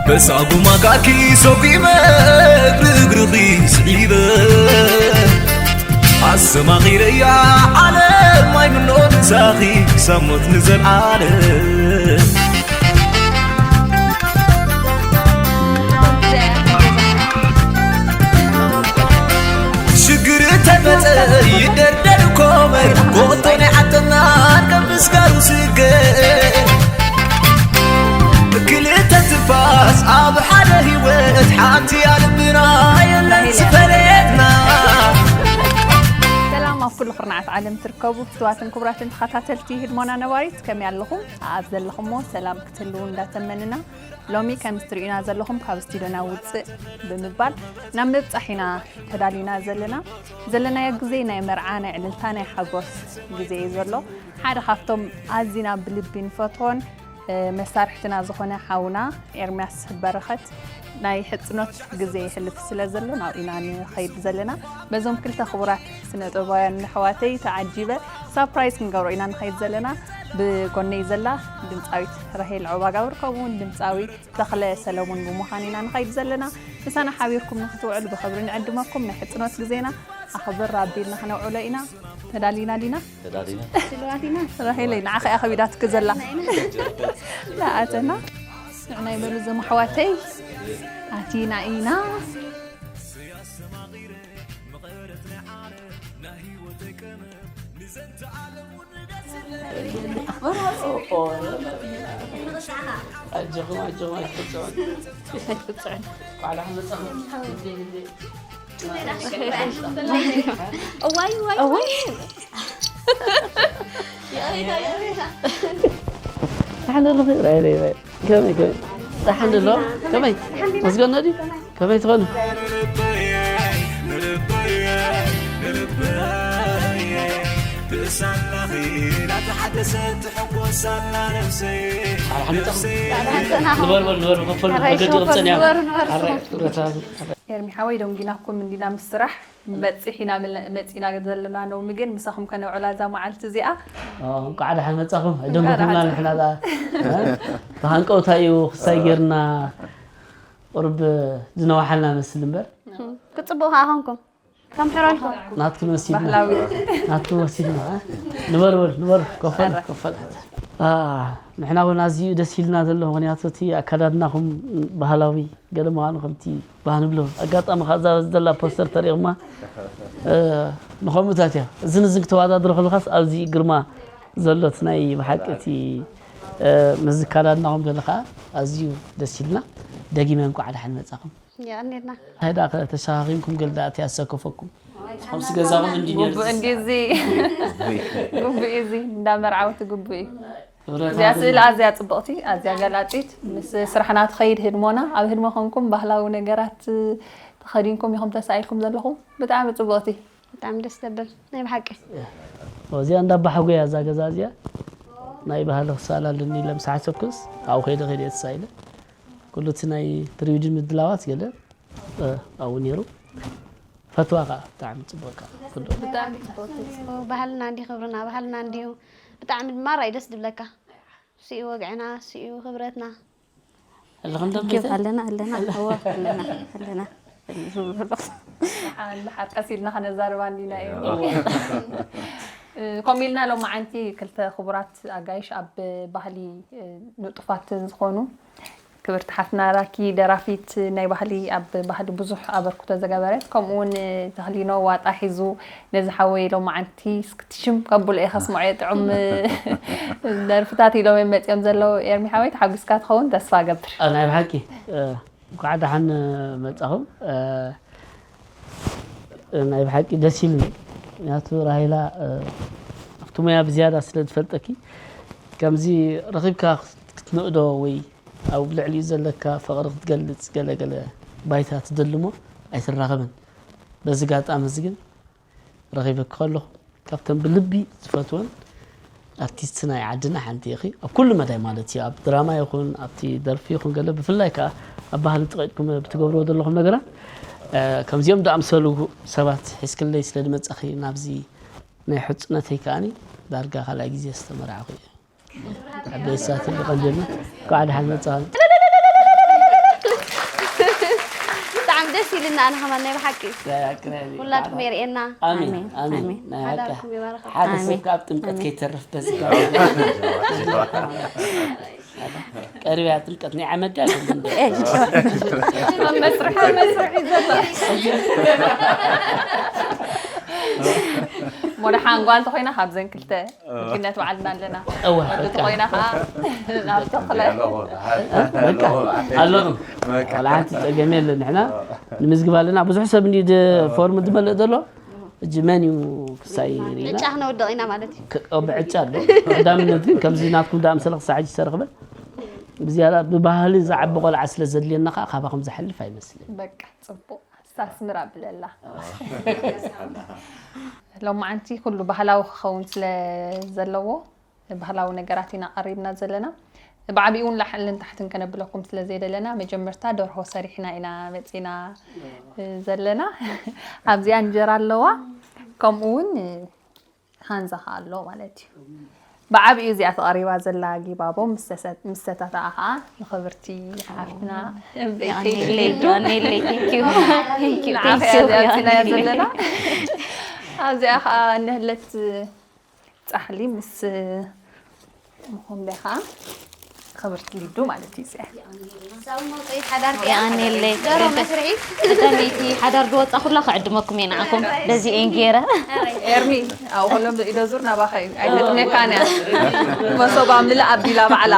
በሳጉማ ጋኪ ሰጒመ እግሪ እግርኺ ስዒበ ኣሰማኺረያ ዓለም ማይ ምኖ ምሳኺ ሳሞት ንዘልዓለም ሽግር ተመጸ ይደርደር ኮመር ጎቶ ናይ ዓጠና ከም ምስጋሩ ስገር ክልተ ትንፋስ ኣብ ሓደ ህይወት ሓንቲ ኣልብና የለን ዝፈለየትና ሰላም ኣብ ኩሉ ኩርናዓት ዓለም ትርከቡ ፍትዋትን ክቡራትን ተኸታተልቲ ህድሞና ነባሪት ከመይ ኣለኹም ኣብ ዘለኹሞ ሰላም ክትህልዉ እንዳተመንና ሎሚ ከም እትርእዩና ዘለኹም ካብ ስቱድዮና ውፅእ ብምባል ናብ ምብፃሕ ኢና ተዳሊና ዘለና ዘለናዮ ግዜ ናይ መርዓ ናይ ዕልልታ ናይ ሓጎስ ግዜ እዩ ዘሎ ሓደ ካብቶም ኣዚና ብልቢ ንፈትዎን መሳርሕትና ዝኾነ ሓውና ኤርምያስ በረኸት ናይ ሕፅኖት ግዜ ይሕልፍ ስለ ዘሎ ናብ ኢና ንኸይድ ዘለና በዞም ክልተ ክቡራት ስነጥበባውያን ኣሕዋተይ ተዓጂበ ሳፕራይዝ ክንገብሮ ኢና ንኸይድ ዘለና ብጎነይ ዘላ ድምፃዊት ራሄል ዑባጋብር ከምኡ እውን ድምፃዊ ተኽለ ሰለሙን ብምዃን ኢና ንኸይድ ዘለና ምሳና ሓቢርኩም ንክትውዕሉ ብኽብሪ ንዕድመኩም ናይ ሕፅኖት ግዜና ኣኽብር ኣቢልና ክነውዕሎ ኢና ተዳሊና ዲና ተዳሊና ስልዋቲና ራሄለይ ንዓኸ እያ ከቢዳትክ ዘላ ንኣተና ንዕናይ በሉ ዘመሕዋተይ ኣቲና ኢና ኣጆኹም ኣጆኹም ኣይትቅፅዑን ባዕላ ክመፀኹም እዋይ እዋይ እዋይ ሓንደልኺ ራይ ራይ ራይ ከመይ ከመይ ደሓን ደሎ ከመይ መስገኖ ድዩ ከመይ ትኾኑ ንበርበል ንበርበል ከፈሉ መገዲ ቅብፀን እያ ኤርሚ ሓወይ ደንጊናኩም እንዲና ምስ ስራሕ በፂሕ ኢና መፂና ዘለና ሎሚ ግን ምሳኹም ከነውዕላ እዛ መዓልቲ እዚኣ እንቋዕ ደሓን መፃኹም ኣይደንጎኹምና ንሕና ዛ ተሃንቀውታ እዩ ክሳይ ጌርና ቁርብ ዝነዋሓልና መስል እምበር ክፅቡቅ ከዓ ኾንኩም ከም ሕረልኩም ናትክን ወሲድና ናትክን ወሲድና ንበርበል ንበር ከፈል ከፈል ንሕና እውን ኣዝዩ ደስ ኢልና ዘሎ ምክንያቱ እቲ ኣካዳድናኹም ባህላዊ ገለ ምዃኑ ከምቲ ባህንብሎ ኣጋጣሚ ካብዛ ዘላ ፖስተር ተሪቕማ ንኸምኡታት እያ እዚ ንዚ ክተዋዳድሮ ከለኻስ ኣብዚ ግርማ ዘሎት ናይ ብሓቂ እቲ ምዝካዳድናኹም ገለ ከዓ ኣዝዩ ደስ ኢልና ደጊመ እንቋዕ ደሓን መፃኹም የቐኔልና እንታይ ደኣ ተሸኻኺምኩም ገለ ደኣ እቲ ኣሰከፈኩም ከምሲ ገዛኹም እንዲ ነርዚ ግቡእ እንዲ እዚ ግቡእ እዚ እንዳ መርዓውቲ ግቡእ እዩ እዚኣ ስእሊ ኣዝያ ፅብቕቲ ኣዝያ ገላፂት ምስ ስራሕና ትኸይድ ህድሞና ኣብ ህድሞ ኮንኩም ባህላዊ ነገራት ተኸዲንኩም ኢኹም ተሳኢልኩም ዘለኹም ብጣዕሚ ፅብቕቲ ብጣዕሚ ደስ ተብል ናይ ብሓቂ እዚኣ እንዳ ኣባሓጎያ እዛ ገዛ እዚኣ ናይ ባህሊ ክሳላ ኣለኒ ኢለ ምስ ሓሰብኩስ ኣብኡ ከይደ ከይደ እየ ተሳኢለ ኩሉ እቲ ናይ ፕሪዊድን ምድላዋት ገለ ኣብኡ ነይሩ ፈትዋ ከዓ ብጣዕሚ ፅቡቅ ከዓ ኩሉ ብጣዕሚ ፅቡቅ ባህልና እንዲ ክብርና ባህልና እንዲዩ ብጣዕሚ ድማ ራይ ደስ ድብለካ ስኡ ወግዕና ስኡ ክብረትና ኣለኸም ደም ጌብ ኣለና ኣለና እወ ኣለና ኣለና ሓር ቀስ ኢልና ከነዛርባ እንዲና እዩ ከምኡ ኢልና ሎማዓንቲ ክልተ ክቡራት ኣጋይሽ ኣብ ባህሊ ንጡፋት ዝኾኑ ክብርቲ ሓፍትና ራኪ ደራፊት ናይ ባህሊ ኣብ ባህሊ ብዙሕ ኣበርክቶ ዝገበረት ከምኡ እውን ተኽሊኖ ዋጣ ሒዙ ነዚ ሓወይ ሎማዓንቲ እስክትሽም ከብሎ እየ ከስምዖ እየ ጥዑም ደርፍታት ኢሎም እዮም መፂኦም ዘለዉ ኤርሚ ሓወይ ተሓጒስካ ትኸውን ተስፋ ገብር ናይ ብሓቂ እንኳዕ ደሓን መጻኹም ናይ ብሓቂ ደስ ኢሉኒ ምክንያቱ ራሄላ ኣብቲ ሙያ ብዝያዳ ስለ ዝፈልጠኪ ከምዚ ረኺብካ ክትንእዶ ወይ ኣብ ልዕሊኡ ዘለካ ፍቕሪ ክትገልጽ ገለ ገለ ባይታ ትደሊ እሞ ኣይትራኸብን። በዚ ጋጣሚ እዚ ግን ረኺበኪ ከለኹ ካብተን ብልቢ ዝፈትወን ኣርቲስት ናይ ዓድና ሓንቲ ኢኺ። ኣብ ኩሉ መዳይ ማለት እዩ። ኣብ ድራማ ይኹን ኣብቲ ደርፊ ይኹን ገለ ብፍላይ ከኣ ኣብ ባህሊ ጸቒጥኩም ብትገብርዎ ዘለኹም ነገራት ከምዚኦም ዝኣምሰሉ ሰባት ሒዝክለይ ስለ ዝመጻኺ ናብዚ ናይ ሕጽነተይ ከኣኒ ዳርጋ ካልኣይ ግዜ ዝተመርዓኹ እየ። ዓበይቲ ሰባትን ብቐንድና እንኳዕ ደሓን መጻኹም። እና ኣነ ከማን ናይ ብሓቂ ዳያክራይ ሁላትኩም የርእየና። ኣሜን ኣሜን፣ ኣሜን ኣሜን። ናይ ሓቂ ሓዳርኩም ይባርኽ። ሓደ ሰብ ኣሜን። ካብ ጥምቀት ከይተርፍ በዚ ቀሪብያ ጥምቀት ናይ ዓመዳ ኣብ መስርሕ ኣብ መስርሕ እዩ ዘሎ። ሞደሓ እንጓል እንተኮይና ካብዘን ክልተ ምድግነት ባዕልና ኣለና። እዋ እንተኮይና ከዓ ናብ ተኽለ በቃ ኣለኹም። ቆልዓ ሓንቲ ጸገም የለን። ንሕና ንምዝግብ ኣለና። ብዙሕ ሰብ እንዲ ፎርም ዝመልእ ዘሎ እጂ መን እዩ ክሳይ ርኢና ዕጫ ክነውድቕ ኢና ማለት እዩ። ክ- ኦ፣ ብዕጫ ኣሎ። ቀዳምነት ግን ከምዚ ናትኩም ዳኣ ምሰለ ክሳዕ ሕጂ ዝተረኽበ ብዝያዳ ብባህሊ ዝዓቢ ቆልዓ ስለ ዘድልየና ከዓ ካባኹም ዝሓልፍ ኣይመስልን። በቃ ፅቡቅ ኣስታስምር ኣብለላ። ሎማዓንቲ ኩሉ ባህላዊ ክኸውን ስለ ዘለዎ ባህላዊ ነገራት ኢና ቀሪብና ዘለና። ብዓብኡ እውን ላዕልን ታሕትን ከነብለኩም ስለ ዘይደለና መጀመርታ ደርሆ ሰሪሕና ኢና መፂና ዘለና። ኣብዚኣ እንጀራ ኣለዋ፣ ከምኡ እውን ሃንዛ ከዓ ኣሎ ማለት እዩ። ብዓብኡ እዚኣ ተቐሪባ ዘላ ጊባቦ ምስ ተሰ- ምስ ተሰተኣ ከዓ ንኽብርቲ ሓፍትና የቐንየለይ፣ የቐንየለይ። Thank you። Thank you፣ ንዓኻ thank you፣ እያ እዚኣ ኣምፂናያ የቐንየለይ። ዘለና። ኣብዚኣ ከዓ እንህለት ፃሕሊ ምስ መኾምቢያ ከዓ ክብርቲ ሊዱ ማለት እዩ እዚኣ። ሓዳር የቐንየለይ። ዶሮ መስርሒ ቀዳመይቲ ሓዳር ዝወፃ ኩላ ክዕድመኩም እየ ንዓኹም በዚ እየን ገይረ። ኤርሚ ኣብኡ ከሎም ኢዶ ዙር ናባኻ እዩ ኣይተጥሜካን እያ። መሶባ ምልእ ኣቢላ ባዕላ።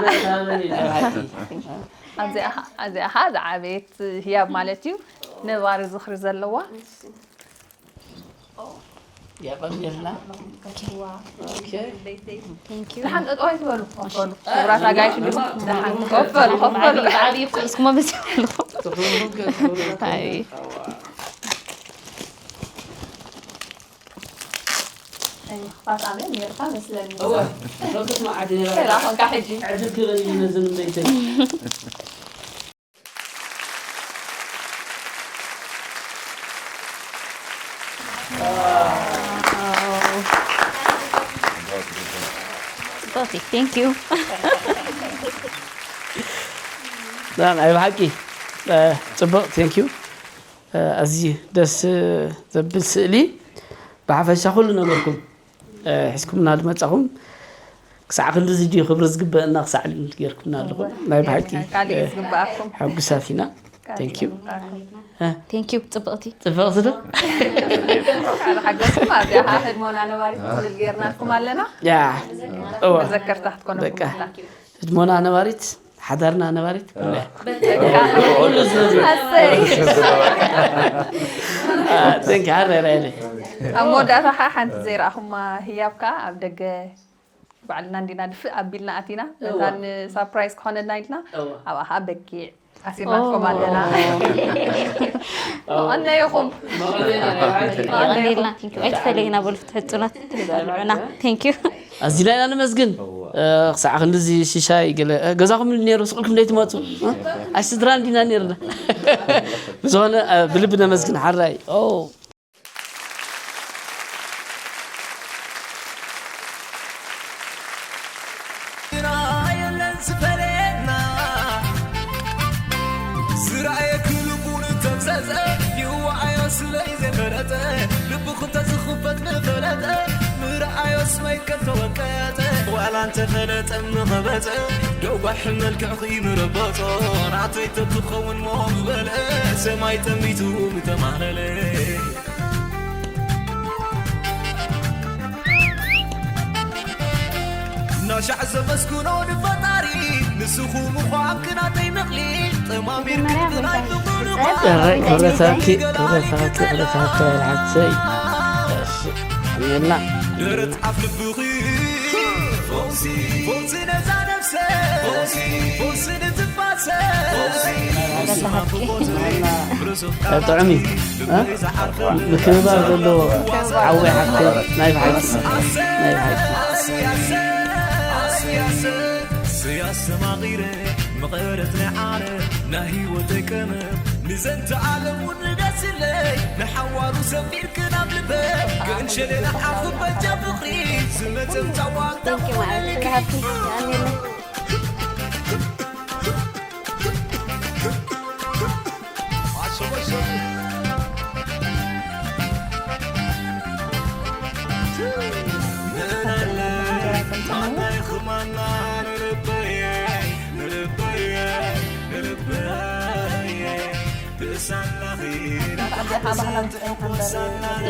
ኣብዚኣ ኸ- ኣብዚኣ ኸ ዝዓበየት ህያብ ማለት እዩ። ነባሪ ዝኽሪ ዘለዋ የቐንየልና። Thank you። ደሓን ጠጠው ኣይትበሉ። ኮፍ በሉ። ክቡራት ኣጋይሽ እንዲኹም ደሓን ኮፍ በሉ፣ ኮፍ በሉ። ብዓብኡ ክእስኩሞ መሲሉ ኣለኹ። ኣይ። ክፋት ኣሜን ጌርካ መስለኒ። እወ፣ ዶክተር መዓዲ ሴላ ኾንካ ሕጂ። ዕድል ክበል እዩ ነዘን እምበይተይ። ፅብቕቲ፣ thank you። ናይ ብሓቂ እ፣ ፅቡቕ፣ thank you። እ፣ ኣዝዩ ደስ ዘብል ስእሊ። ብሓፈሻ ኩሉ ነገርኩም እ፣ ሒዝኩምና ዝመጻኹም ክሳዕ ክንድዚ ድዩ ክብሪ ዝግበአና ክሳዕ ጌርኩምና ኣለኹም። ናይ ብሓቂ ካልእ እ፣ ዝግበኣኩም። ሕጉሳት ኢና። Thank you። Thank you፣ ፅብቕቲ። ጽብቕቲ ዶ? ሓገዝኩም ኣብዚኣ ህድሞና ነባሪት ክልል ጌርናልኩም ኣለና። ያ እወ መዘከርታ ክትኮነኩም በቃ እላ። ህድሞና ነባሪት ሓዳርና ነባሪት ኩሉ እያ። ኣሰይ። Thank you። ሓራይ ራይለ ኣብ መወዳእታ ከዓ ሓንቲ ዘይረኣኹማ ህያብ ከዓ ኣብ ደገ ባዕልና እንዲና ድፍእ ኣቢልና ኣቲና ነታን ሳፕራይዝ ክኾነልና ኢልና እወ። ኣብኣ ከዓ በጊዕ ኣሲርናልኩም ኣለና። መቐነይኹም የቐንየልና፣ thank you። ኣይትፈለዩና በሉ፣ ፍትሒ ህፁናት ተዘርዑና። Thank you። ኣዚና ኢና ነመስግን። እ፣ ክሳዕ ክንድዚ ሽሻይ ገለ እ፣ ገዛኹም ነይሩ ስቕ ኢልኩም ዘይትመፁ እ? ኣይ ስድራ እንዲና ነይርና። ብዝኾነ እ፣ ብልቢ ነመስግን ሓራይ። ኦ። ዝረኣየኩ ልቡ ንተምዘዘ ይዋዓዮ ስለይ ዘፈለጠ ልቡ ክተ ዝኽፈት ንፈለጠ ምረኣዮ ስመይ ከተወቀጠ ዋላ እንተፈለጠ ምኸበፀ ደዋሕ መልክዕኺ ምረበፆ ናተይ ተትኸውን ሞ ምበልአ ሰማይ ጠሚቱ ምተማለለ ናሻዕ ዘመስግኖ ንፈጣሪ ንስኹ ምዃንክ ናተይ ምቕሊ ጠማሚር ክትናይ ፍቕሪ ክብረታኪ ክብረታኪ ክብረታኪ ሓሰይ እሺ እኔና ደረት ኣፍ ልብኺ ፈውሲ ፈውሲ ነዛ ነፍሰ ፈውሲ ፈውሲ ንትንፋሰ ጥዑም እዩ እ? ምክብባር ዘለዎ ሓወይ ሓፍተይ ናይ ብሓቂ ናይ ብሓቂ ስያስተማቒረ መቐረት ናይ ዓረ ናይ ህይወተይ ቀመር ንዘንተ ዓለም እውን ንገስለይ ንሓዋሩ ሰፊርክን ኣብ ልበ ግን ሸለለ ዓኹ በጃ ፍቕሪ ዝመጸም ጫዋታ Thank you ማለት ስለሃብቲ ኣሜን።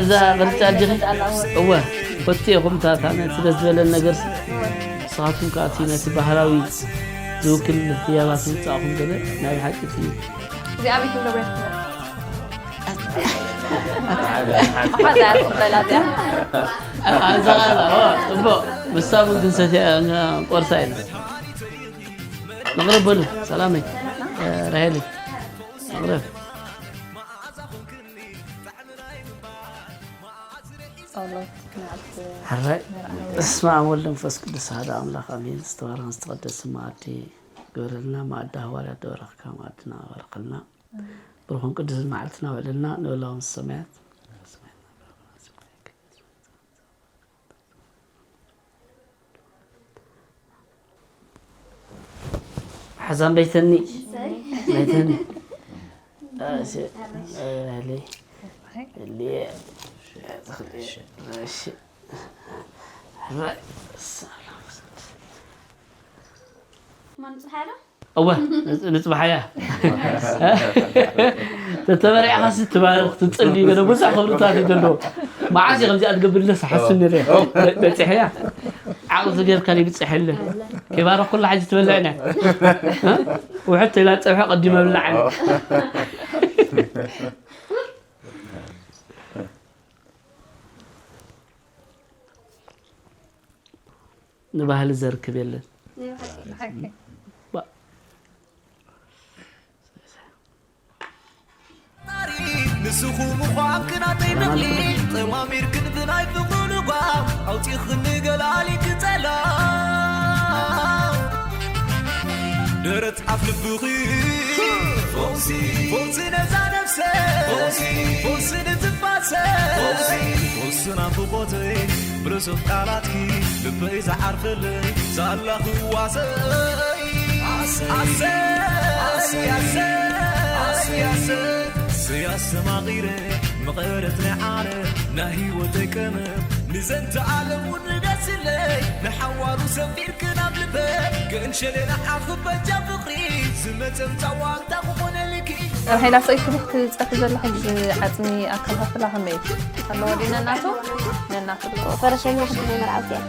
እዛ ቅርጫ ዲኺ? እወ፣ ፈትየ እኹም፣ እታ፣ እታ ነቲ ደስ ዝበለን ነገር ሲ፣ ንስኻትኩም ከኣ እቲ ነቲ ባህላዊ ዝውክል ህያባት ምውጻእኹም ገለ ናይ ብሓቂ እቲ እዚኣ ቤት ንብረት ትምህርቲ። ኣሓዛ እያ ትቕበላ እዚኣ። ኣዛ ቃላ፣ ኦ፣ ጽቡቕ። ምሳቡ ክንሰትያ ቆርሳ ኢለ። መቕረብ በሉ፣ ሰላመይ፣ ራሄለይ። መቕረብ። ጸሎት ንኣብ ሕራይ። መርዓዊ። በስመ ኣብ ወወልድ ወመንፈስ ቅዱስ ኣሐዱ ኣምላኽ ኣሜን። ዝተባረኸን ዝተቐደሰን መኣዲ ግበረልና። መኣዲ ሃዋርያት ዝባረኽካ መኣድና ባርኸልና። ብሩኽን ቅዱስን መዓልትና ውዕለልና። ንበላዎም ሰማያት ሓዛን በይተኒ። በይተኒ። እሺ። እህሊ። እህሊ። እሺ። ማን ጽሓሎ? እወ፣ ንጽ-፣ ንጽባሕ እያ። ተተበሪዕኻሲ ትባርኽ፣ ትጽሊ፣ ገለ ብዙሕ ክብርታት እዩ ዘለዎ። መዓዝ እዩ ከምዚኣ ትገብር ኢለስ ሓስብ ነይረ። በ-፣ በጺሐያ። ዓቕሊ ጌርካ ዘይብጽሐለ። ከይባረኽኩላ ሕጂ ትበልዕ እያ። እ? ውሕድ ተይላ ጸብሒ ቀዲመ ብላዕ። ንባህሊ ዘርክብ የለን። ባ-፣ ንስኹም ምዃንክን ኣተይ ነቕሊ፣ ጠማሚርክን ብናይ ፍቕሪ ልጓም፣ ኣውጺኽኒ ገላሊክ ጸላም። ደረት ኣፍ ልብኺ፣ ፈውሲ፣ ፈውሲ ነዛ ነፍሰ፣ ፈውሲ፣ ፈውሲ ንትንፋሰ፣ ፈውሲ፣ ፈውሲ ናፍቖተይ፣ ብርሱቕ ቃላትኪ፣ ልበይ ዝዓርፈለይ፣ ሳላ ክዋሰይ። ኣሰይ፣ ኣሰይ፣ ኣሰይ፣ ኣሰይ፣ ኣሰይ፣ ኣሰይ፣ ኣስተማቒረ፣ መቐረት ናይ ዓለም፣ ናይ ህይወተይ ቀመር፣ ንዘንተ ዓለም እውን ንገስለይ፣ ንሓዋሩ ሰፊርክን ኣብ ልበይ፣ ገንሸለ ንዓኺ በጃ ፍቕሪ፣ ዝመጸ ምጻዋ ኣንታ ክኾነልኪ። ራሄላ ሰይፉ ክትጸፊ ዘለኺ ብዓጽሚ ኣከፋፍላ ከመይ እዩ? ኣለዎ ድዩ ነናቱ? ነናቱ። ፈረሰኛ ክልተ መርዓውቲ እያ።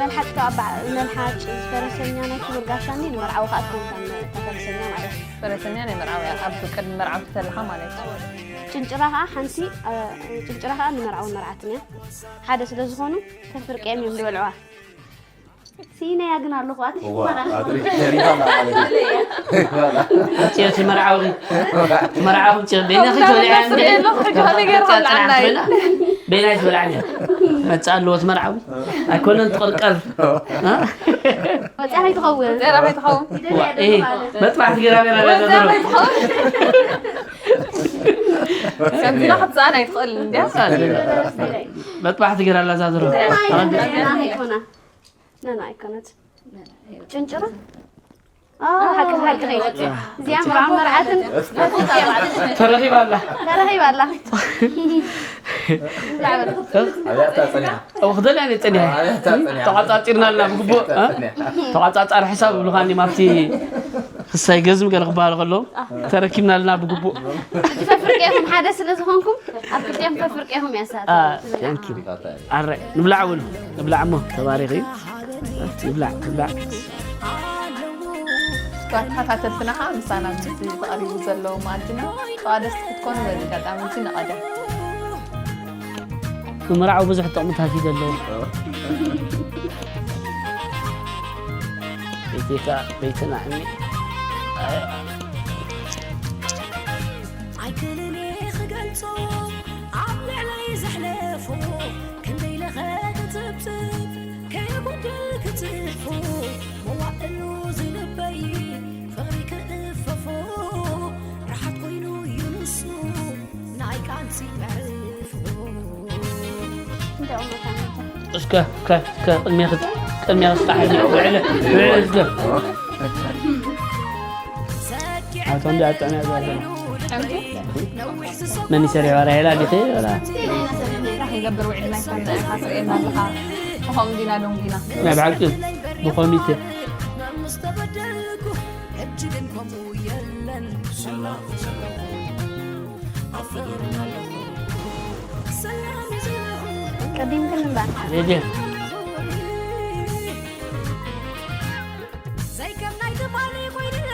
መልሓጭ ካብ በዓ-፣ መልሓጭ ፈረሰኛ ናይ ክቡር ጋሻኒ ንመርዓዊ ከኣ ትኸውን እታ ፈረሰኛ ማለት እዩ። ፈረሰኛ ናይ መርዓዊ እያ፣ ኣብ ቅድሚ መርዓዊ ተለኻ ማለት እዩ። ጭንጭራ ከኣ ሓንቲ፣ እ፣ ጭንጭራ ከኣ ንመርዓውን መርዓትን እያ። ሓደ ስለ ዝኾኑ ተፍርቂኦም እዮም ዝበልዕዋ። ስኢነያ ግን ኣለኹ፣ ኣቲ እዋ፣ ሽኮራ። ኣድሪ፣ ተሪፋ ኣላ ማለት እዩ። ኣቲ መርዓዊ፣ መርዓዊ ጭ-፣ በይና እዛ ክትበልዓ እንደ-፣ ክትበልዓ እንደ-፣ በይና ክትበልዓ እንደ-፣ መጽእ ኣለዎ እቲ መርዓዊ። ኣይኮነን ትቕርቀር። እ? ወጽያ ከይትኸውን። ወጽያ ከይትኸውን። ዋ፣ እ፣ መጥባሕቲ ገይራ ነይራ ወጽያ ዘዘሮ። ከይትኸውን። ከምዚና ክትሰኣን ኣይትኽእልን እንድያ። መጥባሕቲ ገይራ ኣላ ዛዘሮ። ኣይኮና። ና፣ ና፣ ኣይኮነት። ጭንጭራ? ኣዎ፣ ሓቂ፣ ሓቂ። እዚኣ መርዓን መርዓትን ተረኺባ ኣላ። ተረኺባ ኣላ። ኣብያታ ጸኒሓ። ኣብ ክደልያ እየ ጸኒሐ። ኣብያታ ጸኒሓ። ተቋጻጺርና ኣለና ብግቡእ፣ እ? ጸኒሓ። ተቋጻጻሪ ሕሳብ ይብሉኻኒ፣ ማብቲ ክሳይ ገዝም ገለ ክበሃሉ ከለዉ፣ ተረኪብና ኣለና ብግቡእ። እቲ ፈፍርቂ ኢኹም ሓደ ስለ ዝኾንኩም፣ ኣብ ክልቲኦም ፈፍርቂ ኢኹም እያ ሰዓት። ኣ፣ thank you። ኣረ፣ ንብላዕ እውን፣ ንብላዕ እሞ፣ ተባሪኽ እዩ። ንብላዕ፣ ንብላዕ። እስከ ተኸታተልትና ኸዓ ምሳና ምስቲ ተቐሪቡ ዘሎ መኣድና ተቓደስቲ ክትኮኑ በዚ ኣጋጣሚ እዚ ንቐደም። ምምራዑ ብዙሕ ጥቕምታት እዩ ዘለዎ። ቤቴካ ቤትና እኒ ኣይክእልን እየ ክገልጾ ኣብ ልዕለይ ዘሕለፎ ክንደይ ለኸ ክትብትብ ከየጉድል ክትሕፎ መዋእሉ ዝልበይ ፍቕሪ ክእፈፎ ራሓት ኮይኑ እዩ ንሱ ናይ ቃልሲ መዕርፎ። እስከ፣ ከ፣ ከ፣ ቅድሚያ ክት-፣ ቅድሚያ ክስጣሕ፣ ውዕለ፣ ውዕለ እስከ። ኣቶ እንዲ ኣጣሚያ ዘለ። መን ይሰርሕ ዋራ ሄላ ዲኸ? ዋላ። ክንገብር ውዒልና ይፈልጥ ኢኻ፣ ትርእየና ኣለኻ። ብኸምኡ ዲና ደንጉና። ናይ ብሓቂ ብኮሚቴ። ቀዲምክን እምበር። ሬድዮ።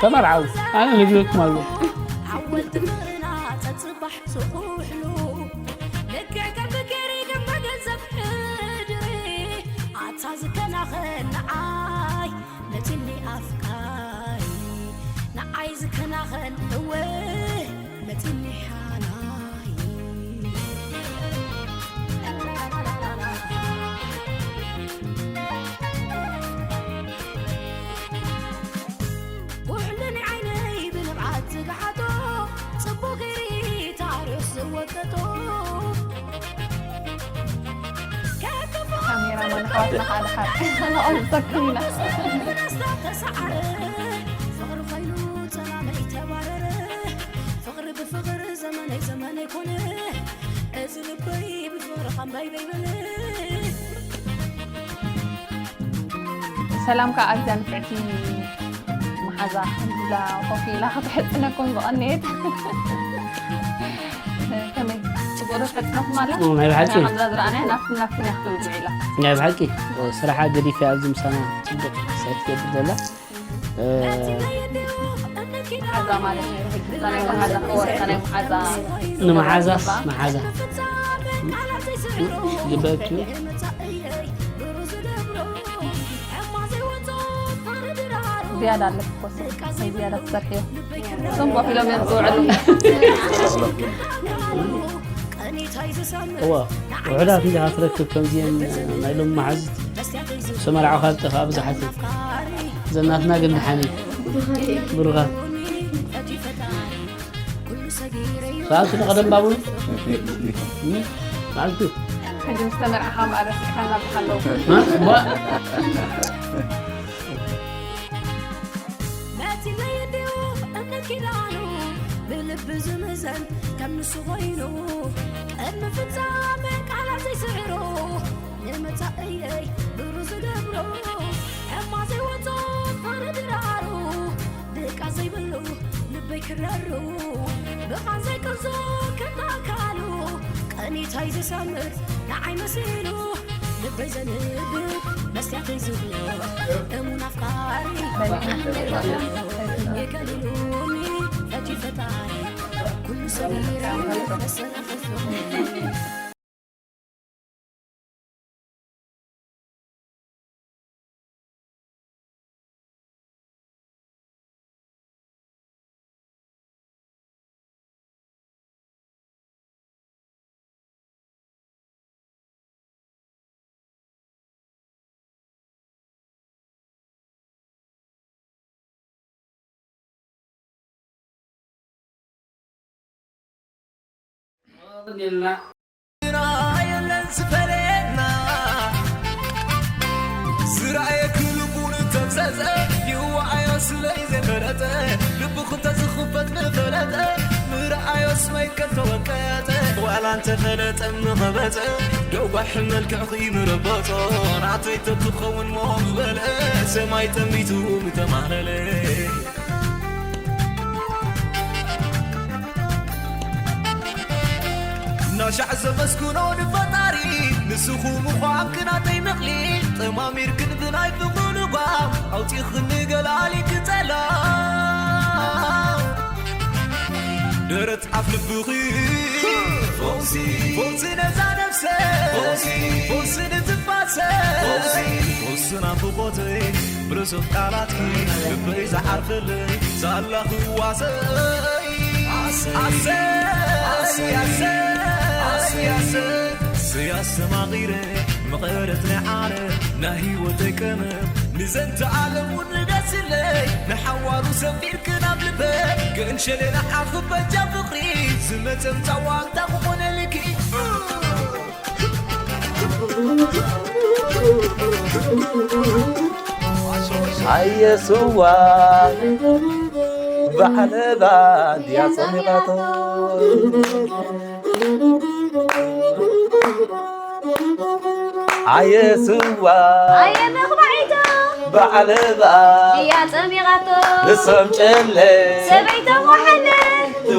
ተመርዓው። ኣነ ነግረኩም ኣለኹ። ሓወልቲ ፍቕርና ጸጽባሕ ዝቑሕሉ፣ ልክዕ ከም ብኬሪ ከም በገንዘብ ሕድሪ፣ ኣታ ዝከናኸን ንዓይ መጺኒ ኣፍቃሪ፣ ንዓይ ዝከናኸን እወ መጺኒ ሓላይ። ውሕሉኒ ዓይነይ ብንብዓት ዝገሓጦ፣ ጽቡቕ ገይሪ ታሪኽ ዝወቀጦ። ካሜራማን ኣሕዋትና ከዓ ደሓር ተሰኪምና። ብደስታ ተሰዓረ፣ ፍቕሪ ኾይኑ ጸላመይ ተባረረ። ፍቕሪ ብፍቕሪ ዘመነይ ዘመነይ ኮነ። እዚ ልበይ ብፍቕሪ ኸምበይ በይበለ። ሰላም ከኣ ኣብዛ ንፍዕቲ መሓዛ ኢላ ኮፍ ኢላ ክትሕጽነኩም ዝቐነየት። ከመይ ጽቡቕ ዶ ትሕጽነኩም ኣላ? ኦ፣ ናይ ብሓቂ። ንሕና ከምዛ ዝረኣናያ ናፍቲ ናፍቲ እያ ክትብል ውዒላ። ናይ ብሓቂ፣ ስራሓ ገዲፈ ኣብዚ ምሳና ጽቡቕ ስራሕ ትገብር ዘላ። እ፣ መሓዛ ማለት ናይ ብሓቂ፣ ናይ መሓዛ ክወርታ ናይ መሓዛ ንመሓዛ፣ መሓዛ። ልበኪ። ዝያዳ ኣለኪ እኮ፣ ዝያዳ ትሰርሕዮ። እቶም ኮፍ ኢሎም እዮም ዝውዕሉ። እዋ፣ ውሑዳት እንዲኻ ትረክብ ከምዚአን ናይ ሎም መሓዙት። ሰመርዓ ካብ ጠፍኣ ብዙሓት እዩ። ዘናትና ግን ደሓን እዩ። ብሩኻት። ሰዓቱ ንቐደም ባቡር። እም? መዓልቱ። ሕጂ ምስ ተመርዓኻ እምበኣር ረሲዕካና ብሓለዉ። እ? ዋ። መጺለይ እንድዩ እምነት ኪዳኑ ብልቢ ዝምዘን ከም ንሱ ኮይኑ ቅድሚ ፍጻመ ቃላት ዘይስዕሮ ንመጻእየይ ብሩ ዝገብሮ ሕማ ዘይወጾ ፍቕሪ ድራሩ ድቃ ዘይብሉ ልበይ ክረሩ ብኻን ዘይቅርዞ ከናካሉ ቀኒታይ ዝሰምር ንዓይ መሲሉ ልበይ ዘንብ መስትያተይ ዝብሎ እሙን ኣፍቃሪ የገሊሉኒ ፈትዩ ፈጣሪ ኩሉ ሰጊረ መሰናኸሱ የለን ዝፈለየና ዝረኣየኪ ልቡ ንተምዘዘ ይዋዓዮ ስለይ ዘይፈለጠ ልብኹ እንተዝኽፈት ምፈለጠ ምረኣዮስ መይከል ተወቀጠ ዋላ እንተፈለጠ ምኸበጠ ደጓሕ መልክዕኺ ምረበጦ ናተይ ተትኸውን ሞ ምበልአ ሰማይ ጠሚቱ ምተማህለለ ናሻዕ ዘመስግኖ ንፈጣሪ ንስኹ ምዃንክ ናተይ ምቕሊ ጠማሚርክን ብናይ ፍቕሩ ልጓም ኣውፂኽኒ ገላሊክ ጸላም ደረት ኣፍ ልብኺ ፈውሲ ፈውሲ ነዛ ነፍሰ ፈውሲ ፈውሲ ንትንፋሰ ፈውሲ ፈውሲ ናፍቖተይ ብርሱቕ ቃላትኪ ልበይ ዝዓርፈለይ ሳላ ክዋሰይ ኣሰይ ኣሰይ ኣሰይ ኣሰይ ኣሰይ ኣሰይ ኣስተማቒረ መቐረት ናይ ዓለም ናይ ህይወተይ ቀመር ንዘንተ ዓለም እውን ንገስለይ ንሓዋሩ ሰፊርክ ናብ ልበይ ክእንሸለ ንዓኺ በጃ ፍቕሪ ዝመጸ ምጻዋ እንታ ክኾነልኪ ኣየስዋ ብዓለባ እንድያ ጸሚቓቶ ኣየስዋ ኣየ መኽባዒቶ ብዓለባ ድያ ጸሚቓቶ ንሶም ጨለ ሰበይቶም ወሓለ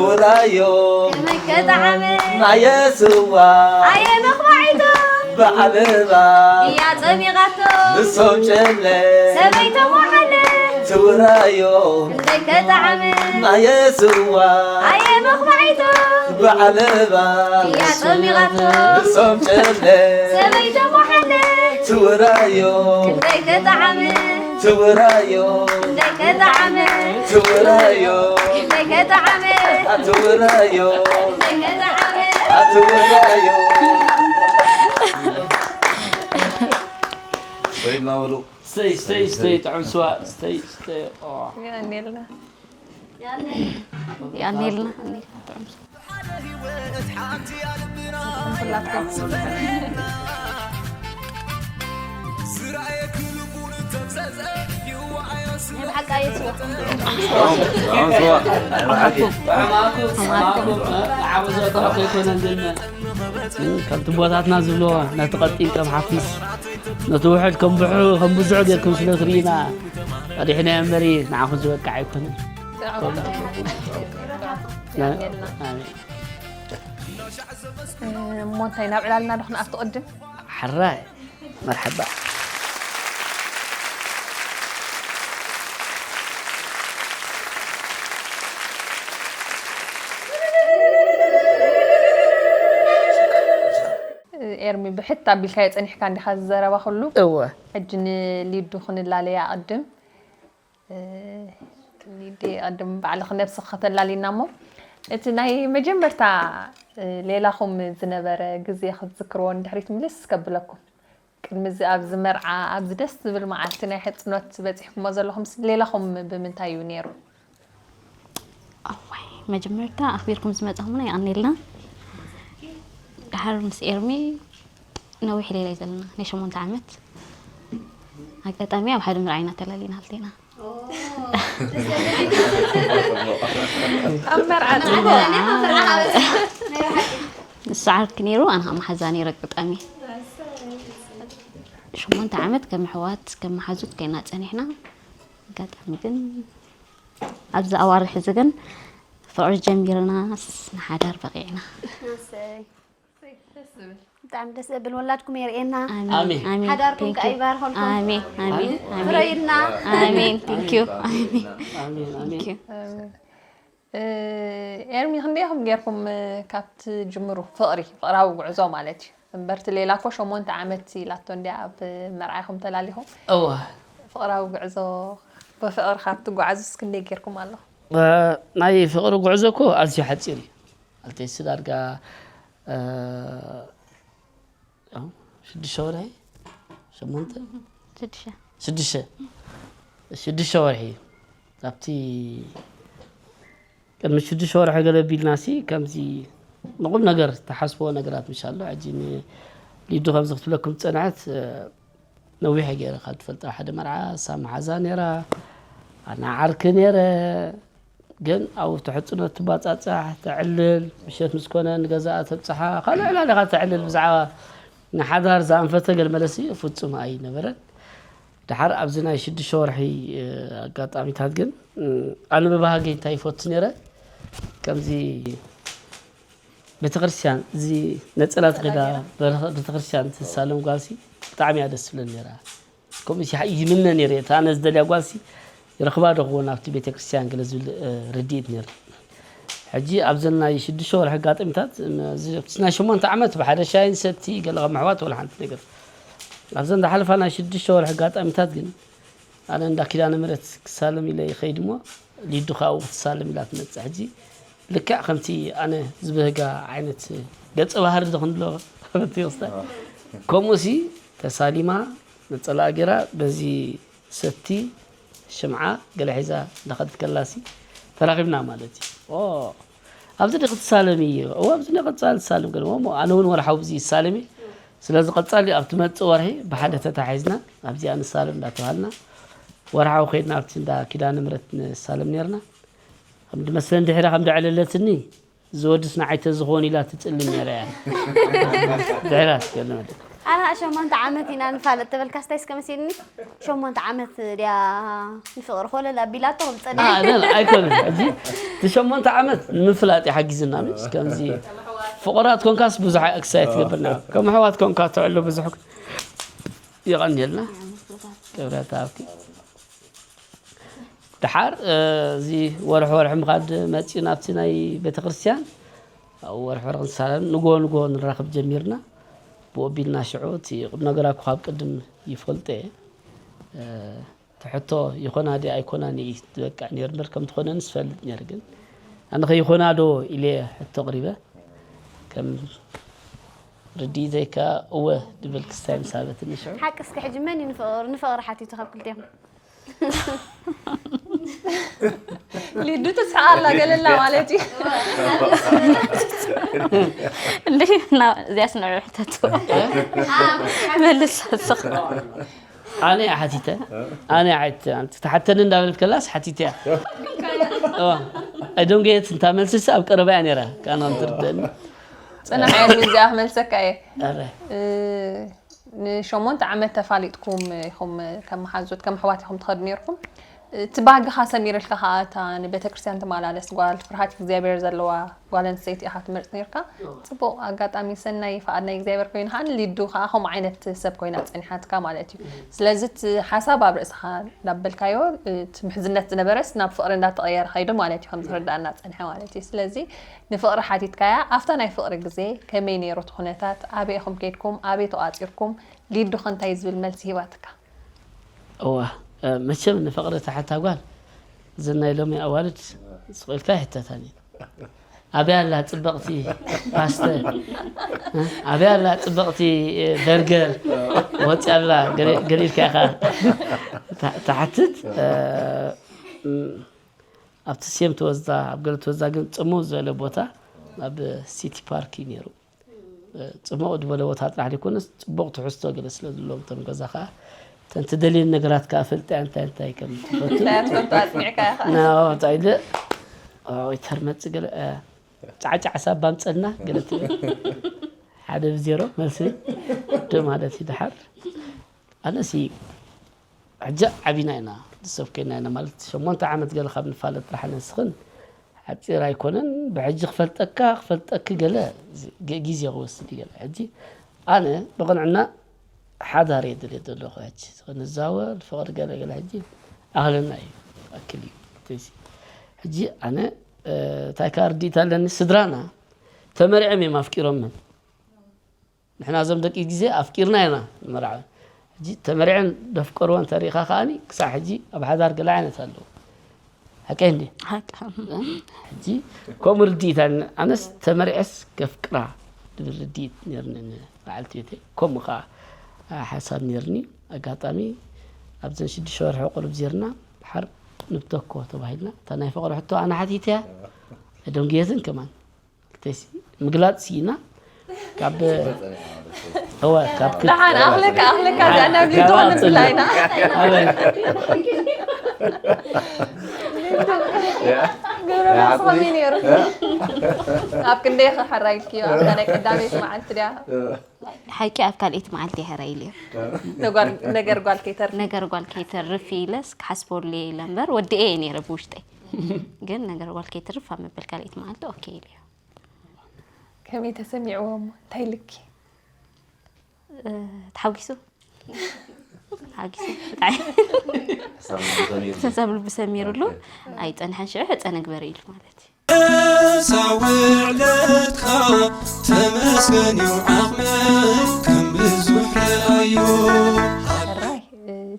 ውራዮም ከመይ ከጠዓመ ማየ ስዋ ኣየ መኽባዒቶም ብዓለባ እያ ጸሚቓቶ ንሶም ጨለ ሰበይቶም ወሓለ ትውራዮም ክንደይ ከጠዓመ ማየ ስዋ ኣየ መኽባዒቶም ብዓለባ እያ ጸሚቓቶ ንሶም ጨለ ሰበይቶም ወሓለ ትውራዮም ክንደይ ከጠዓመ ትውራዮ ክንደይ ከጠዓመ ትውራዮ ክንደይ ከጠዓመ ኣትውራዮ ክንደይ ከጠዓመ ኣትውራዮ ወይና ወሉ ስተይ ስተይ ስተይ ጥዑም ስዋ ስተይ ስተይ ኦ ያኔልና ያኔልና ጥዑም ስዋ ከምቲ ቦታትና ዝብልዎ ነቲ ቀጢን ከም ሓፊስ ነቲ ውሕድ ከም ብሑ ከም ብዙሕ ጌርኩም ስለ ትርኢና ቀዲሕና እምበሪ ንዓኹም ዝበቅዕ ኣይኮነን። እሞ እንታይ ናብ ዕላልና ዶ ክንኣቱ ቅድም? ሕራይ መርሓባ። ኤርሚ ብሕት ኣቢልካዮ ጸኒሕካ እንዲኻ ዝዘረባ ኩሉ። እወ። ሕጂ ንሊዱ ክንላለያ ቅድም እ፣ ክንዲ ቅድም ባዕልኺ ነብስኺ ከተላልይና እሞ፣ እቲ ናይ መጀመርታ፣ እ፣ ሌላኹም ዝነበረ ግዜ ክትዝክርዎ ንድሕሪት ምልስ ከብለኩም። ቅድሚ እዚ ኣብዚ መርዓ፣ ኣብዚ ደስ ዝብል መዓልቲ ናይ ሕጽኖት በጺሕኩሞ ዘለኹም፣ ሌላኹም ብምንታይ እዩ ነይሩ? እዋይ፣ መጀመርታ ኣኽቢርኩም ዝመጻኹምና የቐንየልና። ደሓር ምስ ኤርሚ ነዊሕ ሌላ እዩ ዘለና፣ ናይ ሸሞንተ ዓመት። ኣጋጣሚ ኣብ ሓደ መርዓ ኢና ተላሊና ክልቴና። ኣብ መርዓ ንሱ ዓርኪ ነይሩ፣ ኣነ ከዓ መሓዛ ነይረ። ኣጋጣሚ ሸሞንተ ዓመት ከም ኣሕዋት፣ ከም መሓዙት ኮይና ጸኒሕና። ኣጋጣሚ ግን ኣብዚ ኣዋርሕ እዚ ግን ፍቕሪ ጀሚርናስ ንሓዳር በቒዕና። ኣሰይ። ብጣዕሚ ደስ ዘብል ወላድኩም የርእየና። ኣሜን፣ ኣሜን። ኣሜን። ሓዳርኩም Thank ከዓ you። ይባርኸልኩም። ኣሜን፣ ኣሜን፣ ኣሜን። ፍረዩልና። ኣሜን፣ thank you። ኣሜን። ኣሜን፣ ኣሜን። Thank you። ኣሜን። እ፣ ኤርሚ፣ ክንደይ ኢኹም ጌርኩም፣ እ፣ ካብ ትጅምሩ ፍቕሪ፣ ፍቕራዊ ጉዕዞ ማለት እዩ? እምበር እቲ ሌላ እኮ ሸሞንተ ዓመት ኢላቶ እንድያ ኣብ መርዓኹም ተላሊኹም። እወ። ፍቕራዊ ጉዕዞ ብፍቕሪ ካብ ትጓዓዙስ ክንደይ ጌርኩም ኣለኹም? እ፣ ናይ ፍቕሪ ጉዕዞ እኮ ኣዝዩ ሓጺር እዩ። ኣልተይሲ ዳርጋ፣ እ፣ ያው ሽዱሽተ ወርሒ፣ ሸሞንተ? ሽዱሽተ። ሽዱሽተ። ሽዱሽተ ወርሒ እዩ። ኣብቲ ቅድሚ ሽዱሽተ ወርሒ ገለ ቢልናሲ ከምዚ ንቁም ነገር ተሓስቦ ነገራት ምሽ ኣሎ። ሕጂ ንሊዱ ከምዚ ክትብለኩም ዝጸንሐት፣ እ፣ ነዊሕ ገይረ ካብ ትፈልጣ ሓደ መርዓ፣ እሳ መሓዛ ነይራ፣ ኣነ ዓርኪ ነይረ። ግን ኣብኡ ተሕጽኖ ትባጻጻሕ፣ ተዕልል፣ ምሸት ምስ ኮነ ንገዛኣ ተብጽሓ፣ ካልእ ዕላል ኢኻ ተዕልል። ብዛዕባ ንሓዳር ዝኣንፈተ ገለ መለሲ ፍጹም ኣይነበረን። ደሓር ኣብዚ ናይ ሽዱሽተ ወርሒ፣ እ፣ ኣጋጣሚታት ግን፣ እ፣ ኣነ ብባህገይ እንታይ ይፈቱ ነይረ፣ ከምዚ ቤተክርስትያን፣ እዚ ነጸላ ተኸዳ በረኸ-፣ ቤተክርስትያን ትሳለም ጓልሲ ብጣዕሚ እያ ደስ ትብለኒ ነይራ። ከምኡ ሲ ይምነ ነይረ፣ እታ ኣነ ዝደልያ ጓልሲ ይረኽባ ዶ ክኾን ኣብቲ ቤተክርስትያን ገለ ዝብል፣ እ፣ ርድኢት ነይሩ። ሕጂ ኣብዘን ናይ ሽዱሽተ ወርሒ ኣጋጣሚታት፣ ም-፣ እዚ፣ ኣብቲ ናይ ሸሞንተ ዓመት ብሓደ ሻሂ ንሰቲ፣ ገለ ከም ኣሕዋት ወላ ሓንቲ ነገር። ኣብዘን ዝሓለፋ ናይ ሽዱሽተ ወርሒ ኣጋጣሚታት ግን ኣነ እንዳ ኪዳነ ምሕረት ክሳለም ኢለ ይኸይድ እሞ፣ ሊዱ ኻብኡ ክትሳለም ኢላ ትመጽእ። ሕጂ ልክዕ ከምቲ ኣነ ዝበህጋ ዓይነት ገጸ ባህሪ ዶ ክንብሎ፣ እቲ ክስተ-፣ ከምኡሲ ተሳሊማ፣ ነጸላኣ ገይራ፣ በዚ ሰቲ፣ ሽምዓ፣ ገለ ሒዛ እንዳኸደት ከላሲ ተራኺብና ማለት እዩ። ኦ፣ ኣብዚ ዲ ክትሳለሚ? እወ፣ ኣብዚ ዲ ቀጻሊ ትሳለም ገለ። እሞ ኣነ እውን ወርሓዊ ብዚ ይሳለም እየ። ስለዚ ቀጻሊ ኣብ ትመጽእ ወርሒ ብሓደ ተታሒዝና ኣብዚኣ ንሳለም እንዳተባሃልና ወርሓዊ ከይድና ኣብቲ እንዳ ኪዳነ ምሕረት ንሳለም ነይርና። ከም ድመስለን ድሕሪያ ከም ደዕለለትኒ፣ እዚ ወድስ ንዓይ ተዝኾን ኢላ ትጽልን ነይራ እያ። ድሕሪያ ትገለ ማለት። ኣና ሸሞንተ ዓመት ኢና ንፋለጥ ተበልካ ስታይ እስከ መሲልኒ። ሸሞንተ ዓመት ድያ ንፍቕሪ ኮለል ኣቢላቶ ክብል ጸኒሐ። ኣይኮነ ኣይኮነ ሕጂ እቲ ሸሞንተ ዓመት ንምፍላጥ ይሓጊዝና ምስ ከምዚ ፍቕራት ኮንካስ ብዙሕ ኣክሳይ ትገብርና ከም ኣሕዋት ኮንካ ትዕሉ ብዙሕ የቐንየልና። ክብረት ኣብኪ ድሓር እዚ ወርሒ ወርሒ ምኻድ መፂኡ ናብቲ ናይ ቤተክርስትያን ኣብ ወርሒ ወርሒ ክንሳለም ንጎ ንጎ ንራኸብ ጀሚርና። ብኡ ኣቢልና ሽዑ እቲ ቁም ነገራ እኮ ካብ ቅድም ይፈልጦ እየ። እቲ ሕቶ ይኾና ዲ ኣይኮናን እዩ ዝበቃዕ ነይሩ እምበር ከም ትኾነንስ እፈልጥ ነይሩ ግን ኣነ ከ ይኾና ዶ ኢለ ሕቶ ኣቕሪበ ከም ርድኢተይ ከኣ እወ ድብል ክስታይ ምስ ሃበትኒ ሽዑ ሓቂ እስኪ ሕጂ መን እዩ ንፍቕሪ ንፍቕሪ ሓቲቱ ካብ ክልቴኹም? ሊዱ ትስሓቕ ኣላ ገለላ ማለት እዩ። እንዴ እዚያስ ንዑ ሕተቱ መልስ ኣስኽ ኣነ እያ ሓቲተ ኣነ እያ ሓቲተ ተሓተኒ እንዳበለት ከላስ ሓቲተ እያ ኣይዶንጌት እንታ መልስስ ኣብ ቀረባ እያ ነይራ ካና እንትርደኒ ፅናሕ እያ እዚኣ ክመልሰካ እየ ንሸሞንተ ዓመት ተፋሊጥኩም ኢኹም ከም መሓዙት ከም ኣሕዋት ኢኹም ትኸዱ ነርኩም እቲ ባህግኻ ሰሚርልካ ከዓ እታ ንቤተክርስትያን ትመላለስ ጓል ፍርሃት እግዚኣብሔር ዘለዋ ጓል ኣንስተይቲ ኢኻ ትመርፅ ነርካ ፅቡቅ ኣጋጣሚ ሰናይ ፍቃድ ናይ እግዚኣብሔር ኮይኑ ከዓ ሊዱ ከዓ ከምኡ ዓይነት ሰብ ኮይና ፀኒሓትካ ማለት እዩ ስለዚ እቲ ሓሳብ ኣብ ርእስኻ እንዳበልካዮ እቲ ምሕዝነት ዝነበረስ ናብ ፍቅሪ እንዳተቀየረ ከይዱ ማለት እዩ ከም ዝረዳእና ፀንሐ ማለት እዩ ስለዚ ንፍቕሪ ሓቲትካያ ኣብታ ናይ ፍቕሪ ግዜ ከመይ ነይሩ እቲ ኩነታት ኣበይ ኢኹም ከይድኩም ኣበይ ተቋፂርኩም ሊዱ ከ እንታይ ዝብል መልሲ ሂባትካ እዋ መቸም ንፍቕሪ ተሓታ ጓል እዘን ናይ ሎሚ ኣዋልድ ስቕ ኢልካ ይሕተታን እዩ ኣበይ ኣላ ፅብቕቲ ፓስተ ኣበይ ኣላ ፅብቕቲ በርገር ወፂ ኣላ ገሊልካ ኢኻ ተሓትት ኣብቲ ሴም ተወዛ ኣብ ገለ ተወዛ ግን ጽምው ዝበለ ቦታ ኣብ ሲቲ ፓርክ እዩ ነይሩ። ጽምው ዝበለ ቦታ ጥራሕ ዘይኮነስ ጽቡቕ ትሕዝቶ ገለ ስለ ዘለዎም እቶም ገዛ ከዓ እተን ትደልየን ነገራት ከዓ ፈልጠ እንታይ እንታይ ከም ትፈቱ እንታይ ትፈቱ ኣጽኒዕካ ኢኻ ናው እንታይ ኢለ ኦይ ተርመጽ ገለ እ፣ ጫዕጫዕ ሳባ ምጸልና ገለ ትብል ሓደ ብዜሮ መልሲ ዶ ማለት እዩ ድሓር ኣነሲ ሕጂ ዓቢና ኢና ንሰብ ኮይና ኢና ማለት ሸሞንተ ዓመት ገለ ካብ ንፋለጥ ጥራሕ ንስኽን ሓፂር ኣይኮነን ብሕጂ ክፈልጠካ ክፈልጠኪ ገለ ግዜ ክወስድ እዩ ገለ ሕጂ ኣነ ብቕንዕና ሓዳር እየ ድልየ ዘለኹ ሕጂ ንዛወር ፍቕሪ ገለ ገለ ሕጂ ኣኽለና እዩ ኣክል እዩ ሕጂ ኣነ እንታይ ከዓ ርድኢት ኣለኒ ስድራና ተመሪዖም እዮም ኣፍቂሮምን ንሕና እዞም ደቂ ግዜ ኣፍቂርና ኢና ንመርዓወን ሕጂ ተመሪዐን ዘፍቀርወን ተሪእኻ ከዓኒ ክሳብ ሕጂ ኣብ ሓዳር ገለ ዓይነት ኣለዉ ሓቀይ እንዲ ሕጂ ከምኡ ርድኢት ኣለኒ ኣነስ ተመሪዐስ ከፍቅራ ዝብል ርድኢት ነርኒ ንበዓልቲ ቤተይ ከምኡ ከዓ ሓሳብ ነርኒ ኣጋጣሚ ኣብዘን ሽዱሽተ ወርሒ ቁሩብ ዜርና ድሓር ንብተኮ ተባሂልና እታ ናይ ፍቅሪ ሕቶ ኣነ ሓቲተያ ደንጉየትን ከማን ክልተይሲ ምግላፅ ስኢና ካብ እወ ካብ ክል- ደሓን ኣኽለካ ኣኽለካ እዚኣ ናብ ሊዱ ኣበይ? ክንብላ ኢና ኣበይ? ግብረ መልሲ ከመይ ነይሩ ኣብ ክንደይ ክሕራይልክዮ ኣብታ ናይ ቀዳመይቲ መዓልቲ ድያ ሓቂ ኣብ ካልኣይቲ መዓልቲ ይሕረ ኢለ ነጓል- ነገር ጓል ከይተርፍ ነገር ጓል ከይተርፍ ኢለስ ክሓስበሉ እየ ኢለ እምበር ወዲኤ እየ ነይረ ብውሽጠይ ግን ነገር ጓል ከይተርፍ ኣብ ምብል ካልኣይቲ መዓልቲ ኦኬ ኢለ ከመይ ተሰሚዕዎም እንታይ ኢልኪ ተሓጒሱ ተሓጒሱ ብጣዕሚ ሰብ ልቢ ሰሚርሉ ኣይፀንሐን ሽዑ ሕፀ ንግበር ኢሉ ማለት እዩ እዛ ውዕለትካ ተመስገን እዩ ዓቕመይ ከም ብዙሕ ረኣዮ ሕራይ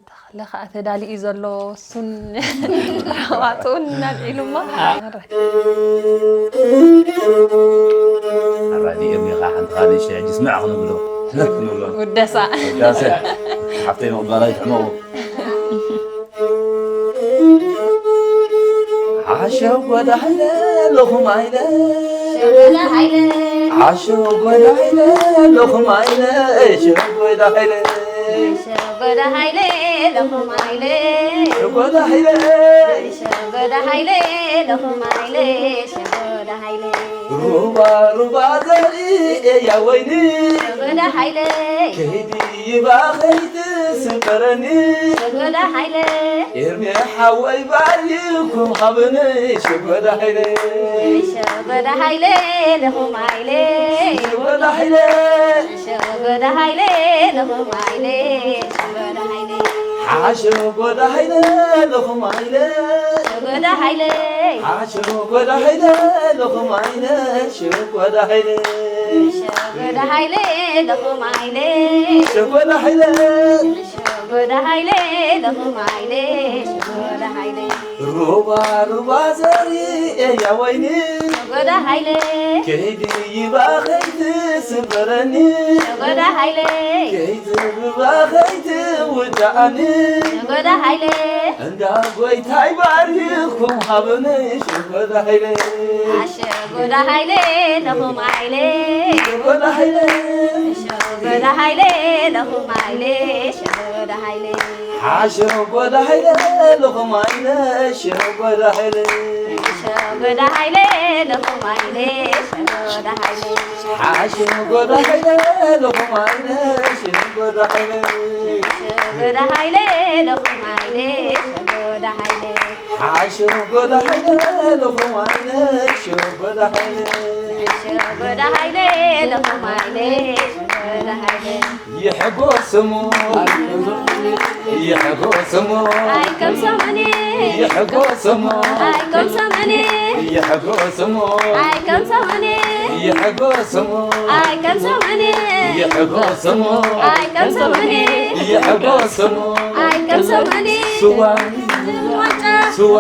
ተኽለ ከዓ ተዳሊኡ ዘሎ እሱን ኣሕዋቱ እናልዒሉ እሞ ኣራዲኦም ኢኻ ሓንቲ ካልእ ሽሕ ሕጂ ስምዕ ክንብሎ ሕለፍ ክንብሎ ውደሳ ዳሰ ሓፍተይ ምቕባላ ይትሕመቑ ሓሸው ጎዳ ሃይለ ለኹም ሃይለ ሓሸው ጎዳ ሃይለ ለኹም ሃይለ ሸው ጎዳ ሃይለ ሸው ጎዳ ሃይለ ለኹም ሃይለ ሸው ጎዳ ሃይለ ሸው ጎዳ ሃይለ ለኹም ሃይለ ሸው ጎዳ ሃይለ ሩባ ሩባ ዘርኢ እያ ወይኒ ሸጎዳ ሓይለ ከይዲ ይባ ከይትስበረኒ ሸጎዳ ሓይለ ኤርሜ ሓወይ ባርይኩም ሃብኒ ሸጎዳ ሓይለ ሸጎዳ ሓይለ ለኹም ሓይለ ሸጎዳ ሓይለ ሸጎዳ ሓይለ ለኹም ሓይለ ሸጎዳ ሓይለ ሓሸጎዳ ሓይለ ለኹም ሓይለ ሸጎዳ ሓይለ ሓሸጎዳ ሓይለ ለኹም ሓይለ ሸጎዳ ሓይለ ሸጎዳ ሓይለ ለኹም ሓይለ ሸጎዳ ሓይለ ሸጎዳ ሓይለ ለኹም ሓይለ ሸጎዳ ሓይለ ሩባ ሩባ ዘርኢ እያ ወይኒ ሸጎዳ ሓይለ ከይዲ ይባ ከይትስበረኒ ሸጎዳ ሓይለ ከይትርባ ከይትውዳእኒ ሸጎዳ ሓይለ እንዳ ጎይታይ ባሪኽኩም ሃብኒ ሸጎዳ ሓይለ ኣሸ ጎዳ ሓይለ ለኹም ሓይለ ሸጎዳ ሓይለ ሸጎዳ ሓይለ ለኹም ሓይለ ሸጎዳ ሓይለ ሓሸጎዳ ሓይለ ለኹም ሓይለ ሸጎዳ ሓይለ ሸጎዳ ሓይለ ለኹም ሓይለ ሸጎዳ ሓይለ ሓሸጎዳ ሓይለ ለኹም ሓይለ ሸጎዳ ሓይለ ሸጎዳ ሓይለ ለኹም ሓይለ ሸጎዳ ሓይለ ሓሸጎዳ ሓይለ ለኹም ሓይለ ሸጎዳ ሓይለ ሸጎዳ ሓይለ ለኹም ሓይለ ሸጎዳ ሓይለ ይሕጎስሞ ይሕጎስሞ ኣይከም ሰሙኒ ይሕጎስሞ ኣይከም ሰሙኒ ይሕጎስሞ ኣይከም ሰሙኒ ይሕጎስሞ ኣይከም ሰሙኒ ይሕጎስሞ ኣይከም ሰሙኒ ይሕጎስሞ ኣይከም ሰሙኒ ስዋ ዋንጫ ስዋ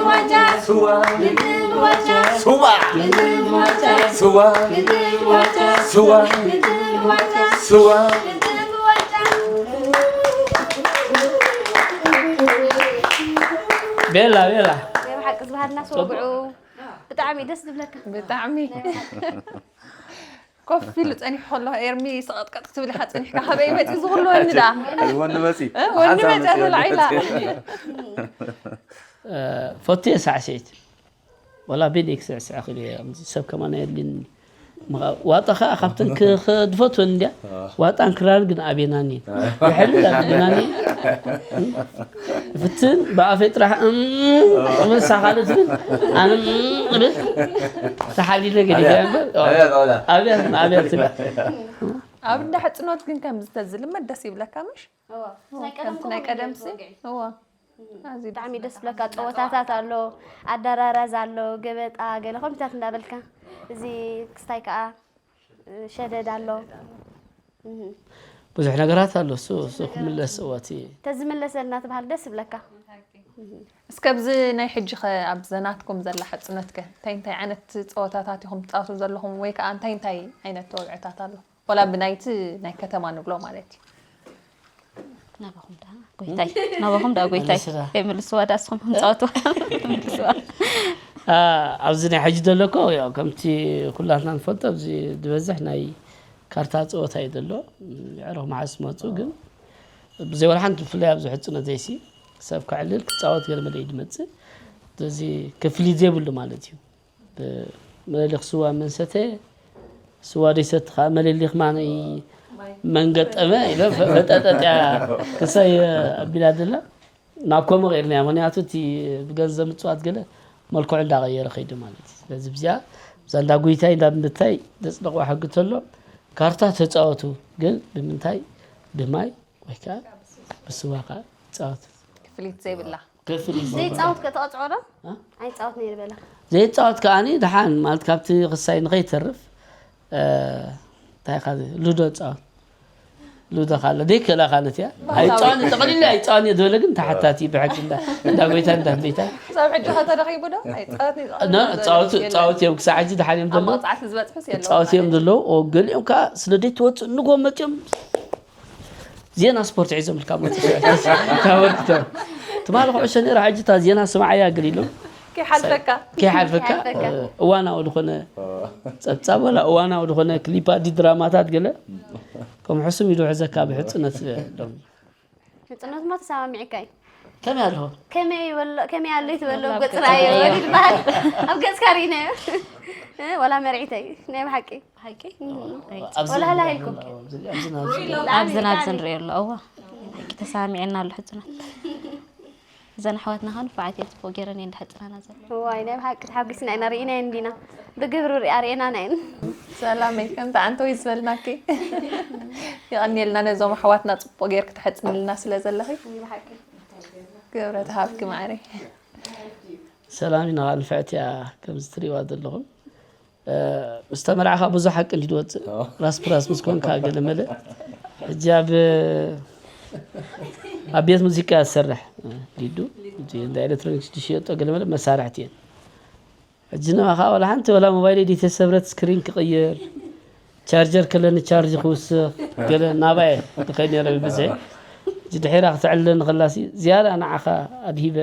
ዋንጫ ስዋ ዋንጫ ስዋ ስዋ ስዋ ስዋ ቤላ ቤላ ናይ ብሓቂ ዝበሃልና ስወግዑ ብጣዕሚ ደስ ዝብለካ ብጣዕሚ ኮፍ ኢሉ ጸኒሑ ከሎ ኤርሚ ሰቐጥቀጥ ክትብል ኢኻ ጸኒሕካ ካበይ መጺኡ ዝኽልወኒ ደኣ ወኒ መጺ ወኒ መጺ ኣቶ ላዒላ ፈትየ ሳዕስዒት ወላ ቤት ክስዕስዕ ክእል እየ ሰብ ከማን ኣየድልየኒ ዋጣ ከዓ ካብተን ዝፈትወን እንድያ ዋጣን ክራር ግን ኣቤናኒ ይሕልል ኣቤናኒ ፍትን ብኣፈይ ጥራሕ እብል ሳኻልት ግን ኣነ እብል ተሓሊለ ገዲፈ እምበር ኣብያት ኣብያት ትብል ኣብ እንዳ ሕፅኖት ግን ከምዚ ተዝልመድ ደስ ይብለካ ምሽ ከምቲ ናይ ቀደምሲ እዋ ብጣዕሚ ደስ ብለካ ፀወታታት ኣሎ ኣደራራዝ ኣሎ ገበጣ ገለ ከምታት እንዳበልካ እዚ ክስታይ ከዓ ሸደድ ኣሎ ብዙሕ ነገራት ኣሎ እሱ እሱ ክምለስ እወቲ ተዝምለሰልና ትበሃል ደስ ብለካ እስከ ኣብዚ ናይ ሕጂ ኸ ኣብ ዘናትኩም ዘላ ሕፅነት ከ እንታይ እንታይ ዓይነት ፀወታታት ኢኹም ትፃወቱ ዘለኹም ወይ ከዓ እንታይ እንታይ ዓይነት ወግዕታት ኣሎ? ዋላ ብናይቲ ናይ ከተማ ንብሎ ማለት እዩ። ናባኹም ደኣ ጎይታይ ናባኹም ደኣ ጎይታይ ከይምልስዋ ደኣ እስኹም ክንፃወትዋ ምልስዋ ኣብዚ ናይ ሕጂ ዘሎ እኮ ያው ከምቲ ኩላትና ንፈልጦ ኣብዚ ዝበዝሕ ናይ ካርታ ፀወታ እዩ ዘሎ። የዕሩኽ መዓስ መፁ ግን ብዘይ ወላ ሓንቲ ብፍላይ ኣብዚ ሕፅነት ዘይሲ ሰብ ከዕልል ክፃወት ገለ መለ እዩ ዝመፅእ። ስለዚ ክፍሊት ዘይብሉ ማለት እዩ። መለሊኽ ስዋ መን ሰተየ ስዋ ደይሰቲ ከዓ መለሊኽ ማነይ መን ገጠመ ኢለ ፈጠጠጥያ ክሳይ ኣቢላ ደላ ናብ ከምኡ ቀይርናያ ምክንያቱ እቲ ብገንዘብ ምፅዋት ገለ መልክዑ እንዳቀየረ ከይዱ ማለት እዩ ስለዚ ብዚኣ ብዛ እንዳ ጉይታይ እንዳ ምንታይ ዘፅደቅዋ ሕጊ ተሎ ካርታ ተፃወቱ ግን ብምንታይ ብማይ ወይ ከዓ ብስዋ ከዓ ይፃወቱ ክፍሊት ዘይብላ ክፍሊት ዘይብላ ዘይፃወት ከተቐፅዖ ዶ ኣይፃወት ነይር በላ ዘይፃወት ከዓኒ ደሓን ማለት ካብቲ ክሳይ ንኸይተርፍ እንታይ ካ ሉዶ ፃወት ሉዶ ካለ ደይ ከላ ካለት እያ ኣይፃወን ጠቕሊላ ኣይፃወን እየ ዝበለ ግን ተሓታቲ ብሕጂ እንዳ ጎይታ እንዳ ቤታ ክሳብ ሕጂ ከተረኺቡ ዶ ፃወት እዮም ክሳብ ሕጂ ደሓን እዮም ዘለዉ ፃወት እዮም ዘለዉ ገሊኦም ከዓ ስለ ደይ ትወፅእ ንጎ መፅኦም ዜና ስፖርት ሒዞም ኢልካ ሞ ተወርድቶ ትማሊ ኩዕሾ ነይራ ሕጂ እታ ዜና ስማዓያ ገሊሎም ከይሓልፈካ ከይሓልፈካ እዋናዊ ዝኾነ ፀብፃብ ወላ እዋናዊ ዝኾነ ክሊፓት ድራማታት ገለ ከም ሕሱም ኢሉ ሕዘካ ብሕፅነት ሎም ሕፅነት ሞ ተሰማሚዕካ እዩ ከመይ ኣለኹ ከመይ ይበሎ ከመይ ኣሎ ይትበሎ ገፅና ይበል ይበሃል ኣብ ገፅካ ርኢናዮ እ፣ ወላ መርዒተይ ናይ ብሓቂ። ሓቂ ወላ ህላ ኢልኩም። ኣብዚ ናብዚ ንሪኦ ኣሎ። እዋ፣ ሓቂ ተሳሚዕና ኣሎ ሕፅናት። እዘን ኣሕዋትና ከ ንፉዓት እየን፣ ፅቡቅ ገይረን እየን ዝሕፅናና ዘሎ። ዋይ ናይ ብሓቂ ተሓጒስና ኢና፣ ርኢና እንዲና ብግብሪ ርኣ ርኤና ኢና። ሰላመይ ከምቲ ኣንተ ወይ ዝበልናኪ የቐንየልና፣ ነዞም ኣሕዋትና ፅቡቅ ጌርክ ትሕፅንልና ስለ ዘለኺ። ክብረት ሃብኪ ማዕረይ። ሰላም ኢና ንፍዕቲ እያ። ከምዚ ትሪእዋ ዘለኹም ምስ ተመርዓኻ ብዙሕ ሓቂ እንዲ ትወፅእ፣ ራስፕ ራስፕ ምስ ኮንካ ገለ መለ። ሕጂ ኣብ ኣብ ቤት ሙዚቃ እያ ትሰርሕ ሊዱ። እቲ እንዳ ኤሌክትሮኒክስ ዝሽየጦ ገለ መለ መሳርሕቲ እየን። ሕጂ ንባኻ ወላ ሓንቲ ወላ ሞባይል ዲተሰብረት ስክሪን ክቕይር፣ ቻርጀር ከለኒ ቻርጅ ክውስኽ ገለ ናባየ ትኸይድ ነረ ብብዝሒ። ሕጂ ድሒራ ክትዕልለኒ ከላሲ ዝያዳ ንዓኻ ኣድሂበ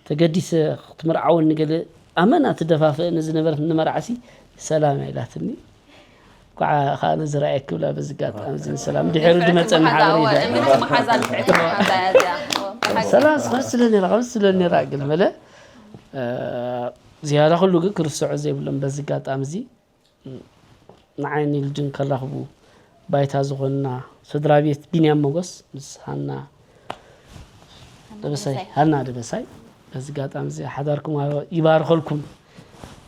ተገዲሰ ክትምርዓወኒ ገለ ኣመና ትደፋፍእኒ ዝነበረት ንመርዓሲ ሰላም ኢላትኒ። ኳዓ ከዓ ነዚ ረኣየ ክብላ በዚ ኣጋጣሚ እዚ ሰላም ድሕሪ ድመፀ መሓበሪ ኢለ። እምንቲ መሓዛ ንፍዕቲ መሓዛ እያ እዚኣ። ሰላም ስኸስ ስለ ነራ ከም ስለ ነራ ግን መለ ዝያዳ ኩሉ ግን ክርስዖ ዘይብሎም በዚ ኣጋጣሚ እዚ ንዓይን ይልድን ከራኽቡ ባይታ ዝኾንና ስድራ ቤት ቢንያም መጎስ ምስ ሃና ደበሳይ፣ ሃና ደበሳይ በዚ ኣጋጣሚ እዚ ሓዳርኩም ይባርኸልኩም።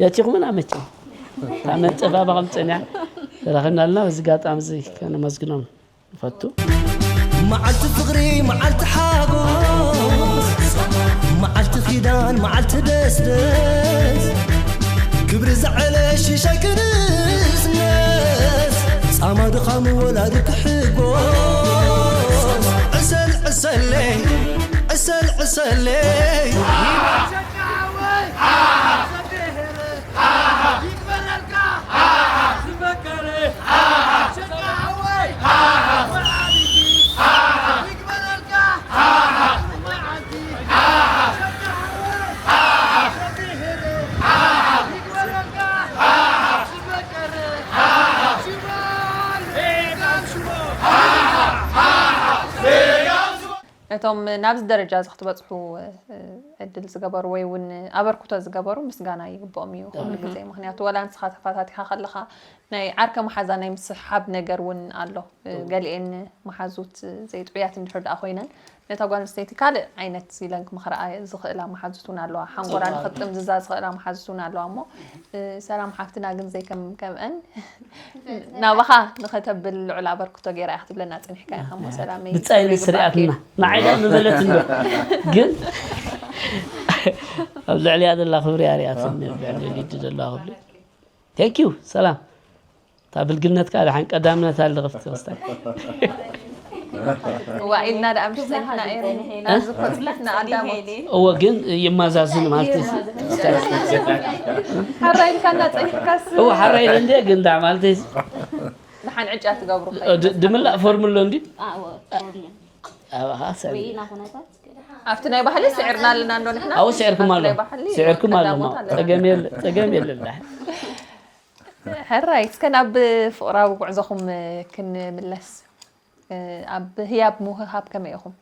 የእቲኹምና መቸም ካብ መንጠፋ ባቐም ጸኒያ ተረኺብና ኣለና። በዚ ኣጋጣሚ እዚ ከነመስግኖም ንፈቱ። መዓልቲ ፍቕሪ መዓልቲ ሓጎስ መዓልቲ ኪዳን መዓልቲ ደስደስ ክብሪ ዝዓለ ሽሻይ ክንስነስ ጻማ ድኻም ወላዲ ክሕጎስ ዕሰል ዕሰለይ ዕሰል ዕሰለይ ነቶም ናብዚ ደረጃ እዚ ክትበፅሑ ዕድል ዝገበሩ ወይ እውን ኣበርክቶ ዝገበሩ ምስጋና ይግብኦም እዩ ኩሉ ግዜ። ምክንያቱ ዋላ ንስኻ ተፈታቲኻ ከለኻ ናይ ዓርከ መሓዛ ናይ ምስሓብ ነገር እውን ኣሎ። ገሊኤን መሓዙት ዘይጥዑያት እንድሕር ደኣ ኮይነን ነታ ጓል ኣንስተይቲ ካልእ ዓይነት ኢለን ክመኽርኣ ዝኽእላ መሓዙት እውን ኣለዋ። ሓንጎላ ንኽጥምዝዛ ዝኽእላ መሓዙት እውን ኣለዋ እሞ ሰላም ሓፍትና ግን ዘይከም ከምአን ናባኻ ንኸተብል ልዑል ኣበርክቶ ገይራ እያ ክትብለና ጸኒሕካ ኢኻ እሞ ሰላመይ ብጻይ ክብሪ ይግባእኪ። ንስርያትና ንዓይ ዳ ምበለትኒ ዶ ግን ኣብ ልዕሊያ ዘላ ክብሪ ኣርያትኒ ልዕሊ ሊዲ ዘለዋ ክብሪ thank you ሰላም እታ ብልግነትካ ድሓን ቀዳምነት ኣለ ክፍቲ ክስታይ እዋ ኢልና ደኣ ምሽ ጸኒሕና ኤሪ ኣብዚ ኮጽሊፍና ኣዳሞት እወ ግን ይመዛዝን ማለት እዩ ሓራ ኢልካ እና ጸኒሕካስ እወ ሓራ ኢለ እንደ ግን ዳ ማለት እዩ ደሓን ዕጫ ትገብሩ ድ- ድምላእ ፎርም ኣሎ እንዲ ኣባኻ ሰብ ኣብቲ ናይ ባህሊ ስዒርና ኣለና እንዶ ንሕና ኣው ስዕርኩም ኣሎ ናይ ባህሊ ስዕርኩም ኣሎ ቀዳሞት ኣለና። ጸገም የለ ጸገም የለ ሕራይ እስከ ናብ ፍቕራዊ ጉዕዞኹም ክንምለስ ኣብ ህያብ ምውህሃብ ከመይ ኢኹም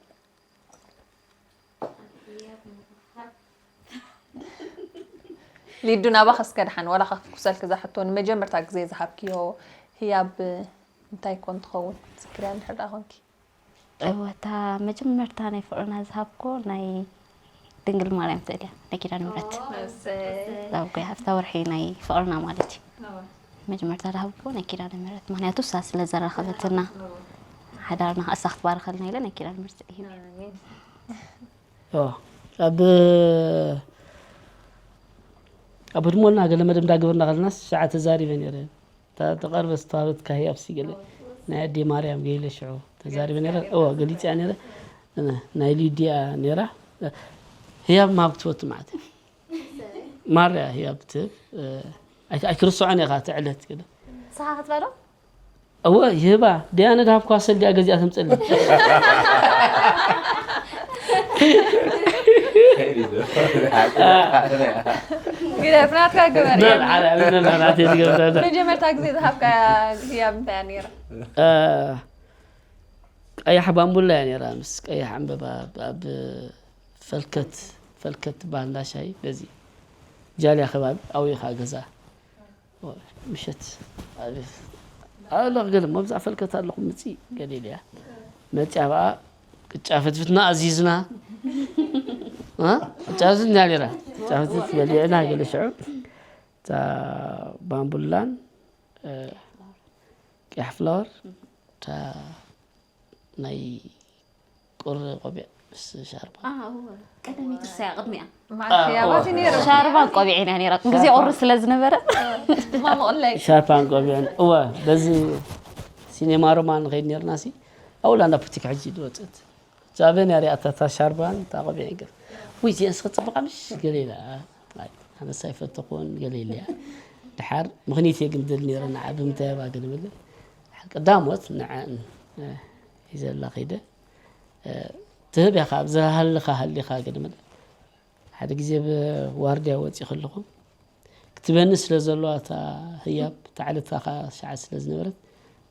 ሊዱ ናባኺ እስከ ደሓን ዋላ ከፍኩሰልኪ እዛ ሕቶ ንመጀመርታ ግዜ ዝሃብክዮ ህያብ እንታይ ኮን ትኸውን ትዝክርያ እንድሕር ደኣ ኮንኪ እወ እታ መጀመርታ ናይ ፍቕርና ዝሃብኮ ናይ ድንግል ማርያም ስእሊ እያ ናይ ኪዳነ ምሕረት ዛብጎይ ሃፍታ ወርሒ ናይ ፍቕርና ማለት እዩ መጀመርታ ዝሃብኮ ናይ ኪዳነ ምሕረት ምክንያቱ እሳ ስለ ዘራኸበትና ሓዳርና ከዓ እሳ ክትባርኸልና ኢለ ናይ ኪዳነ ምሕረት ስእሊ ሂበ ኣብ ኣብ ህድሞና ገለ መደብ እንዳገበርና ከለናስ ሸዓ ተዛሪበ ነይረ እታ ተቐርበ ዝተዋህበትካ ህያብሲ ገለ ናይ ኣዴ ማርያም ገይለ ሽዑ ተዛሪበ ነይረ እወ ገሊፅያ ነይረ ናይ ሊድያ ነይራ ህያብ ምሃብ ክትፈቱ ማለት እዩ ማርያ ህያብ ትህብ ኣይትርስዖን ኢኻ እቲ ዕለት ገለ ንስኻ ክትበሎ እወ ይህባ ደያነ ድሃብኳ ሰልዲያ ገዚኣ ተምፀልኒ ግደፍ ናትካ ግበር በል ዓላ ብለና ናተይ ዝገብረ መጀመርታ ግዜ ዝሃብካ ህያብ እንታይ እያ ነይራ ቀያሕ ባምቡላ እያ ነይራ ምስ ቀያሕ ዕምበባ ኣብ ፈልከት ፈልከት ትበሃል እንዳ ሻሂ በዚ ጃልያ ከባቢ ኣብኡ ኢኻ ገዛ ምሸት ኣቤት ኣለ ገለ መብዛዕ ፈልከት ኣለኹም ምፂ ገለ ኢለያ መፂያ በኣ ቅጫ ፍትፍትና ኣዚዝና እ? ቅጫ ፍትፍትና ነራ ቅጫ ፍትፍት በሊዕና ገለ ሽዑ እታ ባምቡላን እ፣ ቅያሕ ፍላወር እታ ናይ ቁሪ ቆቢዕ ምስ ሻርባ ቀደመይቲ ሳያ ቅድሚያ ማዕሽ ያባሲ ነይሩ ሻርባ ቆቢዕ ኢና ነራ ግዜ ቁሪ ስለ ዝነበረ ማማ ኦንላይን ሻርፓን ቆቢዕን እወ በዚ ሲኔማ ሮማ ንኸይድ ነርና ሲ ኣብኡ ላንዳ ቡቲክ ሕጂ ዝወፅት ዛበን ያሪኣታ እታ ሻርባን እታ ቆቢዕ ይገር ውይ እዚአን ስኸ ፅቡቃ ምሽ ገለ ኢላ ኣነሳ ይፈተኹን ገለ ኢለያ ድሓር ምኽንያት እየ ግን ድል ነረ ንዓ ብምንታይ ባ ገለ በለ ቀዳሞት ንዓን ይዘላ ከይደ ትህብ ኢኻ ኣብ ዝሃልኻ ሃሊኻ ገለ በለ ሓደ ግዜ ብዋርድያ ወፂእ ከለኹ ክትበኒ ስለ ዘለዋ እታ ህያብ እታ ዕለት እታ ኸዓ ሰዓት ስለ ዝነበረት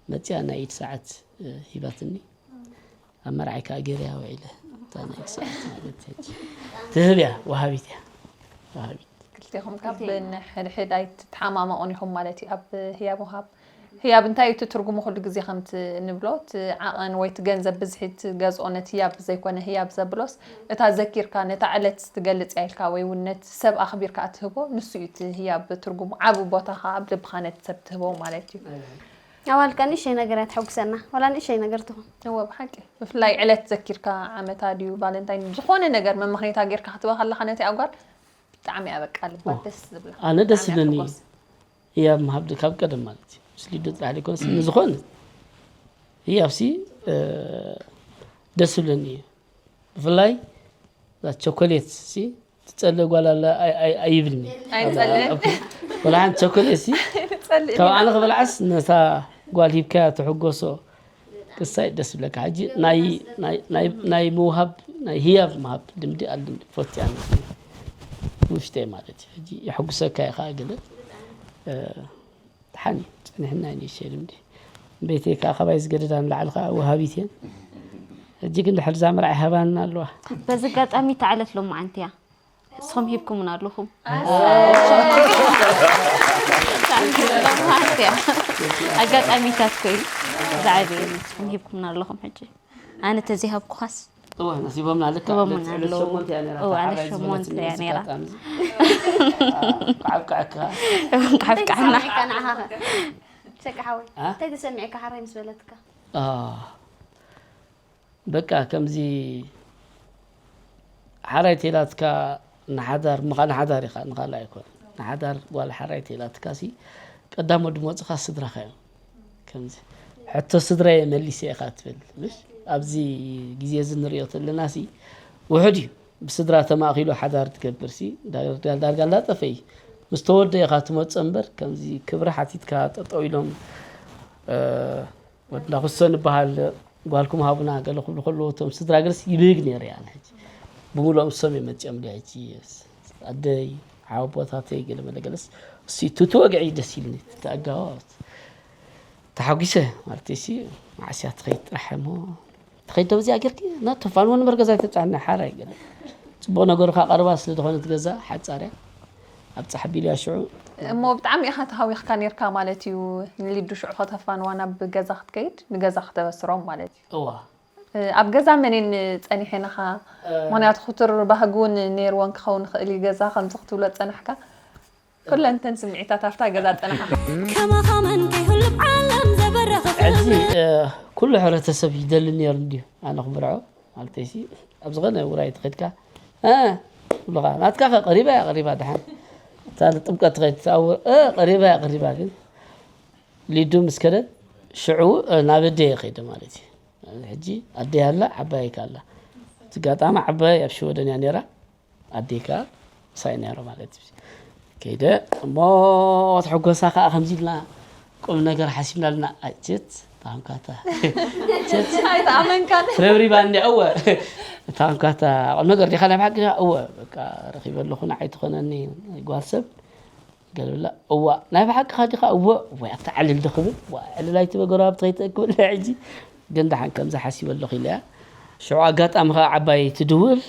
መፂኣ ናይ ኢድ ሰዓት እ፣ ሂባትኒ ኣብ መርዓይ ከዓ ገይረያ ውዒለ እታ ናይ ኢድ ሰዓት ማለት ሕጂ ትህብ እያ ወሃቢት እያ ወሃቢት ክልቴኹም ካብ ነሕድሕድ ኣይትተሓማመቑን ኢኹም ማለት እዩ ኣብ ህያብ ወሃብ ህያብ እንታይ እዩ እቲ ትርጉሙ ኩሉ ግዜ ከምቲ ንብሎ እቲ ዓቐን ወይ እቲ ገንዘብ ብዝሒ ትገዝኦ ነቲ ህያብ ዘይኮነ ህያብ ዘብሎስ እታ ዘኪርካ ነታ ዕለት ትገልፅ እያ ኢልካ ወይ እውን ነቲ ሰብ ኣኽቢርካ እትህቦ ንሱ እዩ እቲ ህያብ ትርጉሙ ዓብ ቦታ ከዓ ኣብ ልብኻ ነቲ ሰብ ትህቦ ማለት እዩ ኣዋልካ ንእሸይ ነገር እያ ትሐጉሰና ዋላ ንእሸይ ነገር ትኹን እወ ብሓቂ ብፍላይ ዕለት ዘኪርካ ዓመታ ድዩ ቫለንታይን ዝኾነ ነገር መመኽኔታ ጌርካ ክትበ ከለኻ ነቲ ኣጓል ብጣዕሚ እያ በቃ ልባ ደስ ዝብላ ኣነ ደስ ብጣዕሚ እያ ዝብለኒ ትሕጎስ። ህያብ ምሃብ ካብ ቀደም ማለት እዩ ምስ ሊዱ ጥራሕ ዘይኮነስ ንዝኾነ ህያብሲ እ፣ ደስ ዝብለኒ እዩ ብፍላይ እዛ ቸኮሌት ሲ ትፀልእ ጓል ኣላ ኣይ- ኣይ- ኣይብልኒ ኣይፀልእን። ወላ ሓንቲ ቸኮሌት ሲ ጸልእ ካብ ኣነ ክበልዓስ ነታ ጓል ሂብካያ ትሕጎሶ ክሳይ ደስ ዝብለካ ሕጂ ናይ- ናይ- ናይ- ናይ ምውሃብ ናይ ህያብ ምሃብ ልምዲ ኣለኒ ፈትያ ውሽጠይ ማለት እዩ ሕጂ የሐጉሰካ ኢኻ ገለ እ፣ ደሓን እዩ ጸኒሕና እዩ ንእሽተይ ልምዲ ቤተይ ከዓ ካባይ ዝገደዳ ንላዕሊ ከዓ ወሃቢት እየን ሕጂ ግን ድሕር እዛ መርዓ ይሃባና ኣለዋ በዚ ኣጋጣሚ ተዓለት ሎማዓንቲ እያ ንስኹም ሂብኩምና ኣለኹም ኣጋጣሚታት ኮይኑ ዝዓበየ ንስኹም ሂብኩምና ኣለኹም ሕጂ ኣነ ተዘይሃብኩኻስ እወ ነሲቦምና ልካ ሂቦምና ዕለት ኣለዉ ሸሞንተ እያ ነይራ እወ እታ ኣነ ሓራይ ሸሞንተ ዝበለትኒ እያ በዚ ነይራ ኣጋጣሚ እዚ። ከዓብካዕካ ካብቃዕና ሸቂ ሓወይ አ? እንታይ ተሰሚዕካ ሓራይ ምስ በለትካ አ፣ በቃ ከምዚ ሓራይ ቴላትካ ንሓዳር ምኻ ንሓዳር ኢኻ ንኻልእ ኣይኮን ንሓዳር ጓል ሓራይ ቴላትካ ሲ ቀዳሞ ድመፅኻ ስድራኻ እዮም ከምዚ ሕቶ ስድራየ መሊሰ ኢኻ ትብል ምሽ ኣብዚ ግዜ እዚ ንሪኦ ተለና ሲ ውሕድ እዩ ብስድራ ተማእኺሉ ሓዳር ትገብር ሲ ዳርጋ ዳርጋ እንዳጠፈ እዩ ምስ ተወደ ኢኻ ትመፆ እምበር ከምዚ ክብሪ ሓቲትካ ጠጠው ኢሎም እ፣ ወድና ክሶ ንበሃል ጓልኩም ሃቡና ገለ ክብሉ ከለዉ እቶም ስድራ ገለስ ይብህግ ነይረ እያ ሕጂ ብምሉኦም እሶም እዮም መፂኦም ዲ ሕጂ ኣደይ ሓወቦታተይ ገለ መለ ገለስ እሱ ትወግዒ እዩ ደስ ኢልኒ ተኣጋባባት ተሓጒሰ ማለት ሲ መዓስያ ትኸይድ ጥራሕ እሞ ትኸይድ ደብዚኣ ጌርኪ ናቶ ፋንዎ ንበር ገዛ ተብፃና ሓራ ይገለ ፅቡቕ ነገሩ ከዓ ቀርባ ስለ ዝኾነት ገዛ ሓፃርያ ኣብ ፃሕ ቢልያ ሽዑ እሞ ብጣዕሚ ኢኻ ተሃዊኽካ ነርካ ማለት እዩ ንሊዱ ሽዑ ከተፋንዋ ናብ ገዛ ክትከይድ ንገዛ ከተበስሮም ማለት እዩ እዋ ኣብ ገዛ መንን ፀኒሐ ኢኻ ምክንያቱ ክቱር ባህጊ እውን ነይርወን ክኸውን ይኽእል እዩ ገዛ ከምዚ ክትብሎ ዝፀናሕካ ኩለንተን ስምዒታት ኣብታ ገዛ ፀንሓ ከማኻ መን ከይህሉ ዓለም ዘበረኸ ሕዚ ኩሉ ሕብረተሰብ ይደሊ ነይሩ እንድዩ ኣነ ክምርዖ ማለተይሲ ኣብ ዝኾነ ውራይ ተኸድካ ብሉኻ ናትካ ከ ቀሪባ እያ ቀሪባ ድሓን እታ ጥምቀት ትኸይድ ትኣውር ቀሪባ እያ ቀሪባ ግን ሊዱ ምስ ከደት ሽዑ ናብ ኣደየ ከይደ ማለት እዩ ሕጂ ኣደይ ኣላ ዓባይ ከ ኣላ እቲ ጋጣሚ ዓባይ ኣብ ሽወደን እያ ነይራ ኣደይ ከ ምሳይ ነይሩ ማለት እዩ ከይደ እሞ ትሕጎሳ ከዓ ከምዚ ኢልና ቁም ነገር ሓሲብና ኣለና ኣጭት ታንካታ ኣይተኣመንካን ረብሪባ እንዲ እወ ታንካታ ቁም ነገር ዲኻ ናይ ብሓቂ እወ በቃ ረኺበ ኣለኹ ንዓይ ትኾነኒ ጓል ሰብ ገለብላ እዋ ናይ ብሓቅኻ ዲኻ እወ ወይ ኣታ ዕልል ዶ ክብል ዋ ዕልል ኣይትበገሮ ኣብቲ ከይትእክብል ሕጂ ግን ደሓን ከምዚ ሓሲበ ኣለኹ ኢለያ ሽዑ ኣጋጣሚ ከዓ ዓባይ ትድውል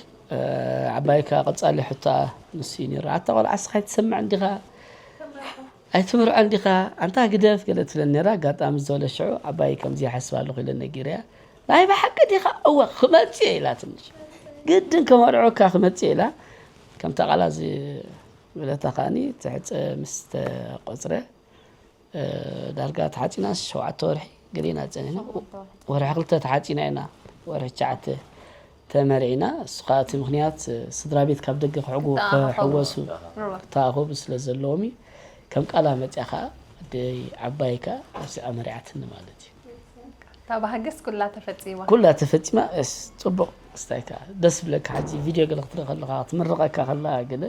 ዓባይ ከዓ ቀፃሊ ሕታ ንሱ እዩ ነይሩ ኣታ ቆልዓ ስኻ ኣይትሰምዕ እንዲኻ ኣይትምርዖን ዲኻ ኣንታ ግደፍ ገለ ትብለኒ ነራ። ኣጋጣሚ ዝበለ ሽዑ ዓባይ ከምዚ ይሓስብ ኣለኹ ኢለ ነጊረያ። ናይ ብሓቂ ዲኻ? እወ ክመጽእ እየ ኢላትኒ። ግድን ከመርዕወካ ክመጽእ እየ ኢላ። ከምታ ቃላ ዝበለታ ከኣኒ ትሕፀ ምስ ተቆፅረ ዳርጋ ተሓፂና ሸውዓተ ወርሒ ገሊና ፀኒና። ወርሒ ክልተ ተሓፂና ኢና። ወርሒ ትሽዓተ ተመርዒና። እሱ ከዓ እቲ ምኽንያት ስድራ ቤት ካብ ደገ ክሕጉ ክሕወሱ ክተኣኸቡ ስለ ዘለዎም እዩ። ከም ቃላ መፅያ ከዓ ኣደይ ዓባይ ከዓ ኣብዚኣ መሪዓትኒ ማለት እዩ። እታ ባህግስ ኩላ ተፈፂማ። ኩላ ተፈፂማ። እስ ፅቡቕ ስታይ ከዓ ደስ ብለካ። ሕጂ ቪድዮ ገለ ክትርኢ ከለካ ክትምርቐካ ከላ ገለ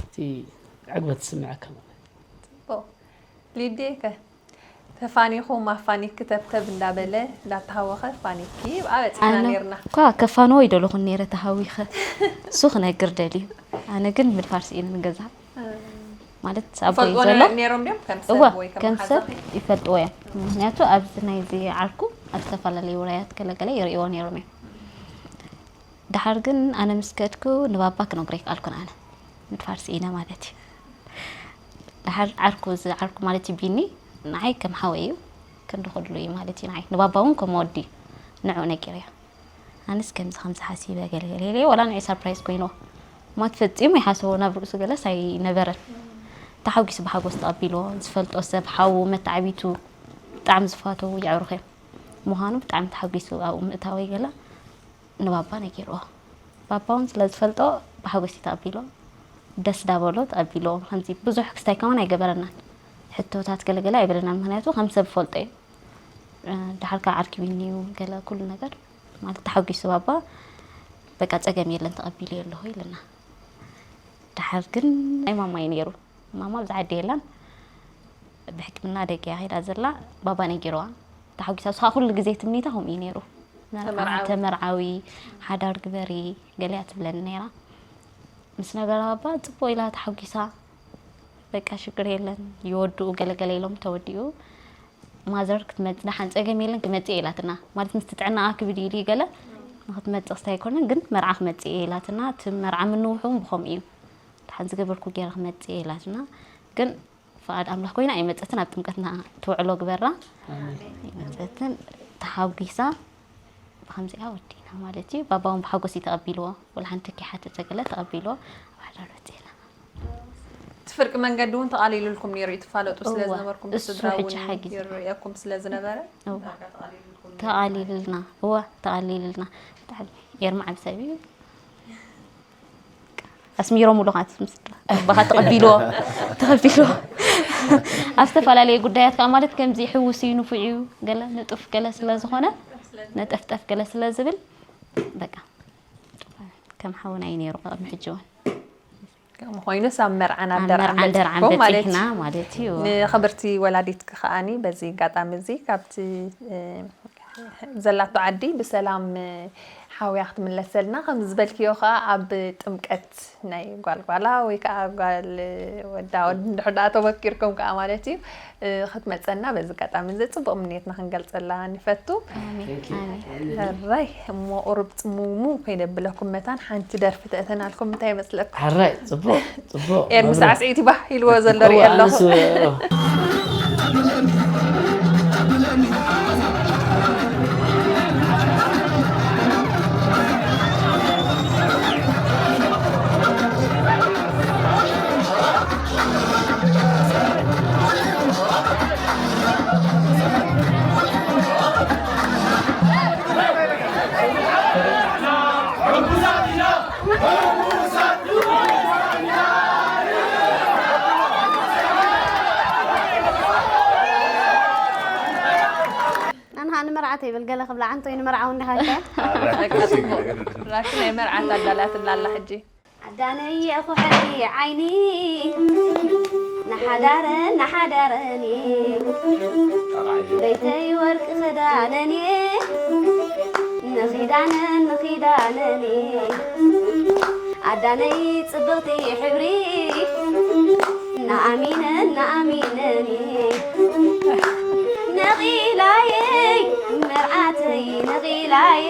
እቲ ዕግበት ትስምዐካ ማለት እዩ። ሊድየ ከ ተፋኒኹ ማፋኒክ ተብተብ እንዳበለ እንዳተሃወኸ ፋኒኪ ኣብኣ በፂሕና ነርና። እኳ ከፋንዎ ይደለኹን ነይረ ተሃዊኸ እሱ ክነግር ደልዩ። ኣነ ግን ምድፋር ስኢነ ንገዛ ማለት ኣቦይ ይፈልጥዎ ዘሎ ነይሮም ድዮም ከም እወ ሰብ ወይ ከም ከም ሓዛ? ሰብ ይፈልጥዎ እዮም። ምክንያቱ ኣብዚ ናይዚ ዓርኩ ኣብ ዝተፈላለዩ ውራያት ገለገለ ይርእይዎ ነይሮም እዮም። ደሓር ግን ኣነ ምስ ከድኩ ንባባ ክነግሮ ይከኣልኩን ኣነ ምድፋር ስኢነ ማለት እዩ። ደሓር ዓርኩ እዚ ዓርኩ ማለት እዩ ቢኒ ንዓይ ከም ሓወይ እዩ ክንዲ ኩሉ እዩ ማለት እዩ ንዓይ ንባባ እውን ከም ወዲ እዩ ንዑ ነጊረዮ። ኣነስ ከምዚ ከምዚ ሓሲበ ገለ ገለ ኢለ ወላ ንዒ ሰርፕራይዝ ኮይንዎ። ማት ፈጺሙ ይሓስቦ ናብ ርእሱ ገለስ ኣይነበረን። ተሓጒሱ ብሓጎስ ተቐቢልዎ። ዝፈልጦ ሰብ ሓዉ መተዓቢቱ ብጣዕሚ ዝፋተዉ የዕሩኽ እዮም። ምዃኑ ብጣዕሚ ተሓጒሱ ኣብኡ ምእታወይ ገለ ንባባ ነጊርዎ። ባባ እውን ስለ ዝፈልጦ ብሓጎስ እዩ ተቐቢልዎ። ደስ ዳበሎ ተቐቢልዎ። ከምዚ ብዙሕ ክስታይ ከማን ኣይገበረናን። ሕቶታት ገለገለ ኣይበለናን ምክንያቱ ከም ሰብ ዝፈልጦ እዩ። ደሓር ከዓ ዓርኪ ቢኒ እዩ ገለ ኩሉ ነገር ማለት ተሓጒሱ ባባ በቃ ፀገም የለን ተቐቢለዮ ኣለኹ ኢለና። ደሓር ግን ናይ ማማ እዩ ነይሩ። ማማ ኣብዚ ዓዲ የላን ብሕክምና ደቂያ ከይዳ ዘላ ባባ ነጊርዋ ተሓጒሳ። እሱ ከዓ ኩሉ ግዜ ትምኒታ ከምኡ እዩ ነይሩ። መርዓ ተመርዓዊ ሓዳር ግበሪ ገሊያ ትብለኒ ነይራ። ምስ ነገራ ባባ ፅቡቕ ኢላ ተሓጒሳ በቃ ሽግር የለን ይወድኡ ገለገለ ኢሎም ተወዲኡ ማዘር ክትመፅእ ደሓን ፀገም የለን ክመፅእ እየ ኢላትና ማለት ምስቲ ጥዕናኣ ክብድ ኢሉ ገለ ንክትመፅእ ክስታይ ኣይኮነን ግን መርዓ ክመፅእ እየ ኢላትና እቲ መርዓ ምንውሑ እውን ብከምኡ እዩ ደሓን ዝገበርኩ ገይረ ክመፅእ እየ ኢላትና ግን ፍቓድ ኣምላኽ ኮይና ኣይመፀትን ኣብ ጥምቀትና ትውዕሎ ግበራ ኣይመፀትን ተሓጒሳ ብከምዚኣ ወዲና ማለት እዩ ባባ እውን ብሓጎስ እዩ ተቐቢልዎ ወላ ሓንቲ ከይሓተተ ገለ ተቐቢልዎ ኣብ ሓዳር ወፂና እቲ ፍርቂ መንገዲ እውን ተቓሊሉልኩም ነይሩ እዩ ትፋለጡ ስለ ዝነበርኩም ብስድራ እውን ይርእየኩም ስለ ዝነበረ ተቓሊልና እወ ተቓሊልና ብጣዕሚ ኤርማ ዓቢ ሰብ እዩ ኣስሚሮምሉ ከዓ እቲ ስድራ ባኻ ተቐቢልዎ ተቐቢልዎ ኣብ ዝተፈላለየ ጉዳያት ከዓ ማለት ከምዚ ሕውስ እዩ ንፉዕ እዩ ገለ ንጡፍ ገለ ስለ ዝኾነ ነጠፍጠፍ ገለ ስለ ዝብል በቃ ከም ሓውና እዩ ነይሩ ቅድሚ ሕጂ እውን ከምኡ ኮይኑስ ኣብ መርዓን ኣብ ኣብ ደርዓን መርዓን ደርዓን በፂሕኩም ማለት በፂሕና እዩ። ማለት እዩ ንኽብርቲ ወላዲትኪ ከዓኒ በዚ ኣጋጣሚ እዚ ካብቲ ዘላቶ ዓዲ ብሰላም ሓውያ ክትምለሰልና ከም ዝበልክዮ ከዓ ኣብ ጥምቀት ናይ ጓልጓላ ወይ ከዓ ጓል ወዳ ወዲ እንድሕር ደኣ ተወኪርኩም ከዓ ማለት እዩ ክትመፀና በዚ ኣጋጣሚ እዚ ፅቡቅ ምንየትና ክንገልፀላ ንፈቱ ሕራይ እሞ ቁሩብ ፅምውምው ከይደብለኩም መታን ሓንቲ ደርፊ ተእተናልኩም እንታይ ይመስለኩም ሕራይ ፅቡቅ ፅቡቅ ኤርሚ ሳዕስዒት ይባህ ኢልዎ ዘሎ ርኢ ኣለኹ ኣነ ከዓ ንመርዓተይ ይብል ገለ ክብላ ዓንቶ እዩ ንመርዓዊ እንዲኻ ኢልካዮ ራኪ ናይ መርዓት ኣዳላትላ ኣላ ሕጂ ኣዳነይ የኹሕኒ ዓይኒ ንሓዳረን ንሓዳረን በይተይ ወርቂ ክዳነን ንኺዳነን ንኺዳነን ኣዳነይ ጽብቕቲ ሕብሪ ንኣሚነን ንኣሚነን ነቒላየይ መርዓተይ ነቒላየ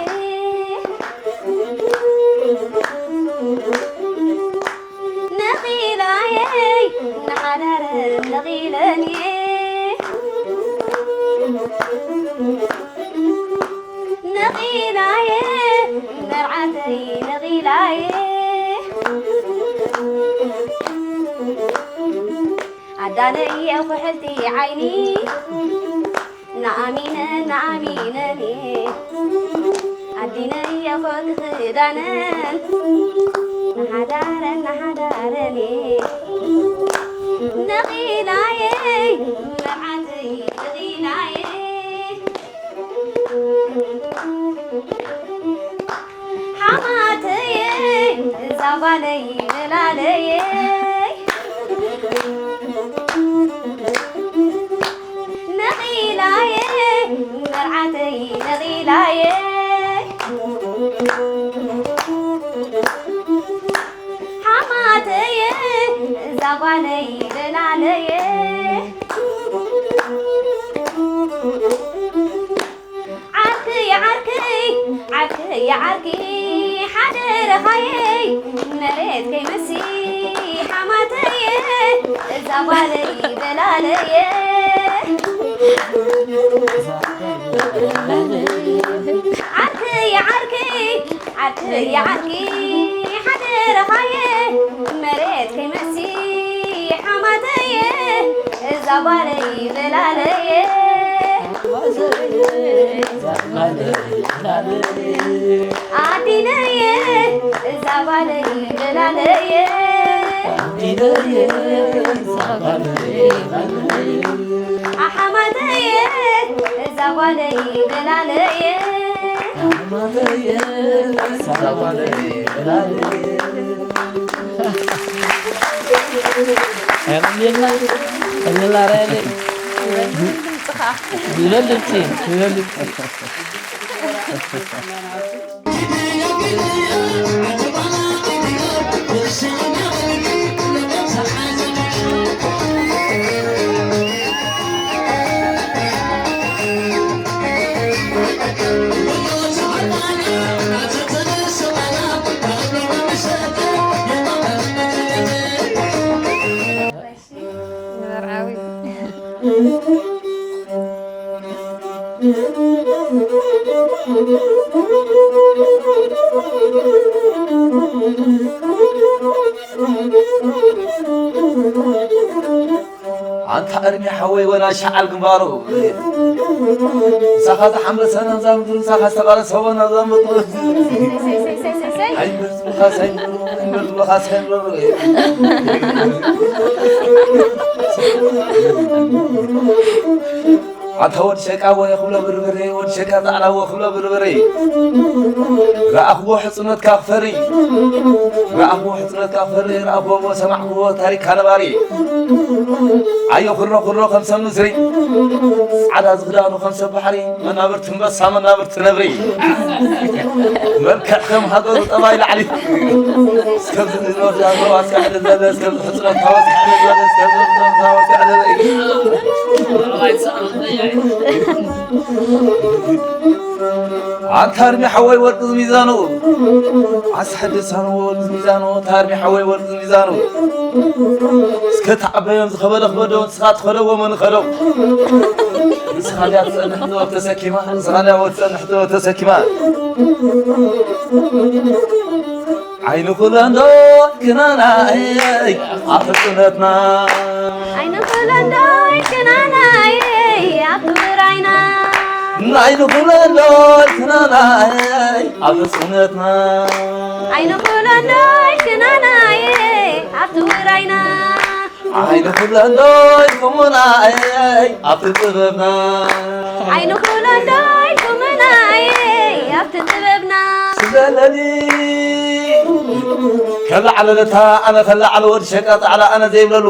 ነኺላየይ ንሓዳር ነኺለ ዳነየ ኩሕልቲ ዓይኒ ናኣሚነ ናኣሚነኒ ኣዲነየ ኮት ክዳነን ናሓዳረን ናሓዳረኒ ነቒላየ መርዓተይ ነቒላየ ሓማተየ እዛ ጓለይ በላለየ ነቒላየ መርዓተይ ነቒላየ ሓማተየ እዛ ጓለይ በላለየ ዓርክይ ዓርክይ ዓርክይ ዓርኪ ሓደረኻየይ መሬት ከይመሲ ሓማተየ እዛ ጓለይ በላለየ ዓርክይ ዓርክይ ዓርክይ ዓርኪ ሓደረኻየ መሬት ከይመሲ ሓማተየ እዛ ጓለይ በላለየ ኣዲነየ እዛ ጓለይ በላለየ ኣሓማተየ እዛ ጓለይ በላለየ ቀኒልና ቀኒልና ራይለይ ይበል ድምፂ ይበል ድምፂ ንመርዓዊ ኣንታ እርሚ ሓወይ ወላ ሸዓል ግንባሩ ምሳኻ ዝሓመሰ ናብዛ ምድሪ ምሳኻ ዝተቓለሰዎ ናብዛ ምድሪ ኣይምርዝምኻስ ኣይምርዝምኻስ ኣይምርዝምኻስ ኣይምርዝም ኣታ ወዲ ሸቃ ወየ ክብሎ ብርብሬ ወዲ ሸቃ ጻዕዳ ወ ክብሎ ብርብሬ ረኣኽዎ ሕጽነትካ ክፈሪ ረኣኽዎ ሕጽነትካ ክፈሪ ረኣኽዎ ሰማዕክዎ ታሪክካ ነባሪ ዓዮ ኩሮ ኩሮ ከም ሰብ ንስሪ ጻዕዳ ዝኽዳኑ ከም ሰብ ባሕሪ መናብርቲ ኣንበሳ መናብርቲ ነብሪ መልክዕ ከም ሃገሩ ጠባይ ላዕሊ እስከዚ ዝኖር ዳንጎ ኣስካሕል በለ እስከዚ ሕጽረት ታወስ ሕል በለ እስከዚ ሕጽረት ታወስ ሕል በለ ኣንታ ኣርሚ ሓወይ ወርቂ ሚዛኑ ኣስሐ ደሳኑ ወርቂ ሚዛኑ ኣንታ ኣርሚ ሓወይ ወርቂ ሚዛኑ እስከ ተዓበዮም ዝኸበደ ክበዶ ንስኻ ትኸደዎ መን ኸደው ንስኻ ድያ ትጸንሕ ጥበብ ተሰኪማ ንስኻ ድያ ወትጸንሕ ጥበብ ተሰኪማ ዓይኒ ኩለንዶ ክናናይ ኣብ ሕጽነትና ዓይኒ ኩለንዶይ ክናናይ ኣብ ትግራይና ዓይኒ ኩለንዶይ ክናናይ ኣብ ሕጽነትና ዓይኒ ኩለንዶይ ክናናይ ኣብ ትግራይና ዓይኒ ኩለንዶይ ክሙናይ ኣብቲ ጥበብና ዓይኒ ኩለንዶይ ክሙናይ ኣብቲ ጥበብና ስለለሊ ከላዕለለታ ኣነ ከላዕለ ወዲ ሸቃ ጣዕላ ኣነ ዘይብለሉ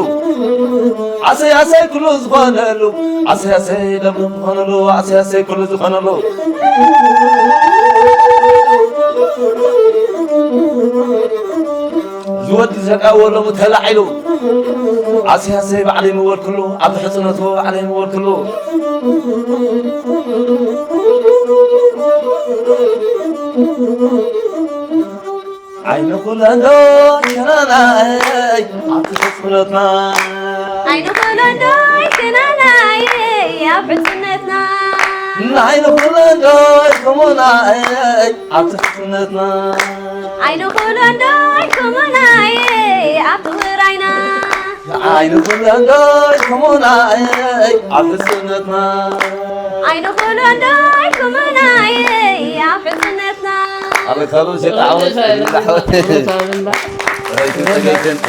ኣሰይ ኣሰይ ኩሉ ዝኾነሉ ኣሰይ ኣሰይ ለምለም ዝኾነሉ ኣሰይ ኣሰይ ኩሉ ዝኾነሉ ዝወዲ ዘቃወ ሎሚ ተላዒሉ ኣሰይ ኣሰይ ባዕለይ ምወልክሉ ኣብ ሕፅነቱ ባዕለይ ምወልክሉ ዓይኒ ኩለንዶ ሸናናይ ኣብቲ ሕፅነትና ዓይኒ ኩለንዶይ ሸናናይ ኣብ ሕፅነትና ዓይኒ ኩለንዶይ ከሞናይ ኣብቲ ሕፅነትና ዓይኒ ኩለንዶይ ከሞናይ ኣብቲ ውራይና ዓይኒ ኩለን ዶ ይኩሙናይ ኣብ ሕጽነትና። ዓይኒ ኩለን ዶ ይኩሙናይ ኣብ ሕጽነትና። ኣብ ከሉ ሲጣ ዓወት።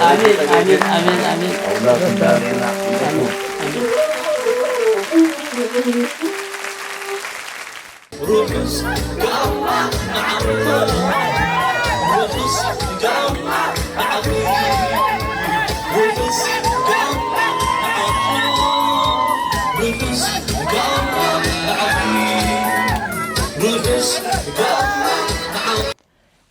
ኣሜን፣ ኣሜን፣ ኣሜን፣ ኣሜን። ኣውላድ እንዳኔና። ርሑስ ጋማ ንዓኹም። ርሑስ ጋማ ንዓኹም። ርሑስ ጋማ ንዓኹም። ርሑስ ጋማ ንዓኹም። ርሑስ ጋማ ንዓኹም።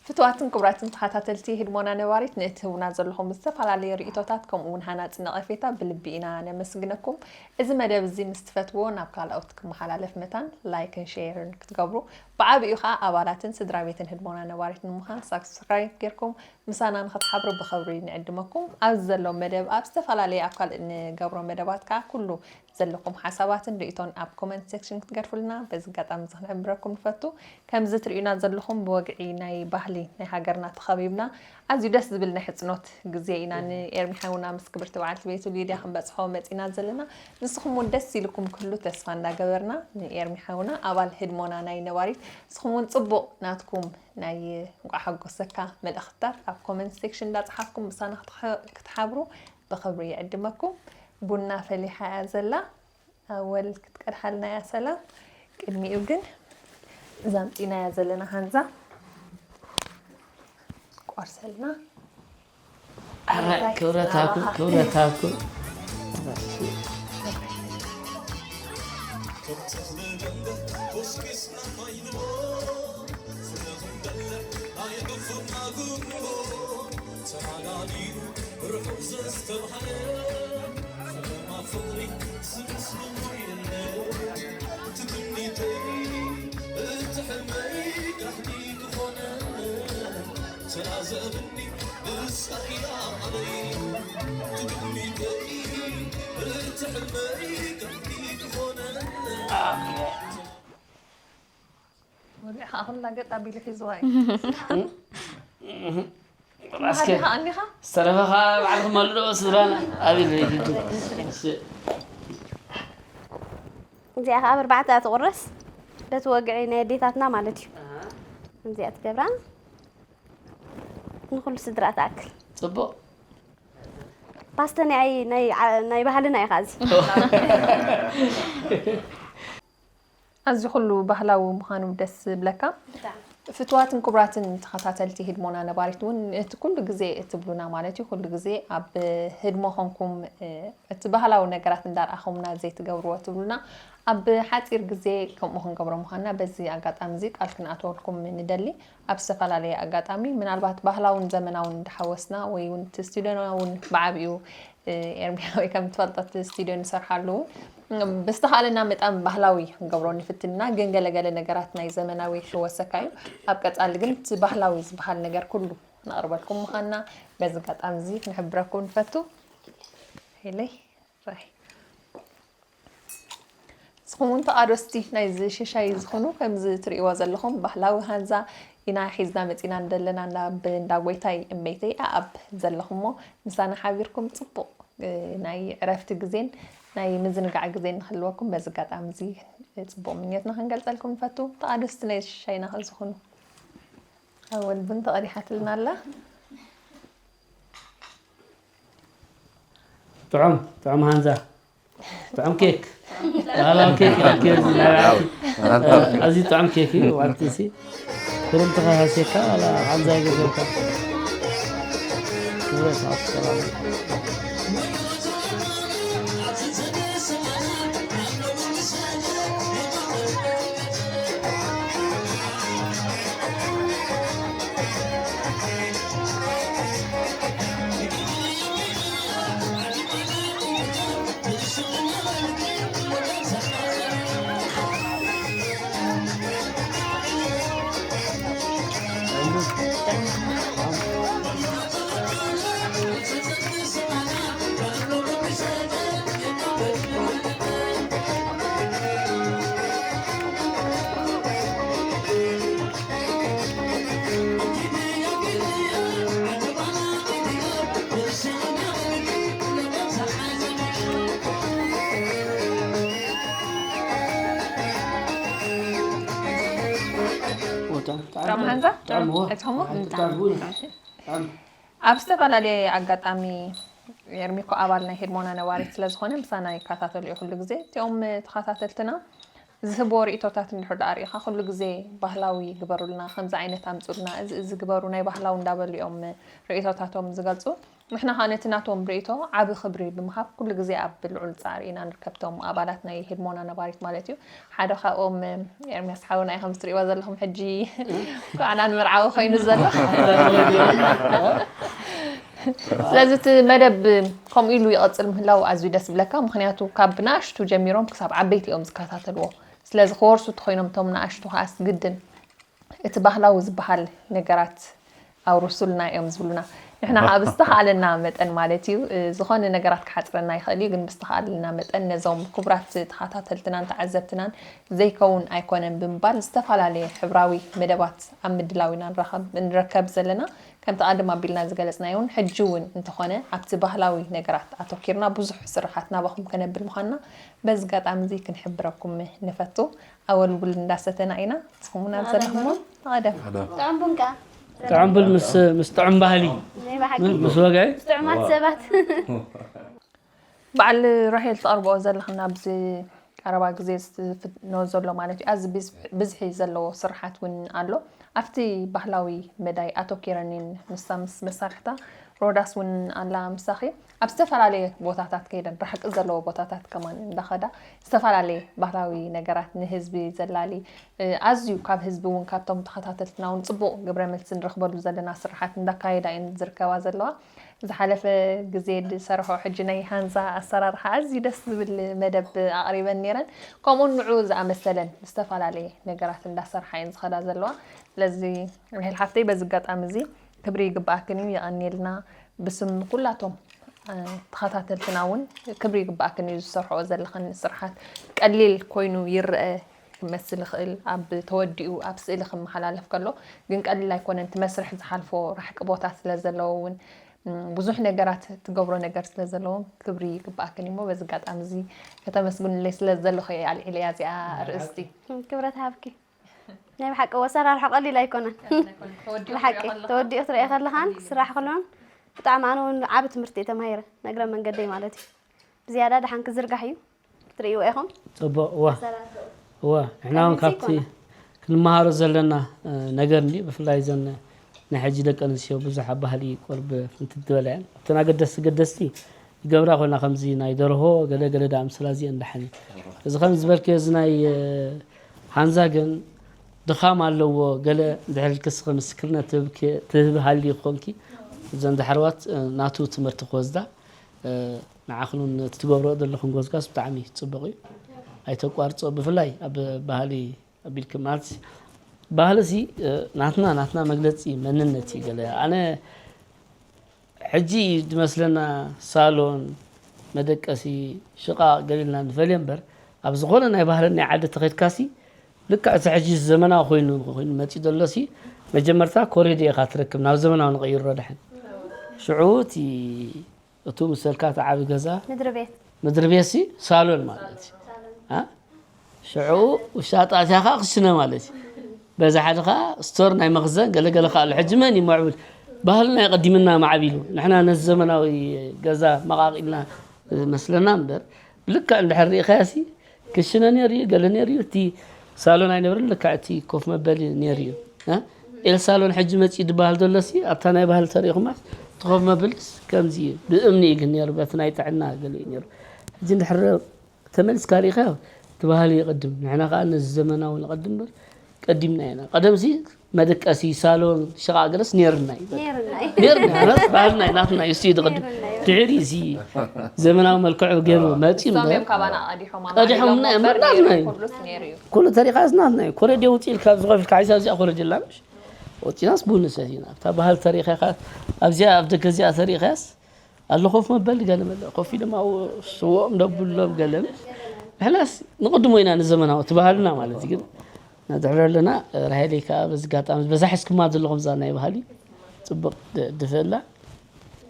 ፍቱዋትን ክቡራትን ተኸታተልቲ ህድሞና ነባሪት፣ ንእትህቡና ዘለኹም ዝተፈላለዩ ርእይቶታት ከምኡ እውን ሃናጺ ነቐፌታ ብልቢ ኢና ነመስግነኩም። እዚ መደብ እዚ ምስ ትፈትዎ ናብ ካልኦት ክመሓላለፍ መታን ላይክን ሼርን ክትገብሩ፣ ብዓቢኡ ኸኣ ኣባላትን ስድራ ቤትን ህድሞና ነባሪት ንምዃን ሳብስክራይብ ጌርኩም ምሳና ንኽትሓብሩ ብኽብሪ ንዕድመኩም። ኣብዚ ዘሎ መደብ ኣብ ዝተፈላለዩ ኣብ ካልእ ንገብሮ መደባት ከኣ ኩሉ ዘለኩም ሓሳባትን ርእይቶን ኣብ ኮመንት ሴክሽን ክትገድፉልና በዚ ኣጋጣሚ እዚ ክንሕብረኩም ንፈቱ። ከምዚ ትርእዩና ዘለኹም ብወግዒ ናይ ባህሊ ናይ ሃገርና ተኸቢብና ኣዝዩ ደስ ዝብል ናይ ሕጽኖት ግዜ ኢና ንኤርሚ ሓውና ምስ ክብርቲ በዓልቲ ቤቱ ሊድያ ክንበጽሖ መጺና ዘለና። ንስኹም እውን ደስ ኢልኩም ክህሉ ተስፋ እንዳገበርና ንኤርሚ ሓውና ኣባል ህድሞና ናይ ነባሪት ንስኹም እውን ጽቡቕ ናትኩም ናይ እንቋዕ ሓጎሰካ መልእኽትታት ኣብ ኮመንት ሴክሽን እንዳጸሓፍኩም ምሳና ክትሓ-፣ ክትሓብሩ ብኽብሪ ይዕድመኩም። ቡና ፈሊሓ እያ ዘላ። ኣወል ክትቀድሓልና እያ ሰላም። ቅድሚኡ ግን እዛ ኣምጺእናያ ዘለና ሃንዛ ቆርሰልና። ኣረ፣ ክብረት ሃብኩም፣ ክብረት ሃብኩም። ወዲኻ ኩላ ገጥ ኣቢሉ ሒዝዋ እዩ። እስከ መሃሪ ኸኣ እኒኻ? ዝተረፈ ኸኣ ባዕልኹም ኣሉ ዶ ስድራና? ኣቢሉ እዩ። እሺ። እዚኣ ኸኣ ብኣርባዕተ እያ ትቑረስ። በቲ ወግዒ ናይ ኣዴታትና ማለት እዩ። ኣሃ። እዚኣ ትገብራ ንኹሉ ስድራ ትኣክል። ጽቡቕ። ፓስተ ናይ፣ ናይ፣ ናይ ባህልና እዩ ኸኣ እዚ። ኣዝዩ ኩሉ ባህላዊ ምዃኑ ደስ ዝብለካ። ብጣዕሚ። ፍትዋትን ክቡራትን ተኸታተልቲ ህድሞና ነባሪት እውን እቲ ኩሉ ግዜ እትብሉና ማለት እዩ፣ ኩሉ ግዜ ኣብ ህድሞ ኾንኩም፣ እ፣ እቲ ባህላዊ ነገራት እንዳርኣኹምና ዘይትገብርዎ ትብሉና፣ ኣብ ሓጺር ግዜ ከምኡ ክንገብሮ ምዃንና በዚ ኣጋጣሚ እዚ ቃል ክንኣትወልኩም ንደሊ። ኣብ ዝተፈላለየ ኣጋጣሚ ምናልባት ባህላውን ዘመናውን እንዳሓወስና ወይ እውን እቲ ስቱድዮና እውን ብዓቢኡ፣ እ፣ ኤርሚያ ወይ ከም ትፈልጦ እቲ ስቱድዮ ንሰርሓሉ እውን ብዝተኻእለና መጠን ባህላዊ ክንገብሮ ንፍትን ኢና፣ ግን ገለገለ ነገራት ናይ ዘመናዊ ይሕወሰካ እዩ። ኣብ ቀጻሊ ግን እቲ ባህላዊ ዝበሃል ነገር ኩሉ ነቕርበልኩም ምዃንና በዚ ኣጋጣሚ እዚ ክንሕብረኩም ንፈቱ። ሄለይ፣ ራይ። ንስኹም እውን ተቓደስቲ ናይዚ ሽሻይ ዝኾኑ ከምዚ ትርእይዎ ዘለኹም ባህላዊ ሃንዛ ኢና ሒዝና መጺና እንደለና ናብ እንዳ ጎይታይ እምበይተይ ኣኣብ ዘለኹሞ ምሳና ሓቢርኩም ጽቡቕ፣ እ፣ ናይ ዕረፍቲ ግዜን ናይ ምዝንጋዕ ግዜን ንክህልወኩም በዚ ኣጋጣሚ እዚ ጽቡቕ ምንዮትና ክንገልጸልኩም ንፈቱ። ተቓደስቲ ናይ ሽሻይና ከም ዝኾኑ ኣወል ቡን ተቐዲሓትልና ኣላ። ጥዑም፣ ጥዑም ሃንዛ። ጥዑም ኬክ። ባህላዊ ኬክ፣ ኬክ ናይ በዓልቲ። ኣዝዩ ጥዑም ኬክ እዩ፣ በዓልቲ እሲ። ክርምቲ ከይሃስየካ፣ ዋላ ሃንዛ ይገበርካ። ክብረት ኣብ ሰላም። ጥዑም ሓንዛ? ጥዑም እዎ። እትኹም? ጥዑም። እሺ። ኣብ ዝተፈላለየ ኣጋጣሚ ኤርሚኮ ኣባል ናይ ሄድሞና ነባሪት ስለ ዝኾነ ምሳና ይከታተሉ እዩ ኩሉ ግዜ። እቲኦም ተኸታተልትና ዝህብዎ ርእይቶታት እንድሕር ደኣ ርኢኻ ኩሉ ግዜ ባህላዊ ግበሩልና፣ ከምዚ ዓይነት ኣምፁልና፣ እዚ እዚ ግበሩ ናይ ባህላዊ እንዳበሉ እዮም ርእይቶታቶም ዝገልፁ። ንሕና ኸዓ ነቲ ናቶም ርእይቶ ዓቢ ክብሪ ብምሃብ ኩሉ ግዜ ኣብ ልዑል ጻዕሪ ኢና ንርከብ፣ እቶም ኣባላት ናይ ሄድሞና ነባሪት ማለት እዩ። ሓደ ካብኦም ኤርምያስ ሓውና እዩ፣ ከም እትርእይዎ ዘለኹም ሕጂ ኳዕናን መርዓዊ ኮይኑ ዘሎ። ስለዚ እቲ መደብ ከምኡ ኢሉ ይቐጽል ምህላው ኣዝዩ ደስ ዝብለካ፣ ምኽንያቱ ካብ ብንኣሽቱ ጀሚሮም ክሳብ ዓበይቲ እዮም ዝከታተልዎ። ስለዚ ክወርሱ እንተኾይኖም እቶም ንኣሽቱ ከኣስ ግድን እቲ ባህላዊ ዝበሃል ነገራት ኣውርሱልና እዮም ዝብሉና። ንሕና ከዓ ብዝተኻእለና መጠን ማለት እዩ፣ እ፣ ዝኾነ ነገራት ክሓፅረና ይኽእል እዩ፣ ግን ብዝተኻእለና መጠን ነዞም ክቡራት ተኸታተልትናን ተዓዘብትናን ዘይከውን ኣይኮነን ብምባል ዝተፈላለየ ሕብራዊ መደባት ኣብ ምድላው ኢና ንረኸብ-፣ ንረከብ ዘለና። ከምቲ ቀደም ኣቢልና ዝገለፅናዮ እውን ሕጂ እውን እንተኾነ ኣብቲ ባህላዊ ነገራት ኣተኪርና ብዙሕ ስርሓት ናባኹም ከነብል ምዃንና በዚ ኣጋጣሚ እዚ ክንሕብረኩም ንፈቱ። ኣወልውል እንዳሰተና ኢና። ንስኹም እውን ኣብ ዘለኹሞ ንቐደም። ጥዑም ቡን ከኣ። ጥዑም ቡን ምስ፣ ምስ ጥዑም ባህሊ። ናይ ብሓቂ። ምስ ወግዒ። ምስ ጥዑማት ሰባት። በዓል ራሄል ተቕርብኦ ዘለኽና ኣብዚ ቀረባ ግዜ ዝፍኖ ዘሎ ማለት እዩ። ኣዚ ብዝ-፣ ብዝሒ ዘለዎ ስርሓት እውን ኣሎ። ኣብቲ ባህላዊ መዳይ ኣተኪረን እየን ንሳ ምስ መሳርሕታ። ሮዳስ እውን ኣላ ምሳኺ። ኣብ ዝተፈላለየ ቦታታት ከይደን፣ ርሕቂ ዘለዎ ቦታታት ከማን እንዳኸዳ ዝተፈላለየ ባህላዊ ነገራት ንህዝቢ ዘላሊ፣ እ፣ ኣዝዩ ካብ ህዝቢ እውን ካብቶም ተኸታተልትና እውን ጽቡቕ ግብረ መልሲ ንረኽበሉ ዘለና ስርሓት እንዳካየዳ እየን ዝርከባ ዘለዋ። ዝሓለፈ ግዜ ዝሰርሖ ሕጂ ናይ ሃንዛ ኣሰራርሓ ኣዝዩ ደስ ዝብል መደብ ኣቕሪበን ነይረን። ከምኡውን ንዑ ዝኣመሰለን ዝተፈላለየ ነገራት እንዳሰርሓ እየን ዝኸዳ ዘለዋ። ስለዚ ራሄል ሓፍተይ በዚ ኣጋጣሚ እዚ ክብሪ ይግባኣክን እዩ፣ የቐንየልና። ብስም ኩላቶም፣ እ፣ ተኸታተልትና እውን ክብሪ ይግባኣክን እዩ ዝሰርሕኦ ዘለኽን ስርሓት። ቀሊል ኮይኑ ይረአ ክመስል ይኽእል፣ ኣብ ተወዲኡ ኣብ ስእሊ ክመሓላለፍ ከሎ ግን ቀሊል ኣይኮነን። እቲ መስርሕ ዝሓልፎ ራሕቂ ቦታ ስለ ዘለዎ እውን፣ ም፣ ብዙሕ ነገራት ትገብሮ ነገር ስለ ዘለዎ ክብሪ ይግባኣክን እዩ። እሞ በዚ ኣጋጣሚ እዚ ከተመስግኑለይ ስለ ዘለኹ እየ ኣልዒለያ እዚኣ ርዕስቲ። ክብረት ሃብኪ። ናይ ብሓቂ ኣሰራርሓ ቀሊል ኣይኮነን። ተወዲኡ ብሓቂ ክትሪኦ ከለኻ ተወዲኡ ክትሪኦ ከለኻን ክስራሕ ከሎን ብጣዕሚ ኣነ እውን ዓቢ ትምህርቲ እየ ተማሂረ፣ ንእግረ መንገደይ ማለት እዩ። ብዝያዳ ደሓን ክዝርጋሕ እዩ፣ ክትርእይዎ ኢኹም። ጽቡቕ፣ እዋ። ኣሰራርሓኡ። እዋ፣ ንሕና እውን ቀሊል ካብቲ ዘይኮነ። ክንመሃሮ ዘለና፣ እ፣ ነገር እንድዩ። ብፍላይ እዘን ናይ ሕጂ ደቂ ኣንስትዮ ብዙሕ ኣብ ባህሊ ቁርብ ፍንትት ዝበላ እየን። እተን ኣገደስቲ ገደስቲ ይገብራ ኮይና ከምዚ ናይ ደርሆ ገለ ገለ ደኣ ምስላ እዚአን ደሓን እዩ። እዚ ከም ዝበልክዮ እዚ ናይ፣ እ፣ ሃንዛ ግን ድኻም ኣለዎ። ገለ እንድሕር ኢልኪ እስኺ ምስክርነት ትህብኪ-፣ ትህቢ ሃልዩ ኮንኪ እዘን ዳሕረዋት፣ እ፣ ናቱ ትምህርቲ ክወስዳ፣ እ፣ ንዓኽን እውን እቲ ትገብርኦ ዘለኽን ጎዝጋዝ ብጣዕሚ ጽቡቕ እዩ። ኣይተቋርጾ። ብፍላይ ኣብ ባህሊ ኣቢልኪ ማለት ባህሊ ሲ፣ እ፣ ናትና፣ ናትና መግለጺ መንነት እዩ ገለ። ኣነ ሕጂ ዝመስለና ሳሎን፣ መደቀሲ፣ ሽቓቕ ገሊልና ንፈልዮ እምበር፣ ኣብ ዝኾነ ናይ ባህልን ናይ ዓዲ ተኸድካሲ፣ ልክዕ እቲ ሕጂ ዘመናዊ ኮይኑ፣ ኮይኑ መጺኡ ዘሎሲ፣ መጀመርታ ኮሪዶ ኢኻ ትረክብ፣ ናብ ዘመናዊ ንቐይሮ ደሓን። ሽዑ እቲ፣ እቱ ምሰልካ እቲ ዓቢ ገዛ፣ ምድሪ ቤት። ምድሪ ቤትሲ ሳሎን ማለት እዩ። አ? ሽዑ ውሻጠ ኣትያ ኸዓ ክሽነ ማለት እዩ። በዚ ሓደ ኸዓ ስቶር ናይ መኽዘን ገለገለ ኸዓ ኣሎ። ሕጂ መን እዩ ምዕቡል? ባህልና እዩ ቀዲምና ማዕቢሉ። ንሕና ነዚ ዘመናዊ ገዛ መቓቒልና መስለና እምበር፣ ብልክዕ እንድሕር ርኢኻዮሲ ክሽነ ነይሩ እዩ፣ ገለ ነይሩ እዩ። እቲ ሳሎን ኣይነበረን፣ ልክዕ እቲ ኮፍ መበሊ ነይሩ እዩ። እ? ኤል ሳሎን ሕጂ መጺኡ ዝበሃል ዘሎሲ ኣብታ ናይ ባህሊ ተሪኢኹማስ እቲ ኮፍ መበሊስ ከምዚ እዩ። ብእምኒ እዩ ግን ነይሩ፣ በቲ ናይ ጥዕና ገለ እዩ ነይሩ። ሕጂ እንድሕር ተመሊስካ ርኢኻዮ፣ እቲ ባህሊ ይቕድም። ንሕና ከኣ ነዚ ዘመናዊ ንቐድም እምበር፣ ቀዲምና ኢና። ቀደምሲ መደቀሲ፣ ሳሎን፣ ሽቓቕ ገለስ ነይርና እዩ። ነይርና እዩ። ነይርና፣ ባህልና እዩ፣ ናትና እዩ፣ እሱ እዩ ዝቕድም። ነይርና እዩ። ድሕሪ እዚ ዘመናዊ መልክዑ ገይሩ መጺኡ እምበር፣ እዮም ካባና ቀዲሖም፣ ቀዲሖምና እዮም፣ ኣማሊሎሞ እምበር ናትና እዩ። ኩሉስ ነይሩ እዩ። ኩሉ ተሪኻስ ናትና እዩ። ኮረድዮ ውጽእ ኢልካ ኣብዚ ኮፍ ኢልካ ሓይሳ እዚኣ ኮረድዮ ኣላ፣ ምሽ? ወጺናስ ቡን ንሰቲ ኢና። ኣብታ ባህሊ ተሪኻስ፣ ኣብዚኣ ኣብ ደገ እዚኣ ተሪኻስ፣ ኣሎ ኮፍ መበሊ ገለ መለ፣ ኮፍ ኢሎም ኣብኡ ስወኦም ደብሎም ገለን። ንሕናስ ንቕድሞ ኢና ንዘመናዊ፣ እቲ ባህልና ማለት እዩ። ግን ነድሕር ኣለና። ራሄለይ ከኣ በዚ ኣጋጣሚ በዛ ሒዝኩማ ዘለኹም እዛ ናይ ባህሊ ጽቡቕ ድ-፣ ድፈላ።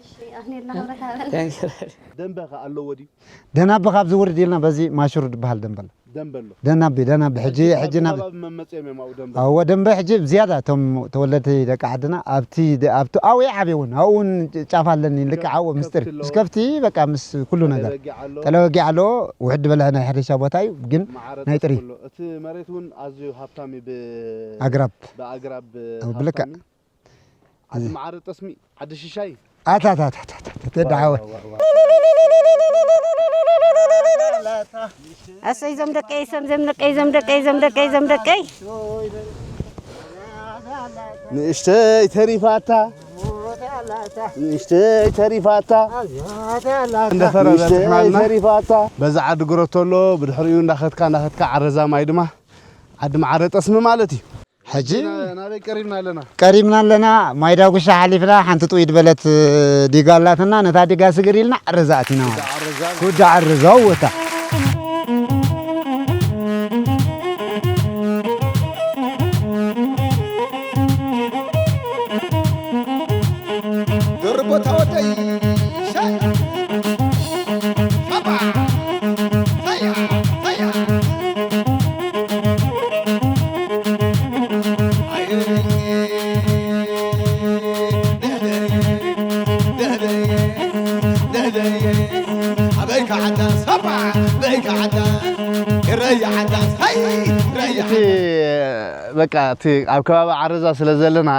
እሺ፣ ኣኽኒልና ክብረት ሃበል። Thank you፣ ራሄለይ። ደንበ ከ ኣለዎ ድዩ? ደናበ ካብ ዝውርድ ኢልና በዚ ማሽሩ ዝበሃል ደንበ ኣሎ። ደንበሎ ደናቢ ደናቢ ሕጂ ሕጂ ናብ መመፅኦም እዮም ኣብኡ ደንበ ኣዎ ደንበ ሕጂ ብዝያዳ እቶም ተወለድቲ ደቂ ዓድና ኣብቲ ኣብቲ ኣብኡ ይዓብዩ እውን ኣብኡ እውን ጫፍ ኣለኒ ልክዕ ኣብኡ ምስጢር እዩ። ምስ ከብቲ በቃ ምስ ኩሉ ነገር በጊዕ ኣሎ ጠለበጊዕ ኣለዎ። ውሕድ ዝበለ ናይ ሕርሻ ቦታ እዩ ግን ማዕረ ናይ ጥሪ ተስፍሎ። እቲ መሬት እውን ኣዝዩ ሃብታም እዩ ብ- ኣግራብ ብኣግራብ ብልክዕ። ሃብታም እዩ። ዓዲ ማዕረ ጠስሚ ዓዲ ሽሻይ ኣታታታታተዳሓወ ኣሰይ ዞም ደቀይ ሰም ዘም ደቀይ ዘም ደቀይ ዘም ደቀይ ዘም ደቀይ ንእሽተይ ተሪፋታ ንእሽተይ ተሪፋታ እንደፈረ ንእሽተይ በፅሕናልና ተሪፋታ በዛ ዓዲ ግረቶ ኣሎ ብድሕሪኡ እንዳኸትካ እንዳኸትካ ዓረዛ ማይ ድማ ዓዲ ማዓረ ጠስሚ ማለት እዩ ሕጂ ናበይ ቀሪብና ኣለና ቀሪብና ኣለና። ማይ ዳጉሻ ሓሊፍና ሓንቲ ጥውይ ዝበለት ዲጋ ኣላትና። ነታ ዲጋ ስግር ኢልና ዓረዛ ኣቲና ማለት ዓረዛ ጉዳ ዓረዛ ወታ ድርቦ ተወደይ ሻይ ሻባ ሃያ ሃያ ኣበይ ከዓዳ ሰባ በይ ከዓዳ ይረይ ዓዳ ሃይ ረይ እቲ በቃ እቲ ኣብ ከባቢ ዓረዛ ስለ ዘለና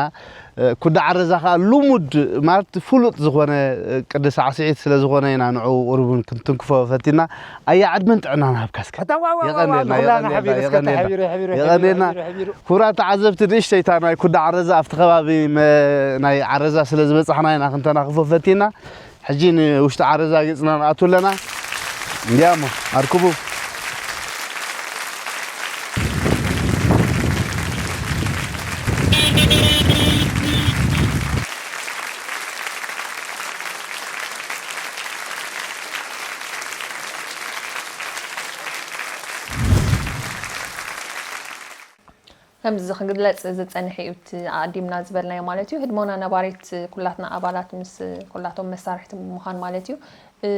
ኩዳ ዓረዛ ከዓ ልሙድ ማለት ፍሉጥ ዝኾነ ቅዲ ሳዕስዒት ስለ ዝኾነ ኢና ንዕኡ ቁሩብ ክንትንክፎ ፈቲና። ኣያ ዕድመን ጥዕናን ሃብካ እስከ። የቐንየልና፣ የቐንየልና፣ የቐንየልና። የቐንየልና። ክቡራት ተዓዘብቲ ንእሽተይታ ናይ ኩዳ ዓረዛ ኣብቲ ከባቢ መ- ናይ ዓረዛ ስለ ዝበጻሕና ኢና ክንተናኽፎ ፈቲና። ሕጂ ንውሽጢ ዓረዛ ገጽና ንኣቱ ኣለና። እንዲያሞ ኣርክቡ። ከምዚ ክግለጽ ዝጸንሐ እዩ እቲ ኣቐዲምና ዝበልናዮ ማለት እዩ። ህድሞና ነባሪት ኩላትና ኣባላት ምስ ኩላቶም መሳርሕቲ ብምዃን ማለት እዩ። እ፣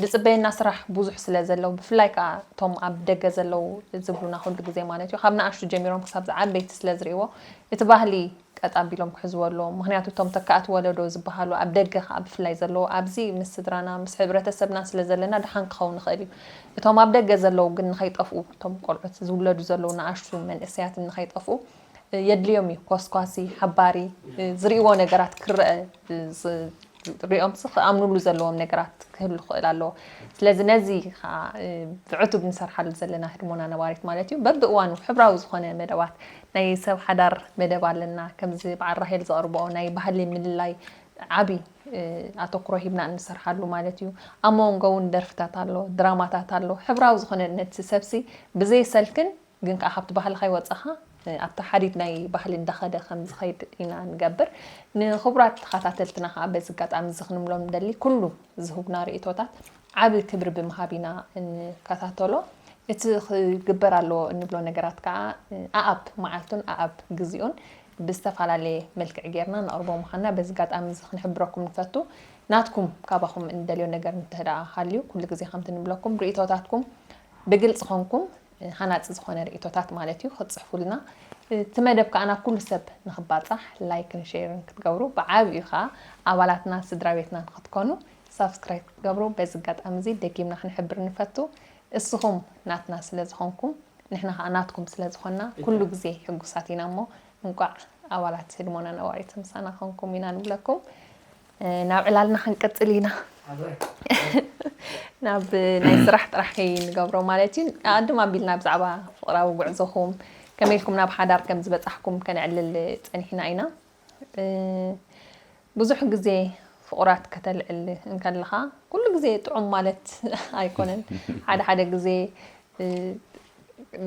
ዝጽበየና ስራሕ ብዙሕ ስለ ዘሎ፣ ብፍላይ ከኣ እቶም ኣብ ደገ ዘለዉ ዝብሉና ኩሉ ግዜ ማለት እዩ፣ ካብ ንኣሽቱ ጀሚሮም ክሳብ ዝዓበይቲ ስለ ዝርእይዎ፣ እቲ ባህሊ ቀጥ ኣቢሎም ክሕዝዎ ኣለዎም። ምኽንያቱ እቶም ተካእቲ ወለዶ ዝበሃሉ ኣብ ደገ ከኣ ብፍላይ ዘለዉ ኣብዚ ምስ ስድራና ምስ ሕብረተሰብና ስለ ዘለና ደሓን ክኸውን ይኽእል እዩ። እቶም ኣብ ደገ ዘለዉ ግን ንኸይጠፍኡ እቶም ቆልዑት ዝውለዱ ዘለዉ ንኣሽቱ መንእሰያት ንኸይጠፍኡ የድልዮም እዩ። ኮስኳሲ፣ ሓባሪ፣ ዝርእይዎ ነገራት ክረአ ዝ- ሪኦምሲ ክኣምኑሉ ዘለዎም ነገራት ክህሉ ክእል ኣለዎ። ስለዚ ነዚ ከዓ ብዕቱብ ንሰርሓሉ ዘለና ህድሞና ነባሪት ማለት እዩ። በብእዋኑ ሕብራዊ ዝኾነ መደባት ናይ ሰብ ሓዳር መደብ ኣለና። ከምዚ በዓል ራሄል ዘቕርብኦ ናይ ባህሊ ምልላይ ዓቢ ኣተኩሮ ሂብና እንሰርሓሉ ማለት እዩ። ኣብ መወንጎ እውን ደርፍታት ኣሎ፣ ድራማታት ኣሎ። ሕብራዊ ዝኾነ ነቲ ሰብሲ ብዘየሰልክን ግን ከዓ ካብቲ ባህልኻ ይወፀኻ ኣብቲ ሓዲድ ናይ ባህሊ እንዳኸደ ከም ዝኸይድ ኢና ንገብር። ንኽቡራት ተኸታተልትና ከዓ በዚ ኣጋጣሚ እዚ ክንብሎም ንደሊ ኩሉ ዝህቡና ርእቶታት ዓቢ ክብሪ ብምሃብ ኢና እንከታተሎ። እቲ ክግበር ኣለዎ እንብሎ ነገራት ከዓ ኣኣብ መዓልቱን ኣኣብ ግዚኡን ብዝተፈላለየ መልክዕ ጌርና ነቕርቦ ምዃንና በዚ ኣጋጣሚ እዚ ክንሕብረኩም ንፈቱ። ናትኩም ካባኹም እንደልዮ ነገር እንተደኣ ሃልዩ ኩሉ ግዜ ከምቲ ንብለኩም ርእቶታትኩም ብግልፂ ኾንኩም ሃናፂ ዝኾነ ርእቶታት ማለት እዩ ክትፅሕፉልና። እቲ መደብ ከዓ ናብ ኩሉ ሰብ ንኽባፃሕ ላይክን ሼርን ክትገብሩ ብዓብዩ ከዓ ኣባላትና ስድራ ቤትና ንኽትኮኑ ሳብስክራይብ ክትገብሩ በዚ ኣጋጣሚ እዚ ደጊምና ክንሕብር ንፈቱ። እስኹም ናትና ስለ ዝኾንኩም ንሕና ከዓ ናትኩም ስለ ዝኾንና ኩሉ ግዜ ሕጉሳት ኢና እሞ እንቋዕ ኣባላት ህድሞና ነባሪት ምሳና ኾንኩም ኢና ንብለኩም። ናብ ዕላልና ክንቅፅል ኢና። ናብ ናይ ስራሕ ጥራሕ ከይንገብሮ ማለት እዩ። ኣድም ኣቢልና ብዛዕባ ፍቕራዊ ጉዕዞኹም ከመይ ኢልኩም ናብ ሓዳር ከም ዝበፃሕኩም ከነዕልል ፀኒሕና ኢና። ብዙሕ ግዜ ፍቑራት ከተልዕል እንከለኻ ኩሉ ግዜ ጥዑም ማለት ኣይኮነን። ሓደ ሓደ ግዜ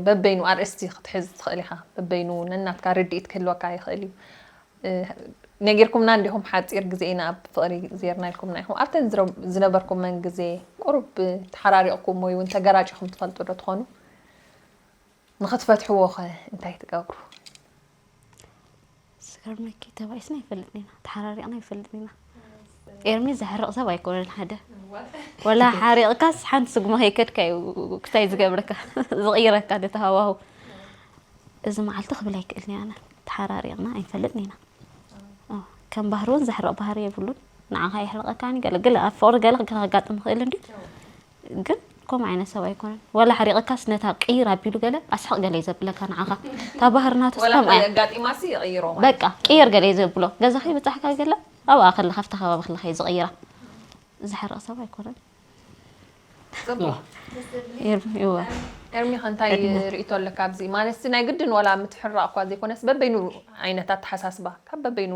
በበይኑ ኣርእስቲ ክትሕዝ ትኽእል ኢኻ። በበይኑ ነናትካ ርድኢት ክህልወካ ይኽእል እዩ። ነጊርኩምና እንዲኹም ሓፂር ግዜ ኢና ኣብ ፍቕሪ ዜርና ኢልኩምና ኢኹም። ኣብተን ዝረ- ዝነበርኩመን ግዜ ቁሩብ ተሓራሪቕኩም ወይ እውን ተገራጭኹም ትፈልጡ ዶ ትኾኑ? ንኽትፈትሕዎ ኸ እንታይ ትገብሩ? ስገርመኪ ተባኢስና ኣይፈልጥን ኢና፣ ተሓራሪቕና ኣይፈልጥን ኢና። ኤርሚ ዘሕርቕ ሰብ ኣይኮነን። ሓደ ወላ ሓሪቕካስ ሓንቲ ስጉማ ከይከድካ እዩ ክታይ ዝገብረካ፣ ዝቕይረካ ነቲ ሃዋሁ። እዚ መዓልቲ ክብል ኣይክእልን እየ ኣነ። ተሓራሪቕና ኣይንፈልጥን ኢና። ከም ባህሪ እውን ዘሕርቕ ባህሪ የብሉን። ንዓኻ የሕርቐካን ገለ ገለ ኣብ ፍቕሪ ገለ ከጋጥም ይኽእል እንዲ፣ ግን ከምኡ ዓይነት ሰብ ኣይኮነን። ዋላ ሓሪቐካስ ነታ ቅይር ኣቢሉ ገለ ኣስሕቕ ገለ እዩ ዘብለካ ንዓኻ። እታ ባህሪ ናቱስ ከምኣ እያ። ኣጋጢማሲ ይቕይሮ ማለት በቃ ቅየር ገለ እዩ ዘብሎ። ገዛኺ ብጻሕካ ገለ ኣብኣ ከለኻ ኣብታ ከባቢ ከለኻ እዩ ዝቕይራ። ዘሕርቕ ሰብ ኣይኮነን። ጽቡቕ። ኤርሚ፣ እወ። ኤርሚኸ እንታይ ርእይቶ ኣለካ ኣብዚ? ማለት ናይ ግድን ዋላ ምትሕራቕ እኳ ዘይኮነስ በበይኑ ዓይነት ኣተሓሳስባ ካብ በበይኑ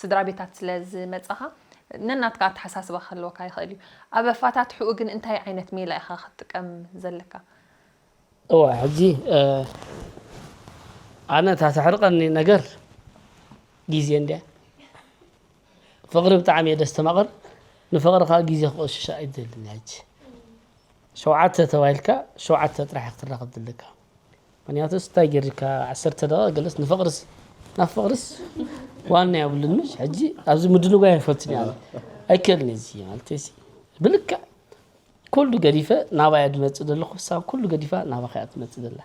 ስድራ ቤታት ስለ ዝመጻኻ ነናትካ ኣተሓሳስባ ክህልወካ ይኽእል እዩ። ኣብ ኣፋታትሕኡ ግን እንታይ ዓይነት ሜላ ኢኻ ክትጥቀም ዘለካ? እወ ሕጂ ኣነ እታ ተሕርቐኒ ነገር ግዜ እንድያ። ፍቕሪ ብጣዕሚ እየ ደስተማቕር። ንፍቕሪ ከዓ ግዜ ክቆሽሽ ኣይደልን እየ። ሕጂ ሸውዓተ ተባሂልካ ሸውዓተ ጥራሕ ክትራኸብ ዘለካ። ምክንያቱስ እንታይ ገይርካ ዓሰርተ ደቂቕ ገለስ ንፍቕርስ ናብ ፍቕርስ ዋና የብሉን። ምሽ ሕጂ ኣብዚ ምድንጓይ ኣይፈትን እየ። ኣይክእልን እዚ ማለት ሲ ብልክዕ ኩሉ ገዲፈ ናባይ እያ ዝመፅእ ዘለኹ፣ ክሳብ ኩሉ ገዲፋ ናባኻ እያ ትመፅእ ዘላ።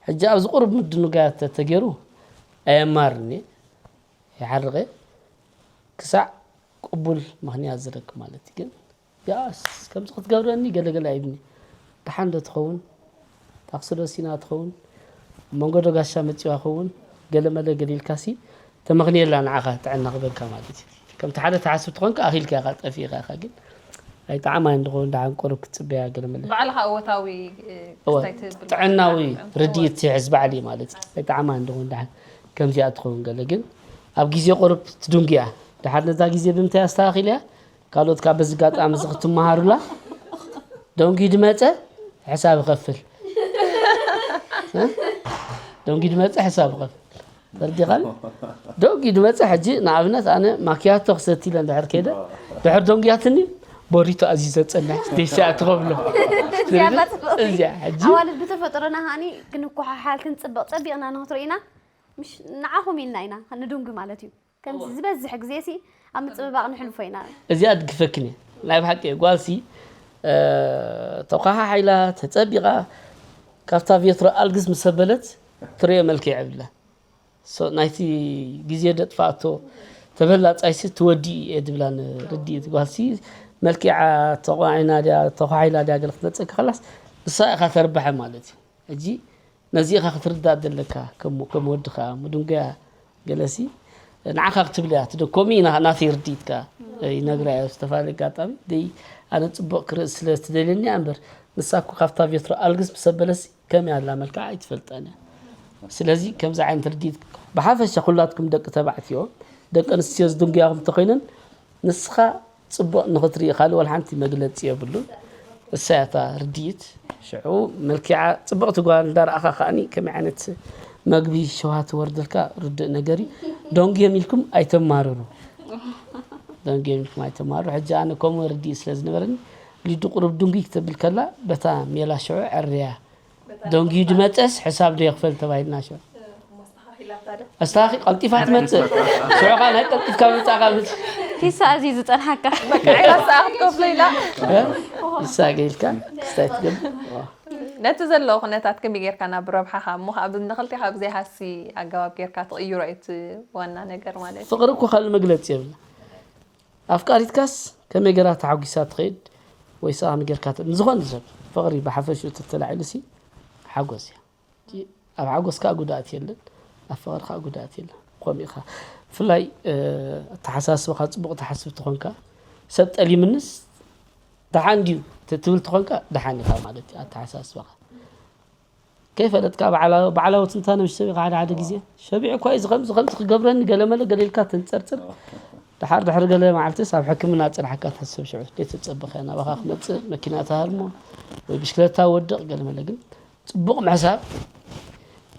ሕጂ ኣብዚ ቁሩብ ምድንጓያት ተተገይሩ ኣየማርን እየ። ይሓርቕ እየ ክሳዕ ቅቡል ምኽንያት ዝረክብ ማለት እዩ። ግን ያስ ከምዚ ክትገብረኒ ገለገለ ኣይብኒ። ደሓን ዶ ትኸውን? ታክሲ ዶ ሲና ትኸውን? ኣብ መንጎ ዶ ጋሻ መፂዋ ኸውን? ገለመለ ገለ ኢልካሲ ተመኽንየላ ንዓኻ ጥዕና ክበልካ ማለት እዩ። ከምቲ ሓደ ትሓስብ ተኾንካ ኣኺልካ ኢኻ ጠፊእኻ ኢኻ ግን ኣይጠዓማይ እንድኸውን ደሓን ቁሩብ ክትፅበያ ገለመለ። ባዕልኻ እወታዊ እወ፣ ክስታይ ትብል ጥዕናዊ ርድኢት ትሕዝ ባዕሊ ማለት እዩ። ኣይጠዓማይ እንድኸውን ደሓን ከምዚኣ ትኸውን ገለ ግን ኣብ ግዜ ቁሩብ ትድንጉያ። ደሓር ነዛ ግዜ ብምንታይ ኣስተኻኺልያ? ካልኦት ካብ በዚ ኣጋጣሚ እዚ ክትመሃሩላ። ደንጉዩ ድመፀ ሕሳብ ይኸፍል። እ? ደንጉዩ ድመፀ ሕሳብ ይኸፍል። ተረዲኻኒ? ደንጉዩ ድመፀ ሕጂ ንኣብነት ኣነ ማኪያቶ ክሰቲ ኢለ እንድሕር ከይደ ድሕር ደንጉያትኒ ቦሪቶ ኣዚዘ ፀንሕ ደይስያ ትኸብሎ። እዚኣ ጽብቕቲ። እዚኣ ሕጂ ኣዋልድ ብተፈጥሮና ከዓኒ ክንኳሓሓል ክንጽብቕ ጸቢቕና ንክትርእዩና ምሽ ንዓኹም ኢልና ኢና ንድንጉ ማለት እዩ። ከምዚ ዝበዝሕ ግዜ ሲ ኣብ ምጽብባቕ ንሕልፎ ኢና። እዚኣ ድግፈክን እየ ናይ ብሓቂ እየ ጓልሲ ተኳሓሓ ኢላ ተጸቢቓ ካብታ ቬትሮ ኣልግስ ምስ ኣበለት ትርእዮ መልክዕ የብላ ናይቲ ግዜ ደጥፋኣቶ ተበላጻይሲ ትወዲ እየ ድብላ ንርድኢት ጓልሲ መልኪዓ ተቋዒና ድያ ተኳሒላ ድያ ገለ ክትመጸኪ ከላስ ንሳ ኢኻ ተርባሐ ማለት እዩ ሕጂ ነዚ ኢኻ ክትርዳእ ዘለካ ከም ከም ወድኻ ምድንጎያ ገለሲ ንዓኻ ክትብለያ ትደ ከምኡ ኢና ናተይ ርድኢት ከኣ ይነግራ እየ ብዝተፈላለየ ኣጋጣሚ ደይ ኣነ ጽቡቕ ክርኢ ስለ ትደልየኒ እያ እምበር ንሳ እኮ ካብታ ቬትሮ ኣልግስ ምስ ኣበለሲ ከመይ ኣላ መልክዓ ኣይትፈልጣን እያ ስለዚ ከምዚ ዓይነት ርድኢት ብሓፈሻ ኩላትኩም ደቂ ተባዕትዮ ደቂ ኣንስትዮ ዝድንጉያኹም እንተኾይነን ንስኻ ጽቡቕ ንኽትርኢ ካልእ ወላ ሓንቲ መግለጺ የብሉን። እሳ እያ እታ ርድኢት። ሽዑ መልኪዓ ጽብቕቲ ጓል እንዳረኣኻ ከኣኒ ከመይ ዓይነት መግቢ ሸውሃት ትወርደልካ ርዱእ ነገር እዩ። ደንጉዮም ኢልኩም ኣይተማርሩ። ደንጉዮም ኢልኩም ኣይተማርሩ። ሕጂ ኣነ ከምኡ ርድኢት ስለ ዝነበረኒ ሊዱ ቁሩብ ድንጉይ ክተብል ከላ በታ ሜላ ሽዑ ዕርያ ደንጉዩ ድመጸስ ሕሳብ ዶ የኽፈል ተባሂልና ሽዑ ኣስተኻኺ ቀልጢፋ ትመጽእ ሽዑ ኸዓ ናይ ቀልጢፍካ ምምጻእካ ምስ ኪሳ እዚ ዝጸንሓካ በቃ ዒላ ሰዓት ከፍሎ ኢላ ንሳ ገይልካ ክስታይ ትገብር ነቲ ዘለዎ ኩነታት ከመይ ጌርካ ናብ ረብሓኻ እሞ ካብ ንኽልቴኻ ብዘይ ሃሲ ኣገባብ ጌርካ ትቕይሮ እዩ እቲ ዋና ነገር ማለት እዩ ፍቕሪ እኮ ካልእ መግለጺ የብላ ኣፍቃሪትካስ ከመይ ገራ ተሓጒሳ ትኸይድ ወይ ሰኣ ከመይ ጌርካ ተ- ንዝኾነ ሰብ ፍቕሪ ብሓፈሽኡ ተተላዒሉ ሲ ሓጎስ እያ እቲ ኣብ ሓጎስ ከዓ ጉድኣት የለን ኣብ ፍቕሪ ከዓ ጉድኣት የለን ከምኡ ኢኻ ብፍላይ እ፣ ኣተሓሳስባኻ ፅቡቕ ትሓስብ ትኾንካ ሰብ ጠሊምንስ ደሓን ድዩ ተ- ትብል ትኾንካ ደሓን ኢኻ ማለት እዩ ኣተሓሳስባኻ ከይፈለጥካ ባዕላዊ ባዕላዊ ትንታነ ምስ ሰሚዕካ ሓደ ሓደ ግዜ ሸቢዑ እኳ እዩ ከምዚ ከምዚ ክገብረኒ ገለመለ ገለ ኢልካ ተንፀርፅር ድሓር ድሕሪ ገለ መዓልትስ ኣብ ሕክምና ፅንሓካ ትሕሰብ ሽዑ ዘይተፀበኸ ናባኻ ክመፅእ መኪና ትሃርሞ ወይ ብሽክለታ ወድቕ ገለመለ ግን ፅቡቕ ምሕሳብ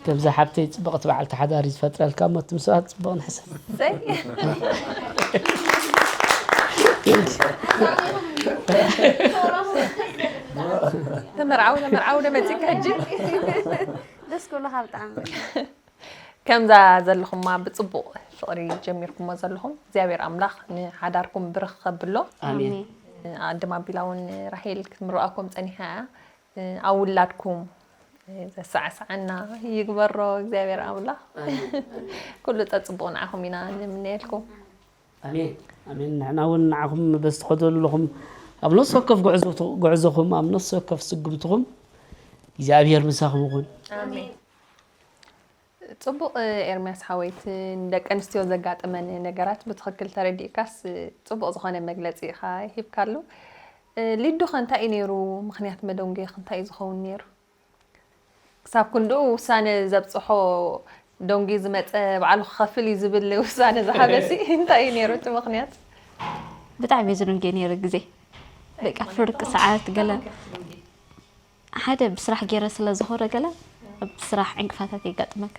ከምዛ ሓብተይ ፅብቕቲ በዓልቲ ሓዳር እዩ ዝፈጥረልካ እሞ እቲ ምስ ሰባት ፅቡቕ ንሕሰብ ተመርዓዊ ተመርዓዊ ዶ መፂካ ሕጂ ደስ ክብሉኻ ብጣዕሚ ከምዛ ዘለኹማ ብፅቡቕ ፍቕሪ ጀሚርኩሞ ዘለኹም እግዚኣብሔር ኣምላኽ ንሓዳርኩም ብርኽ ከብሎ። ኣሜን። ኣድማ ቢላ እውን ራሄል ክትምርቃኩም ጸኒሓ እያ። ኣብ ውላድኩም ዘሳዕስዓና ይግበሮ እግዚኣብሔር ኣምላኽ። ኩሉ ጸጽቡቕ ንዓኹም ኢና ንምነየልኩም። ኣሜን ኣሜን። ንሕና እውን ንዓኹም በዚ ትኸዱ ዘለኹም ኣብ ነፍሲ ወከፍ ጉዕዞ- ጉዕዞኹም ኣብ ነፍሲ ወከፍ ስጉምትኹም እግዚኣብሔር ምሳኹም ይኹን። ኣሜን። ጽቡቕ ኤርምያስ ሓወይ፣ እቲ ንደቂ ኣንስትዮ ዘጋጥመን ነገራት ብትኽክል ተረዲእካስ ጽቡቕ ዝኾነ መግለጺ ኢኻ ሂብካሉ። ሊዱ ኸ እንታይ እዩ ነይሩ? ምኽንያት መደንጎይኽ እንታይ እዩ ዝኸውን ነይሩ? ክሳብ ክንድኡ ውሳነ ዘብጽሖ ደንጉዩ ዝመጸ ባዕሉ ክኸፍል እዩ ዝብል ውሳነ ዝሃበሲ እንታይ እዩ ነይሩ እቲ ምኽንያት? ብጣዕሚ እዩ ዝድንጉ ነይሩ ግዜ በቃ ፍርቂ ሰዓት ገለ ሓደ ብስራሕ ገይረ ስለ ዝኾረ ገለ ኣብ ስራሕ ዕንቅፋታት የጋጥመካ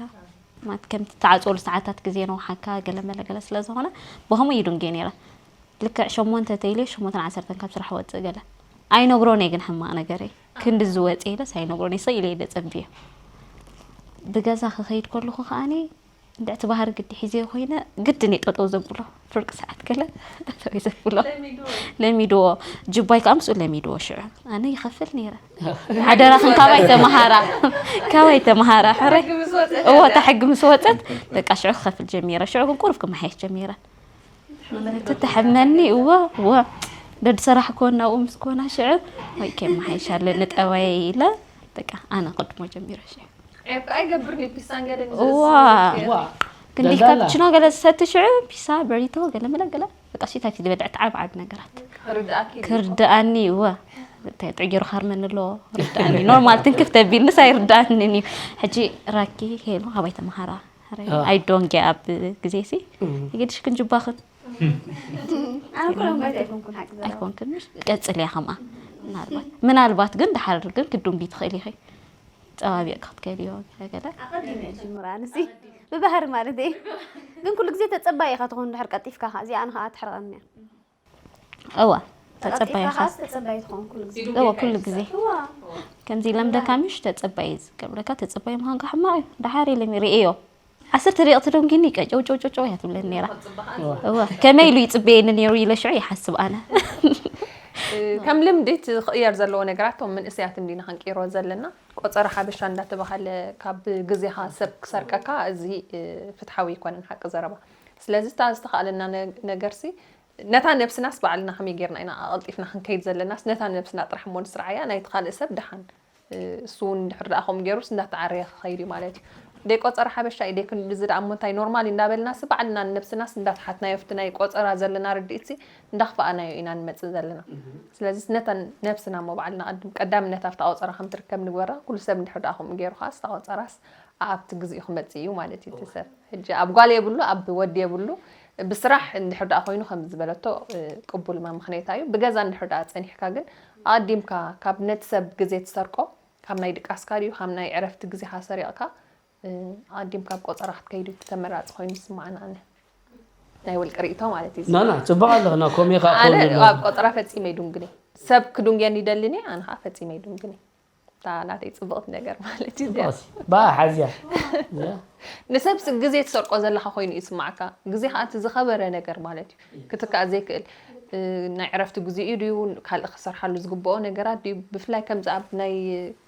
ማለት ከምቲ ተዓፅወሉ ሰዓታት ግዜ ነውሓካ ገለ መለ ገለ ስለ ዝኾነ ብኸምኡ እዩ ድንጉ ነይረ። ልክዕ ሸሞንተ ተይለ ሸሞንተን ዓሰርተን ካብ ስራሕ ወፅእ ገለ ኣይነግሮን እየ ግን ሕማቕ ነገር እየ ክንዲ ዝወፅ ኢለስ ኣይነግሮን እየ ሰ ኢለ እየ ደፀንብዮ። ብገዛ ክኸይድ ከለኹ ከዓኒ እንድዕቲ ባህሪ ግዲ ሒዘዮ ኮይነ ግድን እየ ጠጠው ዘብሎ ፍርቂ ሰዓት ገለ ጠጠው እየ ዘብሎ። ለሚድዎ ጅባይ ከዓ ምስኡ ለሚድዎ ሽዑ ኣነ ይኸፍል ነይረ ሓደራኽን ካባይ ተመሃራ ካባይ ተመሃራ ሕረ እዎ እታ ሕጊ ምስ ወፀት በቃ ሽዑ ክኸፍል ጀሚረ ሽዑ ግን ቁሩብ ክመሓየሽ ጀሚረ። ተተሐመኒ እወ እወ ደድሰራሕ ኮና እው ምስ ኮና ሽዑ ወይ ከመሓይሽ ኣለኒ ጠባየ ኢለ በቃ ኣነ ቅድሞ ጀሚረ ሽዑ ዒብ ከዓ ይገብር ፒሳን ገለን እዋ ዝእስር ዋ ክንዲ ደልዳላ። ካፕችኖ ገለ ዝሰቲ ሽዑ ፒሳ በሪቶ ገለ መለ ገለ በቃ ሲታይ ትበልዕ ተዓብ ዓብ ነገራት ክርድኣኪ እዩ። ክርድኣኒ እወ እንታይ ጥዕጌሩ ካርመኒ ኣሎ ርድኣኒ ኖርማል ትንክፍ ተቢልንስ ኣይርድኣንን እዩ። ሕጂ ራኪ ሄሎ ኣባይ ተመሃራ አ። ኣይዶንጌ ኣብ ግዜ ሲ እም። ይገድሽ ክንጅባኽን ኣነ ኩሎም ጋይት ኣይኮንኩን ሓቂ ዘረባ ኣይኮንክን ምሽ ቀፅል እያ ከምኣ ምናልባት ምናልባት ግን ድሓር ግን ክዱንጊ ትኽእል ኢኺ ፀባቢቕካ ክትከልዮ ገለ ኣቐዲመ እየ ዝጅምር ኣነሲ ብባህሪ ማለት እየ ግን ኩሉ ግዜ ተፀባይ ኢኻ ትኾን ድሕር ቀልጢፍካ ከ እዚኣ ኣነ ከዓ ትሕርቐኒ እያ እዋ ተፀባይ ኢኻ ተቐልጢፍካ ከዓስ ተፀባይ ትኾን ኩሉ ግዜ እዋ ኩሉ ግዜ እዋ ከምዚ ለምደካ ምሽ ተፀባይ ዝገብረካ ተፀባይ ምዃንካ ሕማቕ እዩ ድሓር ኢለ ርእዮ ዓሰርተ ደቂቕ ትደንጊኒ ቀጨውጨውጨውጨው እያ ትብለኒ ነይራ እዋ ከመይ ኢሉ ይፅበየኒ ነይሩ ኢለ ሽዑ ይሓስብ ኣነ ከም ልምዲ እቲ ክቕየር ዘለዎ ነገራት እቶም መንእሰያት እንዲና ክንቅይሮ ዘለና ቆፀራ ሓበሻ እንዳተባሃለ ካብ ግዜኻ ሰብ ክሰርቀካ እዚ ፍትሓዊ ኣይኮነን ሓቂ ዘረባ ስለዚ እታ ዝተኻእለና ነ- ነገርሲ ነታ ነብስናስ ባዕልና ከመይ ጌርና ኢና ኣቐልጢፍና ክንከይድ ዘለናስ ነታ ነብስና ጥራሕ እሞ ንስርዓያ ናይቲ ካልእ ሰብ ደሓን እሱ እውን እንድሕር ደኣ ከምኡ ገይሩስ እንዳተዓረየ ክኸይድ እዩ ማለት እዩ ደይ ቆፀራ ሓበሻ እዩ ደይ ክንዲ እዚ ደኣ እሞ እንታይ ኖርማል እዩ እንዳበልናስ ባዕልና ንነብስናስ እንዳተሓትናዮ ኣብቲ ናይ ቆፀራ ዘለና ርድኢትሲ እንዳኽፈኣናዮ ኢና ንመፅእ ዘለና ስለዚ ነታ ነብስና እሞ ባዕልና ቅድም ቀዳምነት ኣብታ ቆፀራ ከም ትርከብ ንግበራ ኩሉ ሰብ እንድሕር ደኣ ከምኡ ገይሩ ከዓስ እታ ቆፀራስ ኣብቲ ግዚኡ ክመፅእ እዩ ማለት እዩ እቲ ሰብ ሕጂ ኣብ ጓል የብሉ ኣብ ወዲ የብሉ ብስራሕ እንድሕር ደኣ ኮይኑ ከም ዝበለቶ ቅቡል መምኽነይታ እዩ ብገዛ እንድሕር ደኣ ፀኒሕካ ግን ኣቐዲምካ ካብ ነቲ ሰብ ግዜ ትሰርቆ ካብ ናይ ድቃስካ ድዩ ካብ ናይ ዕረፍቲ ግዜኻ ሰሪቕካ ኣቐዲምካ ኣብ ቆፀራ ክትከይድ እቲ ተመራፂ ኮይኑ ዝስማዓና ኣነ ናይ ውልቂ ርእቶ ማለት እዩ ናና ፅቡቅ ኣለኽና ኮሜ ከዓ ኣነ ክኸውን ኣብ ቆፀራ ፈፂመ ይዱንግኒ ሰብ ክዱንግየኒ ይደልኒ ኣነ ከዓ ፈፂመ ይዱንግኒ እታ ናተይ ፅብቕቲ ነገር ማለት እዩ እዚኣ። ባ ሓዝያ ንሰብ ስ- ግዜ ትሰርቆ ዘለካ ኮይኑ እዩ ስማዕካ ግዜ ከዓ እቲ ዝኸበረ ነገር ማለት እዩ ክትካእ ዘይክእል እ፣ ናይ ዕረፍቲ ግዜኡ ድዩ ካልእ ክሰርሓሉ ዝግብኦ ነገራት ድዩ ብፍላይ ከምዚ ኣብ ናይ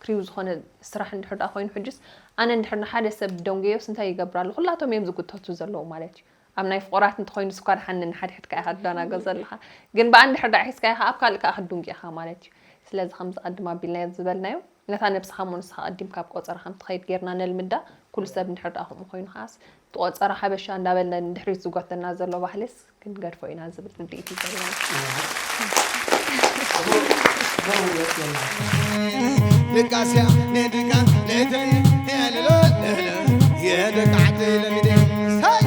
ክሪው ዝኾነ ስራሕ እንድሕር ደኣ ኮይኑ ሕጅስ ኣነ እንድሕር ንሓደ ሰብ ደንጎዮስ እንታይ ይገብር ኣሎ ኩላቶም እዮም ዝጉተቱ ዘለዉ ማለት እዩ ኣብ ናይ ፍቑራት እንተኾይኑ ስኳ ድሓን ንሓድሕድካ ኢኻ ትደናጎ ዘለኻ ግን ብኣ እንድሕር ደኣ ሒዝካ ኢኻ ኣብ ካልእ ከዓ ክትድንጉ ኢኻ ማለት እዩ ስለዚ ከምዚ ቀድም ኣቢልናዮ ዝበልናዮ ነታ ነብስኻ እሞ ንስኻ ቀዲምካ ኣብ ቆፀራ ከም ትኸይድ ጌርና ነልምዳ ኩሉ ሰብ እንድሕር ደኣ ከምኡ ኮይኑ ከዓስ እቲ ቆፀራ ሓበሻ እንዳበልና ንድሕሪት ዝጎተና ዘሎ ባህልስ ክንገድፎ ኢና ዝብል ርድኢት እዩ ዘለና ድቃስያ ንድቃስ ለይተይ የልለለለ የደቃዕቲ ለሚደ ሳይ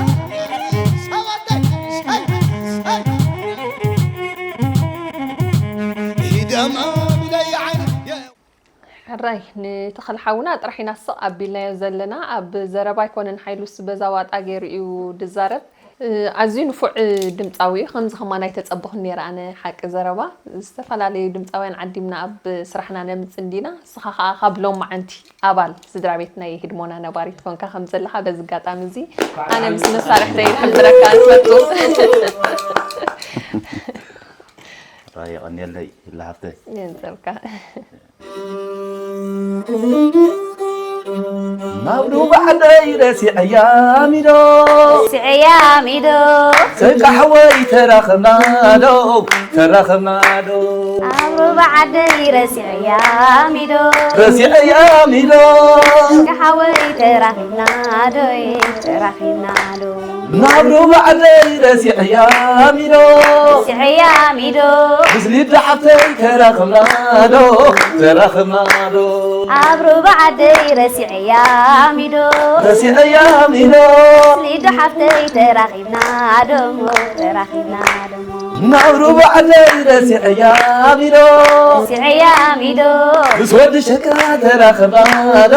ሰባተይ ሳይ ሳይ ይደማ ብለይ ዓይነ ሕራይ ንተኽለ ሓውና ጥራሕ ኢና ስቕ ኣቢልናዮ ዘለና ኣብ ዘረባ ኣይኮነን ሓይሉስ በዛ ዋጣ ገይሩ እዩ ድዛረብ ኣዝዩ ንፉዕ ድምፃዊ እዩ። ከምዚ ከማን ኣይተፀበኹን ነይረ ኣነ፣ ሓቂ ዘረባ። ዝተፈላለዩ ድምፃውያን ዓዲምና ኣብ ስራሕና ነምፅእ እንዲና። ንስኻ ከዓ ካብ ሎማዓንቲ ኣባል ስድራ ቤት ናይ ህድሞና ነባሪት ኮንካ ከም ዘለኻ በዚ ኣጋጣሚ እዚ ኣነ ምስ መሳርሕተይ ክሕብረካ ንፈቱ። ራይ የቐንየለይ ይላ ሃፍተይ። የንፀርካ። ናብ ሩባ ዓደይ ረሲዐያ ሚዶ ስዕያ ሚዶ ሰቃ ሓወይ ተራኸብና ዶ ተራኸብና ዶ ኣብ ሩባ ዓደይ ረሲዐያ ሚዶ ረሲዐያ ሚዶ ከሓወይ ተራኺብና ዶይ ተራኺብና ዶ ናብ ሩባ ዓደይ ረሲዐያ ሚዶ ስዕያ ሚዶ ምስ ሊዳ ሓፍተይ ተራኸብና ዶ ተራኸብና ዶ ኣብ ሩባ ዓደይ ረሲዐያ ሚዶ ረሲዐያ ሚዶ ሊዶ ሓፍተይ ተራኺብና ደሞ ተራኺብና ደሞ ናብ ሩባ ዓደይ ረሲዐያ ሚዶ ስዕያ ሚዶ ምስ ወዲ ሸካ ተራኸብና ዶ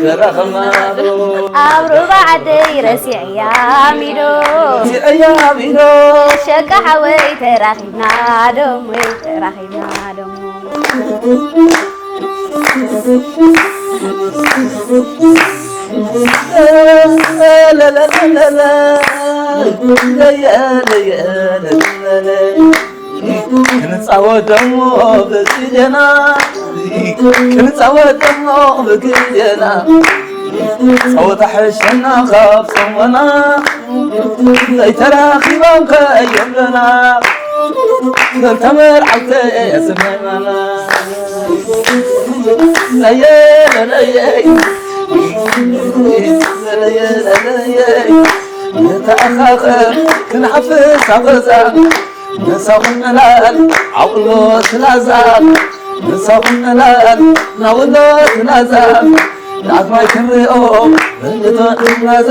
ተራኸብና ዶ ኣብ ሩባ ዓደይ ረሲዐያ ሚዶ ረሲዐያ ሚዶ ሸቃ ሓወይ ተራኺብና ደሞ ተራኺብና ደሞ ክንፃወት ደሞ ብግዜና ክንፃወት ደሞ ብግዜና ፀወታ ሕሸና ካብ ፅሞና ዘይተራኺቦም ከየብለና ተመርዓውተ ስመና ለየለለየ ለየለለየ ንተኣኻኸብ ክንሓፍስ ኣብ ገዛ ምሳኹም ዕላል ዓውሎ ትላዛ ምሳኹም ዕላል ናውሎ ትላዛ ዳግማይ ክንሪኦ ብእቶ ትላዛ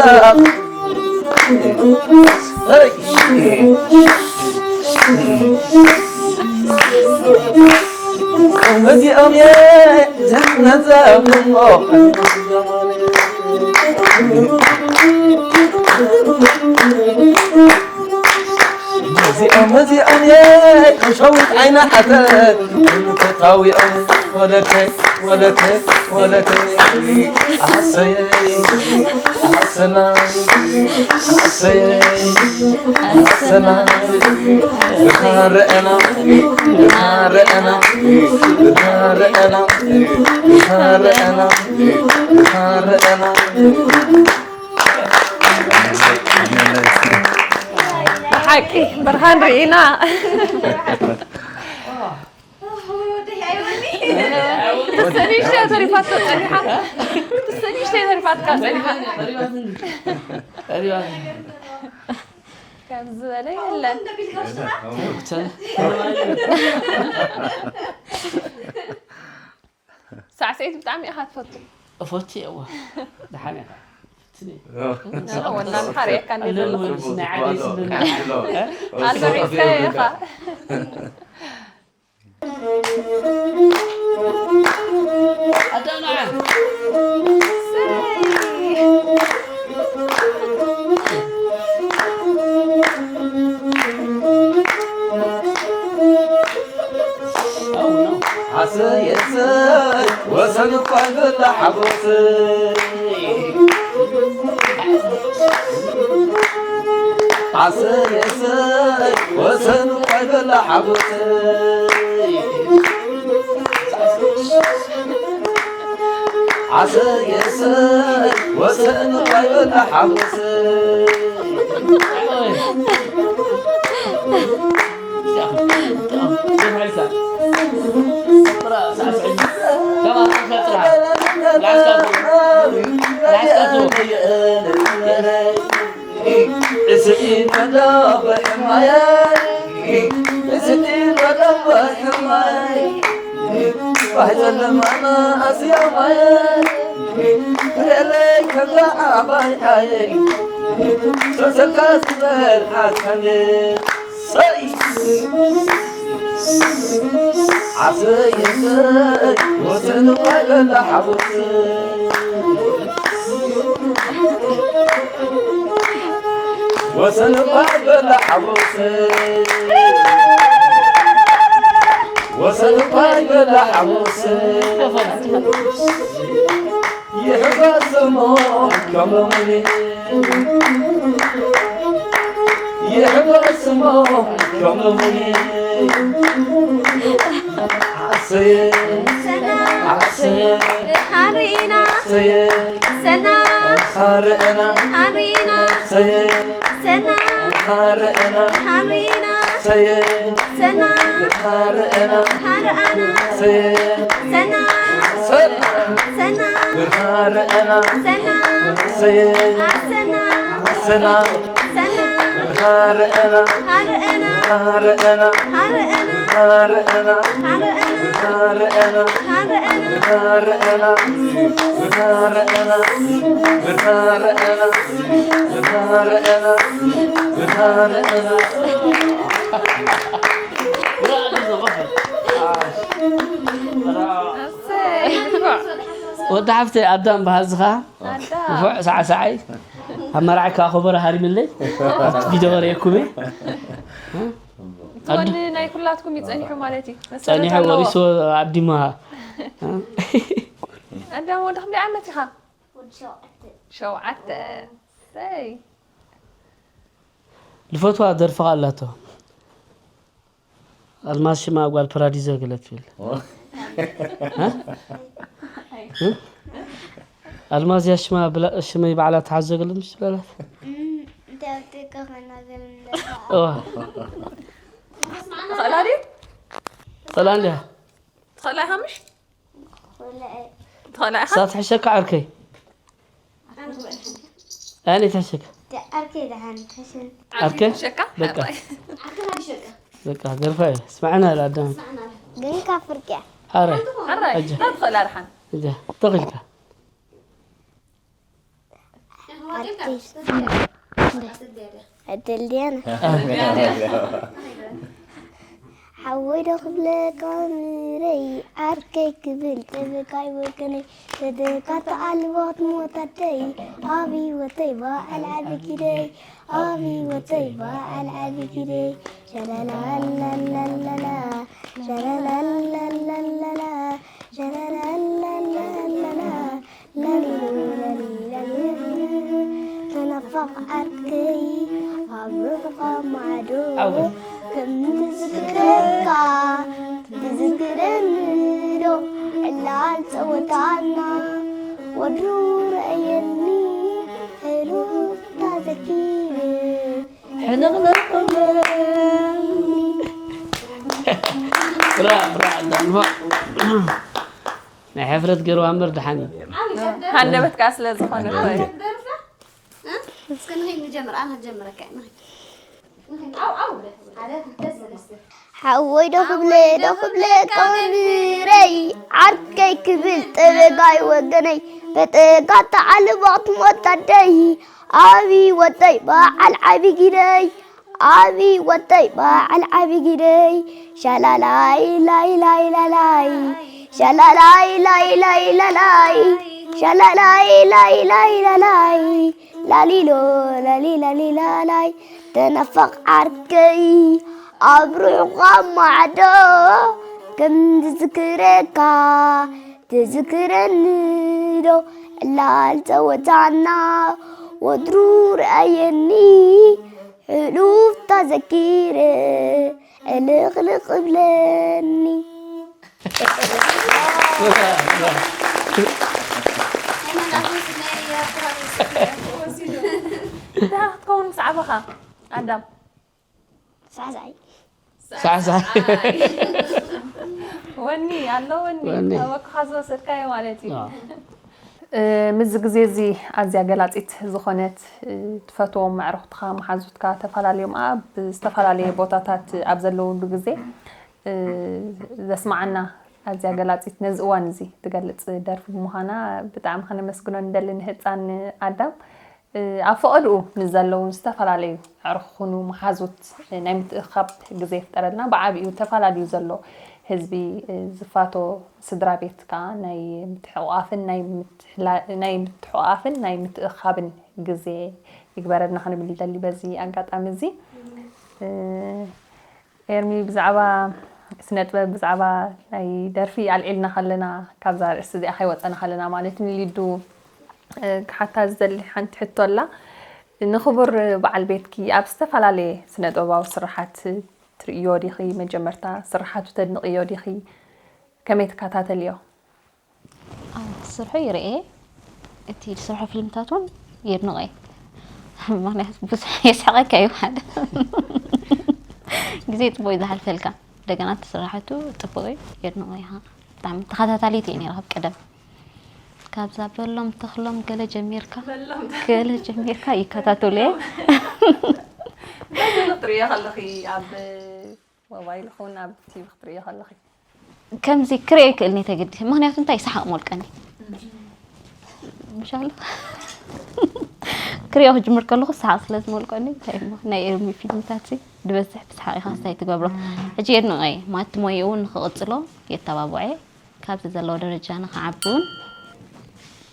እዚኦም የ ዘነዘምሞ እዚኦም እዚኦም የ ከሸዊት ዓይና ሓተ ተታዊኦም ወለተ ወለተ ወለተ ኣሰየ ኣሰና ኣሰየ ኣሰና ብኻረአና ብኻረአና ብኻረአና ብኻረአና ብኻረአና ብሓቂ ብርሃን ርኢና። ትሰኒ ሽተ ተሪፋቶ ፀኒሓ። ትሰኒ ሽተ ተሪፋትካ ፀኒሓ። ከም ዝበለ የለን። ሳዕስዒት ብጣዕሚ ኢኻ ትፈቱ። እፎቲ እዋ ደሓን ኢኻ። ወላ ሓርየካ እንደ ዘሎ ናይ ዓደይ ስምምዕ ኣሎ ሒዝካ ኢኻ። ኣሰይ ኣሰይ ወሰን እኳ ይብላ ሓጎስ ኣሰይ ኣሰይ ወሰን እኳ ይብላ ሓጎስ ኣሰይ ኣሰይ ወሰን እኳ ይብላ ሓጎስ ወሰንኳይ በላ ሓጎሰይ፣ ወሰንኳይ በላ ሓጎሰይ፣ ይሕጎስ እሞ ከም ሎሚ፣ ይሕጎስ እሞ ከም ሎሚ። ዓሰየ፣ ዓሰየ፣ ሃሪና፣ ዓሰየ፣ ሰና፣ ሃረአና፣ ሃሪና፣ ዓሰየ፣ ሰና፣ ሃረአና፣ ሃሪና፣ ዓሰየ፣ ሰና፣ ሃረአና፣ ሃረአና፣ ዓሰየ፣ ሰና፣ ሰና፣ ሰና፣ ሃረአና፣ ሰና፣ ዓሰየ፣ ዓሰና፣ ዓሰና፣ ሰና፣ ሃረአና፣ ሃረአና፣ ሃረአና፣ ሃረአና፣ ሃረአና፣ ሃረአና፣ ሃረአና፣ ሃረአና፣ ሃረአና፣ ሃረአና፣ ሃረአና፣ ሃረአና። ወዲ ሓፍተይ ኣዳም በሃዝኻ ኣዳ። ንፉዕ ሳዕሳዓይ ኣብ መርዓይ ከኣ ኮቦሮ ሃሪምለይ ኣብቲ ቪድዮ ወረየኩም እየ። እቲ ወኒ ናይ ኩላትኩም እዩ ጸኒሑ ማለት እዩ። መሰረት ጸኒሑ ኣለዎ። ወሪሱ ኣዲማ። ኣዳም ወዲ ክንደይ ዓመት ኢኻ? ወዲ ሸውዓተ። ሸውዓተ። ሰይ። ልፈትዋ ደርፍኻ ኣላቶ። ኣልማዝ ሽማ ጓል ፓራዲዞ ገለ ትብል። እ? እ? ኣልማዝ እያ ሽማ ብላ-፣ ሽመይ ባዕላ ትሓዞ ገለ ምሽ ትበላት። እም፣ እንታይ ኣብ ቴካ ኸና ገለ ምለኻ። እዋ። ትኽእላ ድዩ? ትኽእላ እንድያ። ትኽእላ ኢኻ ምሽ? ትኽእላ ኢኻ? እሳ ትሕሸካ ዓርከይ። ኣነ ትሕሸካ። ዓርከይ ደሓን ትሕሸኒ። ዓርከይ? ትሕሸካ? በቃ። ዓርከይ። በቃ፣ ደርፋ እየ። ስማዕና ኢላ ኣዳም። ግን ካብ ፍርቂ እያ። ኣረ። ኣረ፣ ኣጀ። እንታይ ትኽእላ ደሓን? ኣጀ፣ ተኽኢልካ። ኣርቲስት። ዕድል ድያና? ሓወይ ዶ ክብለካ ምረይ፣ ዓርከይ ክብል ጠበቃይ ወገነይ፣ ተደካ ተኣልባት ሞት ኣደይ፣ ኣብ ህይወተይ በዓል ዓቢ ግደይ፣ ኣብ ህይወተይ በዓል ዓቢ ግደይ፣ ሸላላላላላላ፣ ሸላላላላላላ፣ ሸላላላላላላ። ተናፋቕ ዓርከይ ኣብ ርሑቕ ማዕዶ ከም ትዝክረካ ትዝክረኒ ዶ ዕላል ጸወታና ወትሩ ረኣየኒ ሕሉፍ ተዘኪረ ሕንቕንቕ እብለኒ። ብራ፣ ብራ፣ እንዳልማ። ናይ ሕፍረት ገይርዋ እምበር ደሓን እዩ። ሃንደበት ከኣ ስለ ዝኾነ እኮ እዩ። እስከ ንኸይድ ንጀምር፣ ኣነ ክጀምረካ እየ፣ ንኸይድ። ሓወይ ዶ ክብለ ዶ ክብለ ቀምብረይ ዓርከይ ክብል ጠበጋይ ወገነይ በጠጋ ተዓልባቕ ትሞት ኣደይ ኣብ ህይወተይ በዓል ዓቢ ግደይ ኣብ ህይወተይ በዓል ዓቢ ግደይ ሻላላይ ላይ ላይ ላላይ ሻላላይ ላይ ላይ ላላይ ሻላላይ ላይ ላይ ላላይ ላሊሎ ላሊ ላሊ ላላይ ተናፋቕ ዓርከይ ኣብ ርሑቕ ማዕዶ ከም ዝዝክረካ ትዝክረኒ ዶ ዕላል ጸወታና ወትሩ ረኣየኒ ሕሉፍ ተዘኪረ ዕልቕልቕ እብለኒ። እንታይ ክትከውን ምስ ዓበኻ ኣዳም? ሳዕሳዒ። ሳዕሳዒ። ወኒ ኣሎ፣ ወኒ። ወኒ። ኣበካኻ ዝወሰድካዮ ማለት እዩ። ኣዎ። እ፣ ምስዚ ግዜ እዚ ኣዝያ ገላጺት ዝኾነት፣ እ፣ ትፈትዎም ኣዕሩኽትኻ፣ መሓዙትካ ተፈላለዮም ኣብ ዝተፈላለየ ቦታታት ኣብ ዘለውሉ ግዜ፣ እ፣ ዘስማዓና ኣዝያ ገላጺት ነዚ እዋን እዚ ትገልጽ ደርፊ ብምዃና ብጣዕሚ ከነመስግኖ ንደሊ ንህጻን ኣዳም። እ፣ ኣብ ፈቐድኡ ንዘለዉ ዝተፈላለዩ ኣዕሩኽ ኩኑ መሓዙት፣ እ፣ ናይ ምትእኻብ ግዜ ይፍጠረልና። ብዓቢኡ ተፈላልዩ ዘሎ ህዝቢ፣ እ፣ ዝፋቶ ስድራ ቤት ከኣ ናይ ምትሕቑቓፍን ናይ ምትሕላ-፣ ናይ ምትሕቑቓፍን ናይ ምትእኻብን ግዜ ይግበረልና ክንብል ይደሊ በዚ ኣጋጣሚ እዚ። ኤርሚ፣ ብዛዕባ ስነ ጥበብ፣ ብዛዕባ ናይ ደርፊ ኣልዒልና ከለና፣ ካብዛ ርእሲ እዚኣ ከይወፀና ከለና ማለት ንሊዱ ክሓታ ዝደሊ ሓንቲ ሕቶ ኣላ። ንክቡር በዓል ቤትኪ ኣብ ዝተፈላለየ ስነ ጥበባዊ ስራሓት ትርእዮ ዲኺ? መጀመርታ ስራሓቱ ተድንቕዮ ዲኺ? ከመይ ትከታተልዮ? ኣዎ፣ ስርሑ ይርኤ፣ እቲ ዝሰርሖ ፊልምታት እውን የድንቐ። ምክንያቱ ብዙሕ የስሕቐካ እዩ ሓደ ግዜ ፅቡቅ እዩ ዝሓልፈልካ፣ እንደገና እቲ ስራሕቱ ፅቡቅ እዩ፣ የድንቐ ኢኻ። ብጣዕሚ ተኸታታሊት እየ ነይረ ካብ ቀደም። ካብዛ በሎም ተኽሎም ገለ ጀሚርካ ገለ ጀሚርካ ይከታተሉ እየ። እንታይ ገለ ክትርእዮ ከለኺ ኣብ ሞባይል ይኹን ኣብ ቲቪ ክትርእዮ ከለኺ? ከምዚ ክሪኦ ይክእል እየ ተገዲሰ፣ ምክንያቱ እንታይ ሰሓቅ ሞልቀኒ። ምሻሎ ክሪኦ ክጅምር ከለኹ ሰሓቅ ስለ ዝሞልቀኒ፣ እንታይ እሞ ናይ ኤርሚ ፊልምታት ሲ ድበዝሕ ብሰሓቅ ኢኻ ስታይ ትገብሮ። ሕጂ የድንቐ እየ ማለት ሞይኡ እውን ንክቕፅሎ የተባብዖ እየ። ካብዚ ዘለዎ ደረጃ ንክዓቢ እውን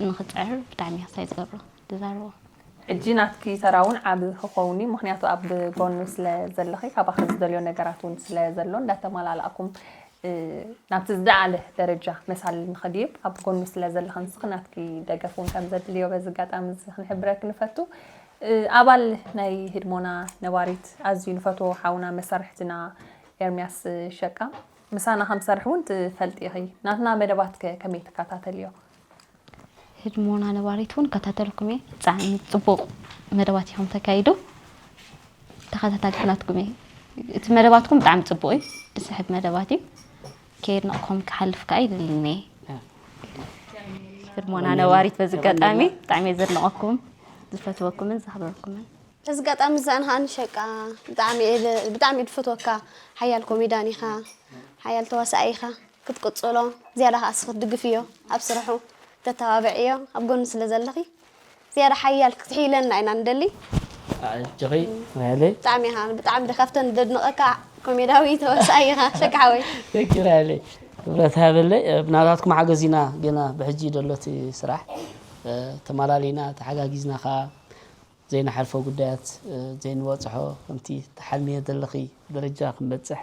ንክፅዕር ብጣዕሚ እየ ክስታይ ዝገብሮ ዝዛረቦ። ሕጂ ናትኪ ተራ እውን ዓቢ ክኸውን እዩ፣ ምኽንያቱ ኣብ ጎኑ ስለ ዘለኺ፣ ካባኺ ዝደልዮ ነገራት እውን ስለ ዘሎ፣ እንዳተመላላእኩም፣ እ፣ ናብቲ ዝደዓለ ደረጃ መሳል ንኽድይብ ኣብ ጎኑ ስለ ዘለኺ፣ ንስኺ ናትኪ ደገፍ እውን ከም ዘድልዮ በዚ ኣጋጣሚ እዚ ክንሕብረኪ ንፈቱ። እ፣ ኣባል ናይ ህድሞና ነባሪት፣ ኣዝዩ ንፈትዎ ሓውና መሳርሕትና ኤርምያስ ሸቃ፣ ምሳና ከም ዝሰርሕ እውን ትፈልጢ ኢኺ። ናትና መደባት ከ ከመይ ትከታተልዮ? ህድሞና ነባሪት እውን እከታተለኩም እየ። ብጣዕሚ ፅቡቕ መደባት ኢኹም ተካይዱ። ተኸታታሊት ናትኩም እየ። እቲ መደባትኩም ብጣዕሚ ፅቡቕ እዩ። ዝስሕብ መደባት እዩ። ከየድነቕኩም ክሓልፍ ከዓ ይደልን እየ። ህድሞና ነባሪት በዚ ኣጋጣሚ ብጣዕሚ እየ ዘድንቐኩም፣ ዝፈትወኩምን ዘኽብረኩምን። በዚ ኣጋጣሚ እዚ ኣነ ከዓ ንሸቃ ብጣዕሚ እየ ብ- ብጣዕሚ እየ ዝፈትወካ። ሓያል ኮሜዳን ኢኻ፣ ሓያል ተዋሳኣይ ኢኻ። ክትቅፅሎ ዝያዳ ከዓ እስኺ ክትድግፍዮ ኣብ ስርሑ ተተባብዕዮ ኣብ ጎኑ ስለ ዘለኺ ዝያዳ ሓያል ክትሕይለና ኢና ንደሊ። ኣጆኺ ናይለይ ብጣዕሚ ኢኻ ብጣዕሚ ደ ካብተን ደድንቐካ ኮሜዳዊ ተዋሳኣይ ኢኻ ሸቃ ሓወይ። ደቂ ናይለይ ክብረት ሃበለይ። እ፣ ብናታትኩም ሓገዝ ኢና ገና ብሕጂ ደሎ እቲ ስራሕ እ፣ ተማላሊና ተሓጋጊዝና ከዓ ዘይንሓልፎ ጉዳያት እ፣ ዘይንበፅሖ ከምቲ ተሓልምዮ ዘለኺ ደረጃ ክንበፅሕ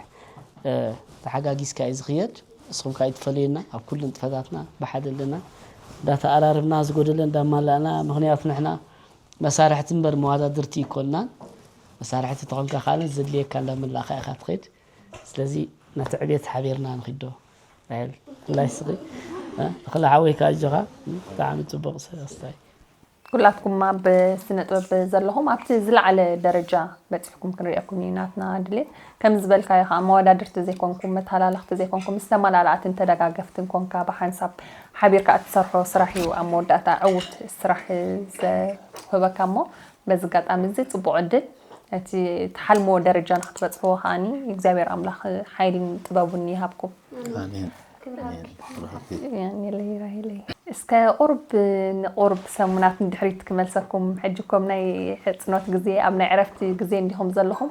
እ፣ ተሓጋጊዝካ እዩ ዝኽየድ። ንስኹም ከዓ ይትፈለዩና ኣብ ኩሉ ንጥፈታትና ብሓደ ኣለና እንዳተኣራርብና ዝጎደለ እንዳማላእና። ምኽንያቱ ንሕና መሳርሕቲ እምበር መዋዳድርቲ ይኮንናን። መሳርሕቲ ተኾንካ ከዓ ዘድልየካ እንዳመላእካ ኢኻ ትኸይድ። ስለዚ ነቲ ዕቤት ሓቢርና ንኺዶ ራሄል። ኣላ ይስኺ ንኽላ ሓወይካ ኣጆኻ። ብጣዕሚ ፅቡቕ ስታይ። ኩላትኩም ኣብ ስነ ጥበብ ዘለኹም ኣብቲ ዝለዓለ ደረጃ በፂሕኩም ክንሪአኩም እዩ ናትና ድሌት። ከም ዝበልካዮ ከዓ መወዳድርቲ ዘይኮንኩም፣ መተላለኽቲ ዘይኮንኩም፣ ምስ ተመላላእትን ተደጋገፍትን ኮንካ ብሓንሳብ ሓቢርካ እትሰርሖ ስራሕ እዩ ኣብ መወዳእታ ዕዉት ስራሕ ዘውህበካ። እሞ በዚ ኣጋጣሚ እዚ ፅቡቕ ዕድል፣ እቲ ትሓልምዎ ደረጃ ንክትበፅሕዎ ከዓኒ እግዚኣብሔር ኣምላኽ ሓይልን ጥበቡን ይሃብኩም። ኣሜን። ያኔለይ ራሄለይ። እስከ ቁርብ ንቁርብ ሰሙናት ንድሕሪት ክመልሰኩም። ሕጂ ኮም ናይ ሕፅኖት ግዜ፣ ኣብ ናይ ዕረፍቲ ግዜ እንዲኹም ዘለኹም።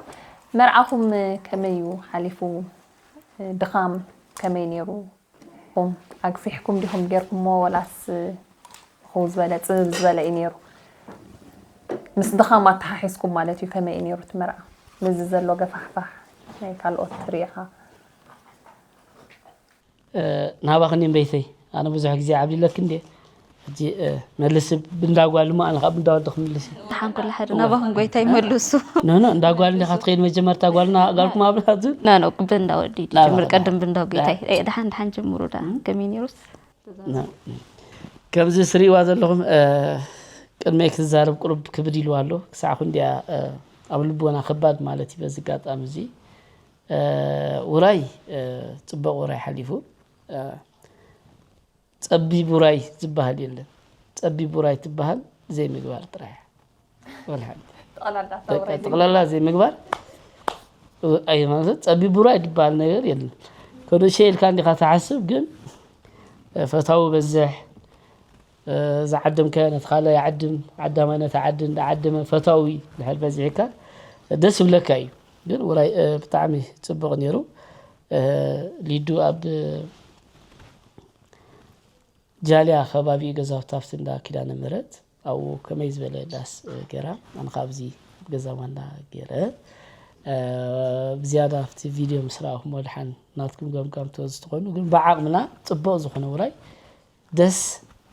መርዓኹም ከመይ እዩ ሓሊፉ? ድኻም ከመይ ነይሩ? ኹም ኣግፊሕኩም ዲኹም ጌርኩሞ፣ ወላስ ብኸው ዝበለ ፅብብ ዝበለ እዩ ነይሩ? ምስ ድኻም ኣተሓሒዝኩም ማለት እዩ። ከመይ እዩ ነይሩ እቲ መርዓ? ምስዚ ዘሎ ገፋሕፋሕ ናይ ካልኦት ሪኢኻ? ናባኽኒ እምበይተይ ኣነ ብዙሕ ግዜ ዓብዲለክ እንዴ። ሕጂ መልስ ብንዳጓል እሞ ኣነ ካብ ብንዳወዲ ክምልስ እዩ። ደሓን ኩሉ ሓደ ናባኹም ጎይታ ይመልሱ። ኖ ኖ እንዳጓል እንዲኻ ትኸይድ መጀመርታ ጓልና ጋልኩም ኣብላ ዝብል። ኖ ኖ ብንዳወዲ ጅምር ቀድም ብንዳው ጎይታይ። ደሓን ደሓን ጅምሩ ዳ ከመይ ነይሩስ? ከምዚ ስሪእዋ ዘለኹም ቅድመይ ክትዛረብ ቁሩብ ክብድ ኢልዋ ኣሎ። ክሳዕ ክንዲያ ኣብ ልቦና ከባድ ማለት እዩ። በዚ ኣጋጣሚ እዚ ውራይ ፅቡቕ ውራይ ሓሊፉ። ፀቢብ ውራይ ዝበሃል የለን። ፀቢብ ውራይ ትበሃል ዘይምግባር ጥራሕ እያ። ወላ ሓንቲ። ጠቕላላ ዘይምግባር ኣይ ማለት ፀቢብ ውራይ ዝበሃል ነገር የለን። ከዶሸ ኢልካ እንዲኻ ትሓስብ ግን ፈታዊ በዝሕ ዝዓደምካዮ ነቲ ካልእ ይዓድም፣ ዓዳማይ ነቲ ዓዲ እንዳዓደመ ፈታዊ ድሕር በዚሕካ ደስ ይብለካ እዩ። ግን ውራይ ብጣዕሚ ፅቡቕ ነይሩ። ሊዱ ኣብ ጃልያ ከባቢ ገዛውቲ ኣብቲ እንዳ ኪዳነ ምሕረት ኣብኡ ከመይ ዝበለ ዳስ፣ እ፣ ገይራ፣ ኣነ ካብዚ ኣብ ገዛ ዋና ገይረ፣ እ፣ ብዝያዳ ኣብቲ ቪድዮ ምስ ረኣኹሞ ድሓን ናትኩም ገምጋም ተወዝቲ ትኾኑ፣ ግን ብዓቕምና ጽቡቕ ዝኾነ ውራይ፣ ደስ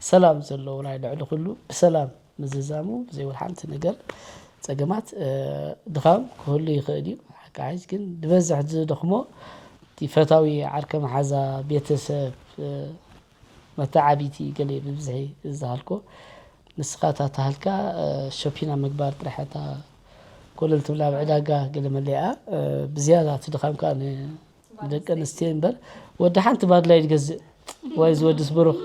ሰላም ዘለዎ ውራይ፣ ልዕሊ ኩሉ ብሰላም ምዝዛሙ ብዘይ ወላ ሓንቲ ነገር ጸገማት፣ እ፣ ድኻም ክህሉ ይኽእል እዩ። ሓቂ ሓይሽ ግን ዝበዝሕ ዝደኽሞ እቲ ፈታዊ ዓርከ መሓዛ፣ ቤተሰብ፣ እ፣ መተዓቢቲ ገለ ብብዝሒ ዝሃልኮ። ንስኻ እታ ተሃልካ፣ እ፣ ሾፒና ምግባር ጥራሕ እታ ኮለል ትብላ ኣብ ዕዳጋ ገለ መለኣ፣ እ፣ ብዝያዳ እቲ ድኻምካ ን-፣ ንደቂ ኣንስትዮ እምበር ወዲ ሓንቲ ባድላ እዩ ዝገዝእ ወይ ዝወድስ ብሩኽ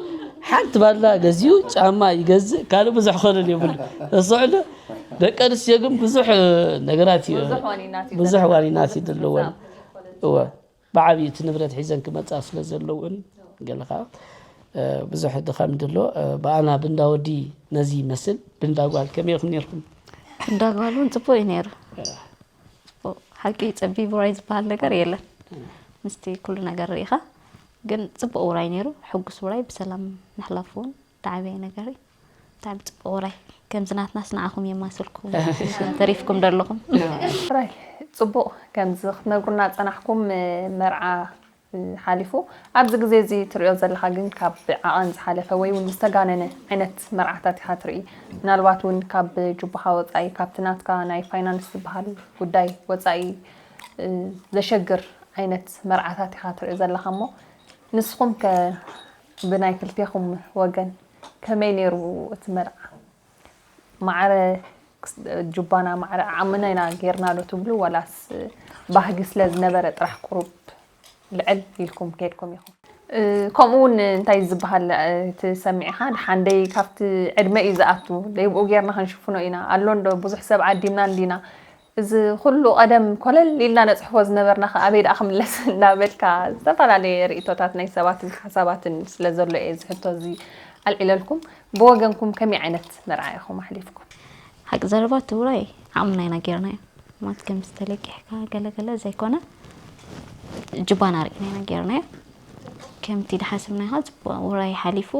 ሓንቲ ባድላ ገዚኡ ጫማ ይገዝእ፣ ካልእ ብዙሕ ክኸደን የብሉ። ተስዕሉ ደቂ ኣንስትዮ ግን ብዙሕ ነገራት እዩ፣ ብዙሕ ዋኒናት እዩ ብዙሕ ዘለና። ዋኒናት እዩ ዘለወን። እወ። ብዓብዩ እቲ ንብረት ሒዘን ክመጻ ስለ ዘለውን ገለ ኸዓ፣ እ፣ ብዙሕ ድኻም ድሎ፣ እ፣ ብኣና ብእንዳ ወዲ ነዚ ይመስል፣ ብእንዳ ጓል ከመይ ኢኹም ነይርኩም? እንዳ ጓል እውን ጽቡቕ እዩ ነይሩ። እ። ጽቡቕ። ሓቂ ጸቢብ ውራይ ዝበሃል ነገር የለን። እ። ምስቲ ኩሉ ነገር ርኢኻ፣ ግን ጽቡቕ ውራይ ነይሩ። ሕጉስ ውራይ ብሰላም ምሕላፉ እውን ዝዓበየ ነገር እዩ። ብጣዕሚ ጽቡቕ ውራይ። ከምዚ ናትናስ ንዓኹም የማስልኩም። ተሪፍኩም ዶ ኣለኹም? ውራይ ጽቡቕ። ከምዚ ክትነግሩና ጸናሕኩም፣ መርዓ ሓሊፉ። ኣብዚ ግዜ እዚ ትሪኦ ዘለኻ ግን ካብ ዓቐን ዝሓለፈ ወይ እውን ዝተጋነነ ዓይነት መርዓታት ኢኻ ትርኢ። ምናልባት እውን ካብ ጁባኻ ወጻኢ፣ ካብቲ ናትካ ናይ ፋይናንስ ዝበሃል ጉዳይ ወጻኢ፣ እ፣ ዘሸግር ዓይነት መርዓታት ኢኻ ትርኢ ዘለኻ እሞ፣ ንስኹም ከ ብናይ ክልቴኹም ወገን ከመይ ነይሩ እቲ መርዓ? ማዕረ ክስ-፣ ጁባና ማዕረ ዓቕምና ኢና ጌርና ዶ ትብሉ፣ ዋላስ ባህጊ ስለ ዝነበረ ጥራሕ ቁሩብ ልዕል ኢልኩም ከይድኩም ኢኹም? እ፣ ከምኡ እውን እንታይ ዝበሃል፣ እ፣ እቲ ሰሚዕኻ፣ ደሓን ደይ ካብቲ ዕድመ እዩ ዝኣቱ፣ ደይ ብኡ ጌርና ክንሽፍኖ ኢና፣ ኣሎ እንዶ ብዙሕ ሰብ ዓዲምና እንዲና፣ እዚ ኩሉ ቀደም ኮለል ኢልና ነጽሕፎ ዝነበርና ከ ኣበይ ደኣ ክምለስ እናበልካ ዝተፈላለየ ርእይቶታት ናይ ሰባትን ሓሳባትን ስለ ዘሎ እየ እዚ ሕቶ እዚ ኣልዒለልኩም። ብወገንኩም ከመይ ዓይነት መርዓ ኢኹም ኣሕሊፍኩም? ሓቂ ዘረባ እቲ ውራይ ዓቕምና ኢና ጌርናዮ። ማለት ከምዚ ተለቂሕካ ገለ ገለ ዘይኮነ፣ ጅባና ርኢና ኢና ጌርናዮ። ከምቲ ድሓሰብናዮ ከዓ ጽቡቕ ውራይ ሓሊፉ፣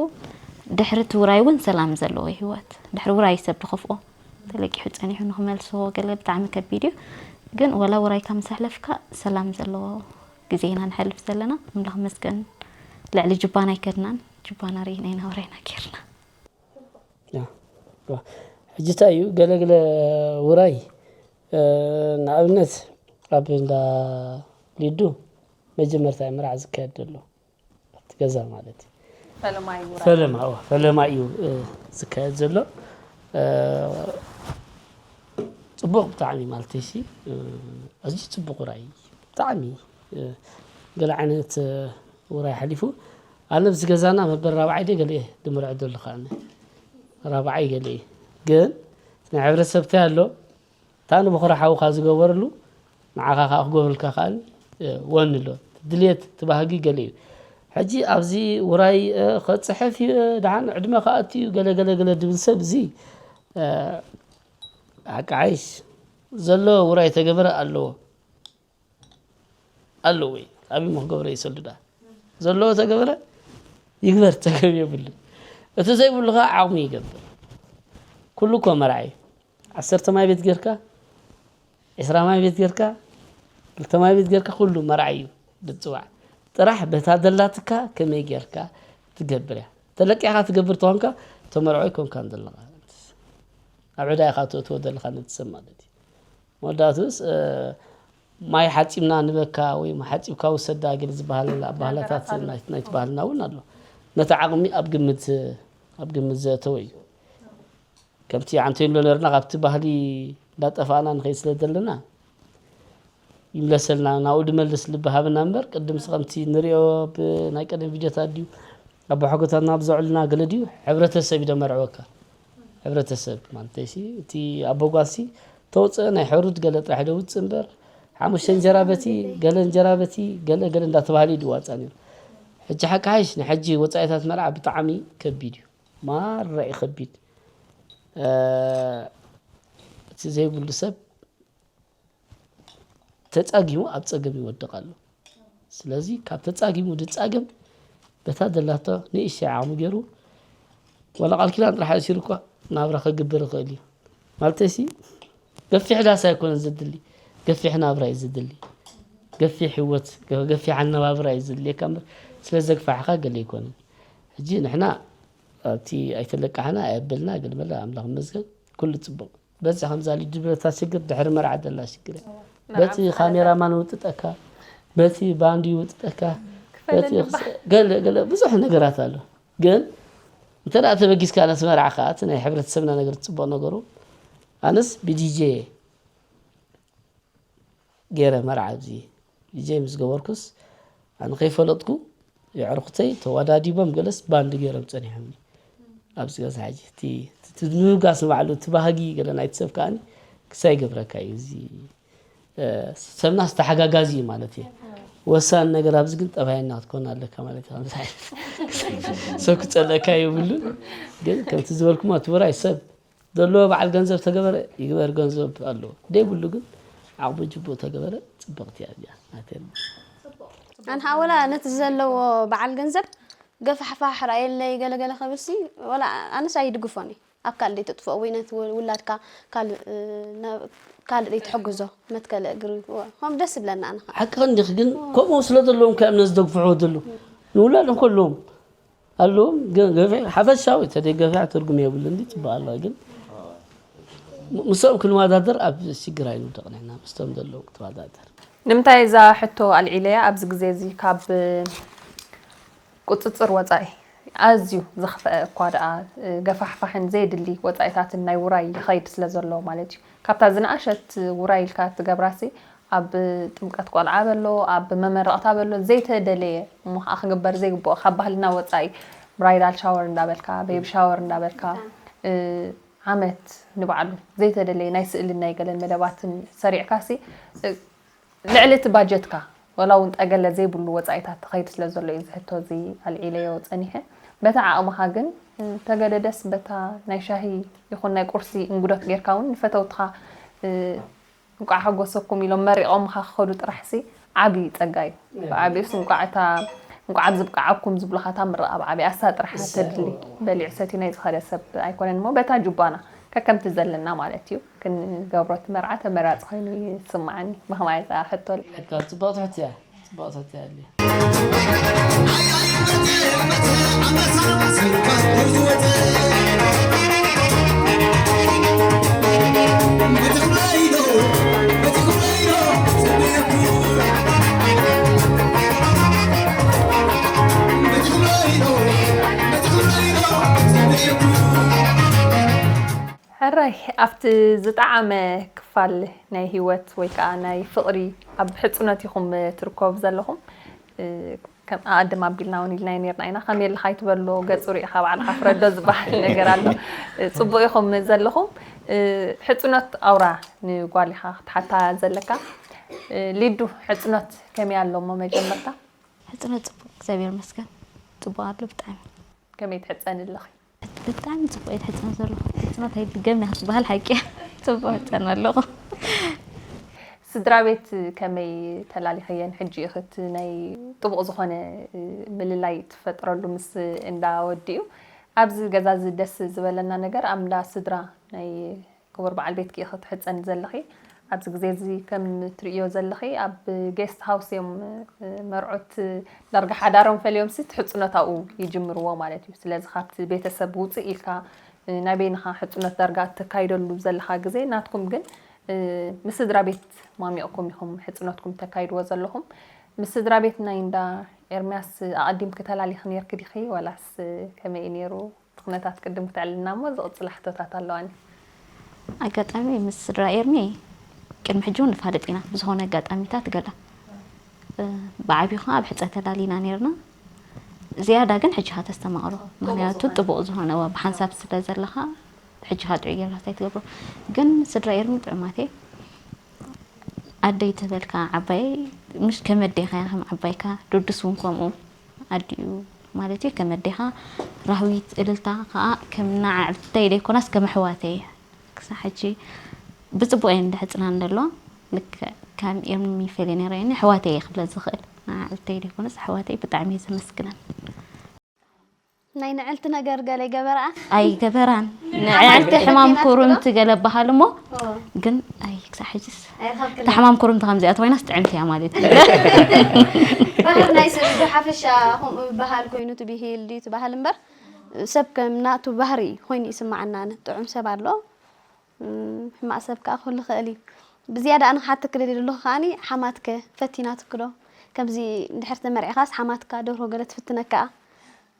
ድሕሪ እቲ ውራይ እውን ሰላም ዘለዎ ህይወት። ድሕሪ ውራይ ሰብ ድኸፍኦ። ተለቂሑ ጸኒሑ ንኽመልሶ ገለ ብጣዕሚ ከቢድ እዩ። ግን ወላ ውራይካ ምስ ኣሕለፍካ ሰላም ዘለዎ ግዜ ኢና ንሐልፍ ዘለና። ኣምላኽ ይመስገን፣ ልዕሊ ጅባና ኣይከድናን። ጅባና ርኢና ኢና ውራይና ጌርና። ያ፣ ያ። ሕጂ እንታይ እዩ፣ ገለገለ ውራይ፣ እ፣ ንኣብነት ኣብ እንዳ ሊዱ መጀመርታ እዩ መርዓ ዝካየድ ዘሎ። ኣብቲ ገዛ ማለት እዩ። ፈለማይ ውራይ። ፈለማ፣ እዋ፣ ፈለማ እዩ፣ እ፣ ዝካየድ ዘሎ። እ፣ ጽቡቕ ብጣዕሚ ማለት እዩ፣ እ፣ ኣዝዩ ጽቡቕ ውራይ። ብጣዕሚ፣ እ፣ ገለ ዓይነት፣ እ፣ ውራይ ሓሊፉ። ኣነ ኣብዚ ገዛና መበል ራብዓይ ድየ ገለ እየ ድምርዖ ዘለኹ ኣነ። ራብዓይ ገለ እየ። ግን ናይ ሕብረተሰብ እንታይ ኣሎ? እታ ንበኹሪ ሓውኻ ዝገበርሉ ንዓኻ ከኣ ክገብረልካ ከኣ፣ እ፣ ወኒ ኣሎ። ድልየት እቲ ባህጊ ገለ እዩ። ሕጂ ኣብዚ ውራይ፣ እ፣ ክጽሕፍ እዩ፣ እ፣ ደሓን ዕድመ ክኣቱ እዩ፣ ገለ ገለ ገለ ድብል ሰብ እዚ፣ እ፣ ሓቂ ዓይሽ ዘሎ ውራይ ተገበረ ኣለዎ። ኣለዎ እዩ። ኣብይ እሞ ክገብረ ይሰሉ ደኣ። ዘለዎ ተገበረ ይግበር፣ ጸገም የብሉን። እቲ ዘይብሉ ከኣ ዓቕሙ ይገብር። ኩሉ እኮ መርዓ እዩ። ዓሰርተ ማይ ቤት ጌርካ፣ ዕስራ ማይ ቤት ጌርካ፣ ክልተ ማይ ቤት ጌርካ፣ ኩሉ መርዓ እዩ ዝጽዋዕ። ጥራሕ በታ ደላትካ ከመይ ጌርካ ትገብር እያ። ተለቂሕካ ትገብር ተኾንካ፣ ተመርዖ ኣይኮንካን ዘለኻ። ኣብ ዕዳ ኢኻ ተእትዎ ዘለኻ ነቲ ሰብ ማለት እዩ። መወዳእቱስ፣ እ፣ ማይ ሓጺብና ንበካ ወይ ማይ ሓጺብካ ውሰዳ ገለ ዝበሃል ኣበሃህላታት ናይት-፣ ናይቲ ባህልና እውን ኣሎ። ነቲ ዓቕሚ ኣብ ግምት፣ ኣብ ግምት ዘእተወ እዩ። ከምቲ ዓንቶ ይብሎ ነርና፣ ካብቲ ባህሊ እንዳጠፋእና ንኸይድ ስለ ዘለና፣ ይምለሰልና፣ ናብኡ ድመልስ ልቢ ሃበና እምበር፣ ቅድም ከምቲ ንሪኦ ብናይ ቀደም ቪድዮታት ድዩ፣ ኣቦሓጎታትና ብዘውዕልና ገለ ድዩ፣ ሕብረተሰብ እዩ ደመርዕወካ። ሕብረተሰብ ማለተይሲ፣ እቲ ኣቦ ጓልሲ ተውፅእ ናይ ሕሩድ ገለ ጥራሕ ደውፅእ እምበር፣ ሓሙሽተ እንጀራ በቲ፣ ገለ እንጀራ በቲ፣ ገለ ገለ እንዳተባሃለ እዩ ድዋፃ ነይሩ። ሕጂ ሓቂ ሓይሽ፣ ንሕጂ ወፃኢታት መርዓ ብጣዕሚ ከቢድ እዩ። ማራ እዩ ከቢድ። እ፣ እቲ ዘይብሉ ሰብ ተጻጊሙ ኣብ ጸገም ይወድቕ ኣሎ። ስለዚ ካብ ተጻጊሙ ድጻገም በታ ደላቶ ንእሽተይ ዓቕሙ ገይሩ ዋላ ቃል ኪዳን ጥራሕ ኣሲሩ እኳ ናብራ ክግብር ይኽእል እዩ። ማለተይሲ፣ ገፊሕ ዳስ ኣይኮነን ዘድሊ፣ ገፊሕ ናብራ እዩ ዘድሊ። ገፊሕ ህይወት፣ ገ-፣ ገፊሕ ኣነባብራ እዩ ዘድልየካ እምበር፣ ስለ ዘግፋሕካ ገለ ኣይኮነን። ሕጂ ንሕና ኣብቲ ኣይተለቃሕና ኣየበልና፣ ገለ መለ ኣምላኽ ይመስገን፣ ኩሉ ጽቡቕ። በዚ ከምዛ ልጅ ዝበለታ ሽግር ድሕሪ መርዓ ዘላ ሽግር እያ። በቲ ካሜራማን ይውጥጠካ፣ በቲ ባንድ ይውጥጠካ፣ በቲ ክፈለኒ ባ- ገለ፣ ገለ ብዙሕ ነገራት ኣሎ። ግን እንተ ደኣ ተበጊስካ ነቲ መርዓ ከኣ፣ እቲ ናይ ሕብረተሰብና ነገር ጽቡቕ ነገሩ፣ ኣነስ ብዲጄ ገይረ መርዓ ኣብዚ ዲጄ ምስ ገበርኩስ፣ ኣነ ከይፈለጥኩ የዕርኩተይ ተወዳዲቦም ገለስ ባንድ ገይሮም ጸኒሖምኒ። ኣብዚ ገዛ ሕጂ እቲ፣ እቲ፣ እቲ ምብጋስ ንባዕሉ፣ እቲ ባህጊ ገለ ናይቲ ሰብ ከኣኒ ክሳይ ይገብረካ እዩ። እዚ፣ እ፣ ሰብናስ ተሓጋጋዚ እዩ ማለት እዩ። ወሳኒ ነገር ኣብዚ ግን ጠባየና ክትኮን ኣለካ ማለት እዩ። ከምዚ ዓይነት ሰብ ክጸልአካ የብሉን። ግን ከምቲ ዝበልኩሞ እቲ ውራይ ሰብ ዘለዎ በዓል ገንዘብ ተገበረ ይግበር፣ ገንዘብ ኣለዎ። ደይብሉ ግን ዓቕሙ ጅቡእ ተገበረ ጽብቕቲ እያ እዚኣ ናተይ። ኣንሓ ወላ ነቲ ዘለዎ በዓል ገንዘብ ገፋሕፋሕ ራእየለይ ገለገለ ከብሲ፣ ወላ ኣነስ ኣይድግፎን እየ። ኣብ ካልእ ደይተጥፍኦ ወይ ነቲ ወ-፣ ውላድካ ካልእ፣ እ፣ ናብ ካልእ ደይትሕግዞ መትከለ እግሪ፣ ወ-፣ ከምኡ ደስ ይብለኒ ኣነ ኸዓ። ሓቅኺ እንዲኺ፣ ግን ከምኡ ስለ ዘለዎም ከ እምነት ዝደግፍዎ ዘለዉ ንውላዶም ከለዎም ኣለዎም፣ ግን ገፊሕ ሓፈሻዊ ተደይ ገፊሕ ትርጉም የብሉ እንዲ ጽቡቕ ኣለዋ፣ ግን ም-፣ ምስኦም ክንወዳደር ኣብ ሽግር ኣይንውደቕ ንሕና፣ ምስቶም ዘለዉ ክትወዳደር። ንምንታይ እዛ ሕቶ ኣልዒለያ? ኣብዚ ግዜ እዚ ካብ ቁጽጽር ወጻኢ ኣዝዩ ዝኽፍአ እኳ ደኣ፣ እ፣ ገፋሕፋሕን ዘየድሊ ወጻኢታትን ናይ ውራይ ይኸይድ ስለ ዘሎ ማለት እዩ። ካብታ ዝነኣሸት ውራይ ኢልካ ትገብራሲ፣ ኣብ ጥምቀት ቆልዓ በሎ፣ ኣብ መመረቕታ በሎ፣ ዘይተደለየ እሞ ኸዓ ክግበር ዘይግብኦ፣ ካብ ባህልና ወጻኢ ብራይዳል ሻወር እንዳበልካ፣ ቤቢ ሻወር እንዳበልካ፣ እ፣ ዓመት ንባዕሉ ዘይተደለየ ናይ ስእልን ናይ ገለን መደባትን ሰሪዕካሲ፣ እ፣ ልዕሊ እቲ ባጀትካ፣ ወላ እውን ጠገለ ዘይብሉ ወጻኢታት ትኸይድ ስለ ዘሎ እዩ እዚ ሕቶ እዚ ኣልዒለዮ ጸኒሐ። በታ ዓቕምኻ ግን፣ እ፣ ተገደደስ በታ ናይ ሻሂ ይኹን ናይ ቁርሲ እንግዶት ጌርካ እውን ንፈተውትኻ፣ እ፣ እንቋዕ ሓጎሰኩም ኢሎም መሪቖምኻ ክኸዱ ጥራሕሲ ዓቢ ጸጋ እዩ። ብዓቢኡስ እንቋዕ እታ፣ እንቋዕ ኣብዚ ብቅዓኩም ዝብሉኻ እታ ምርቓ ብዓቢኣ እሳ ጥራሕ እሳ፣ ተድሊ። በሊዑ ሰትዩ ናይ ዝኸደ ሰብ ኣይኮነን እሞ በታ ጁባና ከከምቲ ዘለና ማለት እዩ። ክንገብሮ እቲ መርዓ ተመራጺ ኮይኑ ይስምዓኒ። ብኸማይ እዛ ሕቶ ኣልዒልካ። ጽቡቕቲ ሕቶ እያ። ጽቡቕቲ ሕቶ እያ ኣልዒልካ። ሕራይ፣ ኣብቲ ዝጠዓመ ክፋል ናይ ህይወት ወይ ከኣ ናይ ፍቕሪ ኣብ ሕጽኖት ኢኹም ትርከቡ ዘለኹም። እ፣ ከም ኣቐድም ኣቢልና እውን ኢልናዮ ኔርና ኢና። ከመይ ኣለኻ ኣይትበሎ፣ ገጹ ሪኢኻ ባዕልኻ ፍረዶ ዝበሃል ነገር ኣሎ። እ፣ ጽቡቕ ኢኹም ዘለኹም። እ፣ ሕጽኖት ኣውራ ንጓል ኢኻ ክትሓታ ዘለካ። እ፣ ሊዱ፣ ሕጽኖት ከመይ ኣሎ እሞ መጀመርታ? ሕጽኖት ጽቡቕ፣ እግዚኣብሔር ይመስገን። ጽቡቕ ኣሎ ብጣዕሚ። ከመይ ትሕጸኒ ኣለኺ? ብጣዕሚ ጽቡቕ እየ ትሕጸን ዘለኹ። ሕጽኖት ኣይድገምን እያ ክትበሃል ሓቂ እያ። ጽቡቕ እሕጸን ኣለኹ። ስድራ ቤት ከመይ ተላሊኸየን? ሕጂ ኢኺ እቲ ናይ ጥቡቕ ዝኾነ፣ እ፣ ምልላይ ትፈጥረሉ ምስ እንዳ ወዲ እዩ። ኣብዚ ገዛ እዚ ደስ ዝበለና ነገር ኣብ እንዳ ስድራ ናይ ክቡር በዓል ቤትኪ ኢኺ ትሕጸኒ ዘለኺ። ኣብዚ ግዜ እዚ ከም ትርእዮ ዘለኺ ኣብ ጌስት ሃውስ እዮም፣ እ፣ መርዑት ዳርጋ ሓዳሮም ፈልዮም ሲ እቲ ሕጽኖት ኣብኡ ይጅምርዎ ማለት እዩ። ስለዚ ካብቲ ቤተሰብ ውጽእ ኢልካ፣ እ፣ ናይ በይንኻ ሕጽኖት ዳርጋ እተካይደሉ ዘለኻ ግዜ ናትኩም ግን፣ እ፣ ምስ ስድራ ቤት ማሚቕኩም ኢኹም ሕጽኖትኩም ተካይድዎ ዘለኹም። ምስ ስድራ ቤት ናይ እንዳ ኤርምያስ ኣቐዲምኪ ተላሊኺ ኔርኪ ዲኺ ወላስ ከመይ እዩ ኔሩ? እቲ ኩነታት ቅድም ክተዕልና እሞ ዝቕጽላ ሕቶታት ኣለዋኒ። ኣጋጣሚ ምስ ስድራ ኤርሚ ቅድሚ ሕጂ እውን ንፋለጥ ኢና፣ ብዝኾነ ኣጋጣሚታት ገለ። እ፣ ብዓብዩ ኸዓ ኣብ ሕጸ ተላሊና ኔርና። ዝያዳ ግን ሕጂ ኢኻ ተስተማቕሮ፣ ምኽንያቱ ጥቡቕ ዝኾነ፣ እዋ፣ ብሓንሳብ ስለ ዘለኻ ሕጂ ኢኻ ጥዑይ ጌርካ እንታይ ትገብሮ። ግን ስድራ ኤርሚ ጥዑማት እየ። ኣደይ ተበልካ ዓባይ፣ ምሽ ከም ኣዴኻ እያ፣ ከም ዓባይካ። ዱዱስ እውን ከምኡ ኣዲኡ ማለት እዩ፣ ከም ኣዴኻ። ራህዊት እልልታ ከኣ ከም ንዓዕብተይ ደይኮናስ ከም ኣሕዋተይ እያ። ክሳብ ሕጂ ብጽቡቕ እየን ዝሕጽና እንተለዋ፣ ልክዕ ከም ኤርሚ ፈልየን ኣይረኣየን። ኣሕዋተይ እየ ክብለን ዝኽእል፣ ንዓዕብተይ ደይኮነስ ኣሕዋተይ ብጣዕሚ እየ ዘመስግነን። ናይ ንዕልቲ ነገር ገለ ይገበርኣ? ኣይገበራን። ንዕልቲ ሕማም ኩርምቲ ገለ በሃል እሞ፣ ኦ። ግን ኣይ፣ ክሳዕ ሕጅስ ኣይረኸብክን። እታ ሕማም ኩርምቲ ከምዚኣ ተኾይናስ ጥዕምቲ እያ ማለት እዩ። ባህር ናይ ሰብ ዶ ሓፈሻ ከምኡ በሃል ኮይኑ ትብሂል ድዩ ትበሃል እምበር፣ ሰብ ከም ናቱ ባህሪ ኮይኑ ይስማዓና። ጥዑም ሰብ ኣሎ፣ እም፣ ሕማቕ ሰብ ከኣ ክህሉ ይኽእል እዩ። ብዝያዳ ኣነ ክሓተኪ ደልየ ዘለኹ ከኣኒ፣ ሓማትከ ፈቲናትኪ ዶ? ከምዚ እንድሕር ተመርዒኻስ ሓማትካ ደርሆ ገለ ትፍትነካ?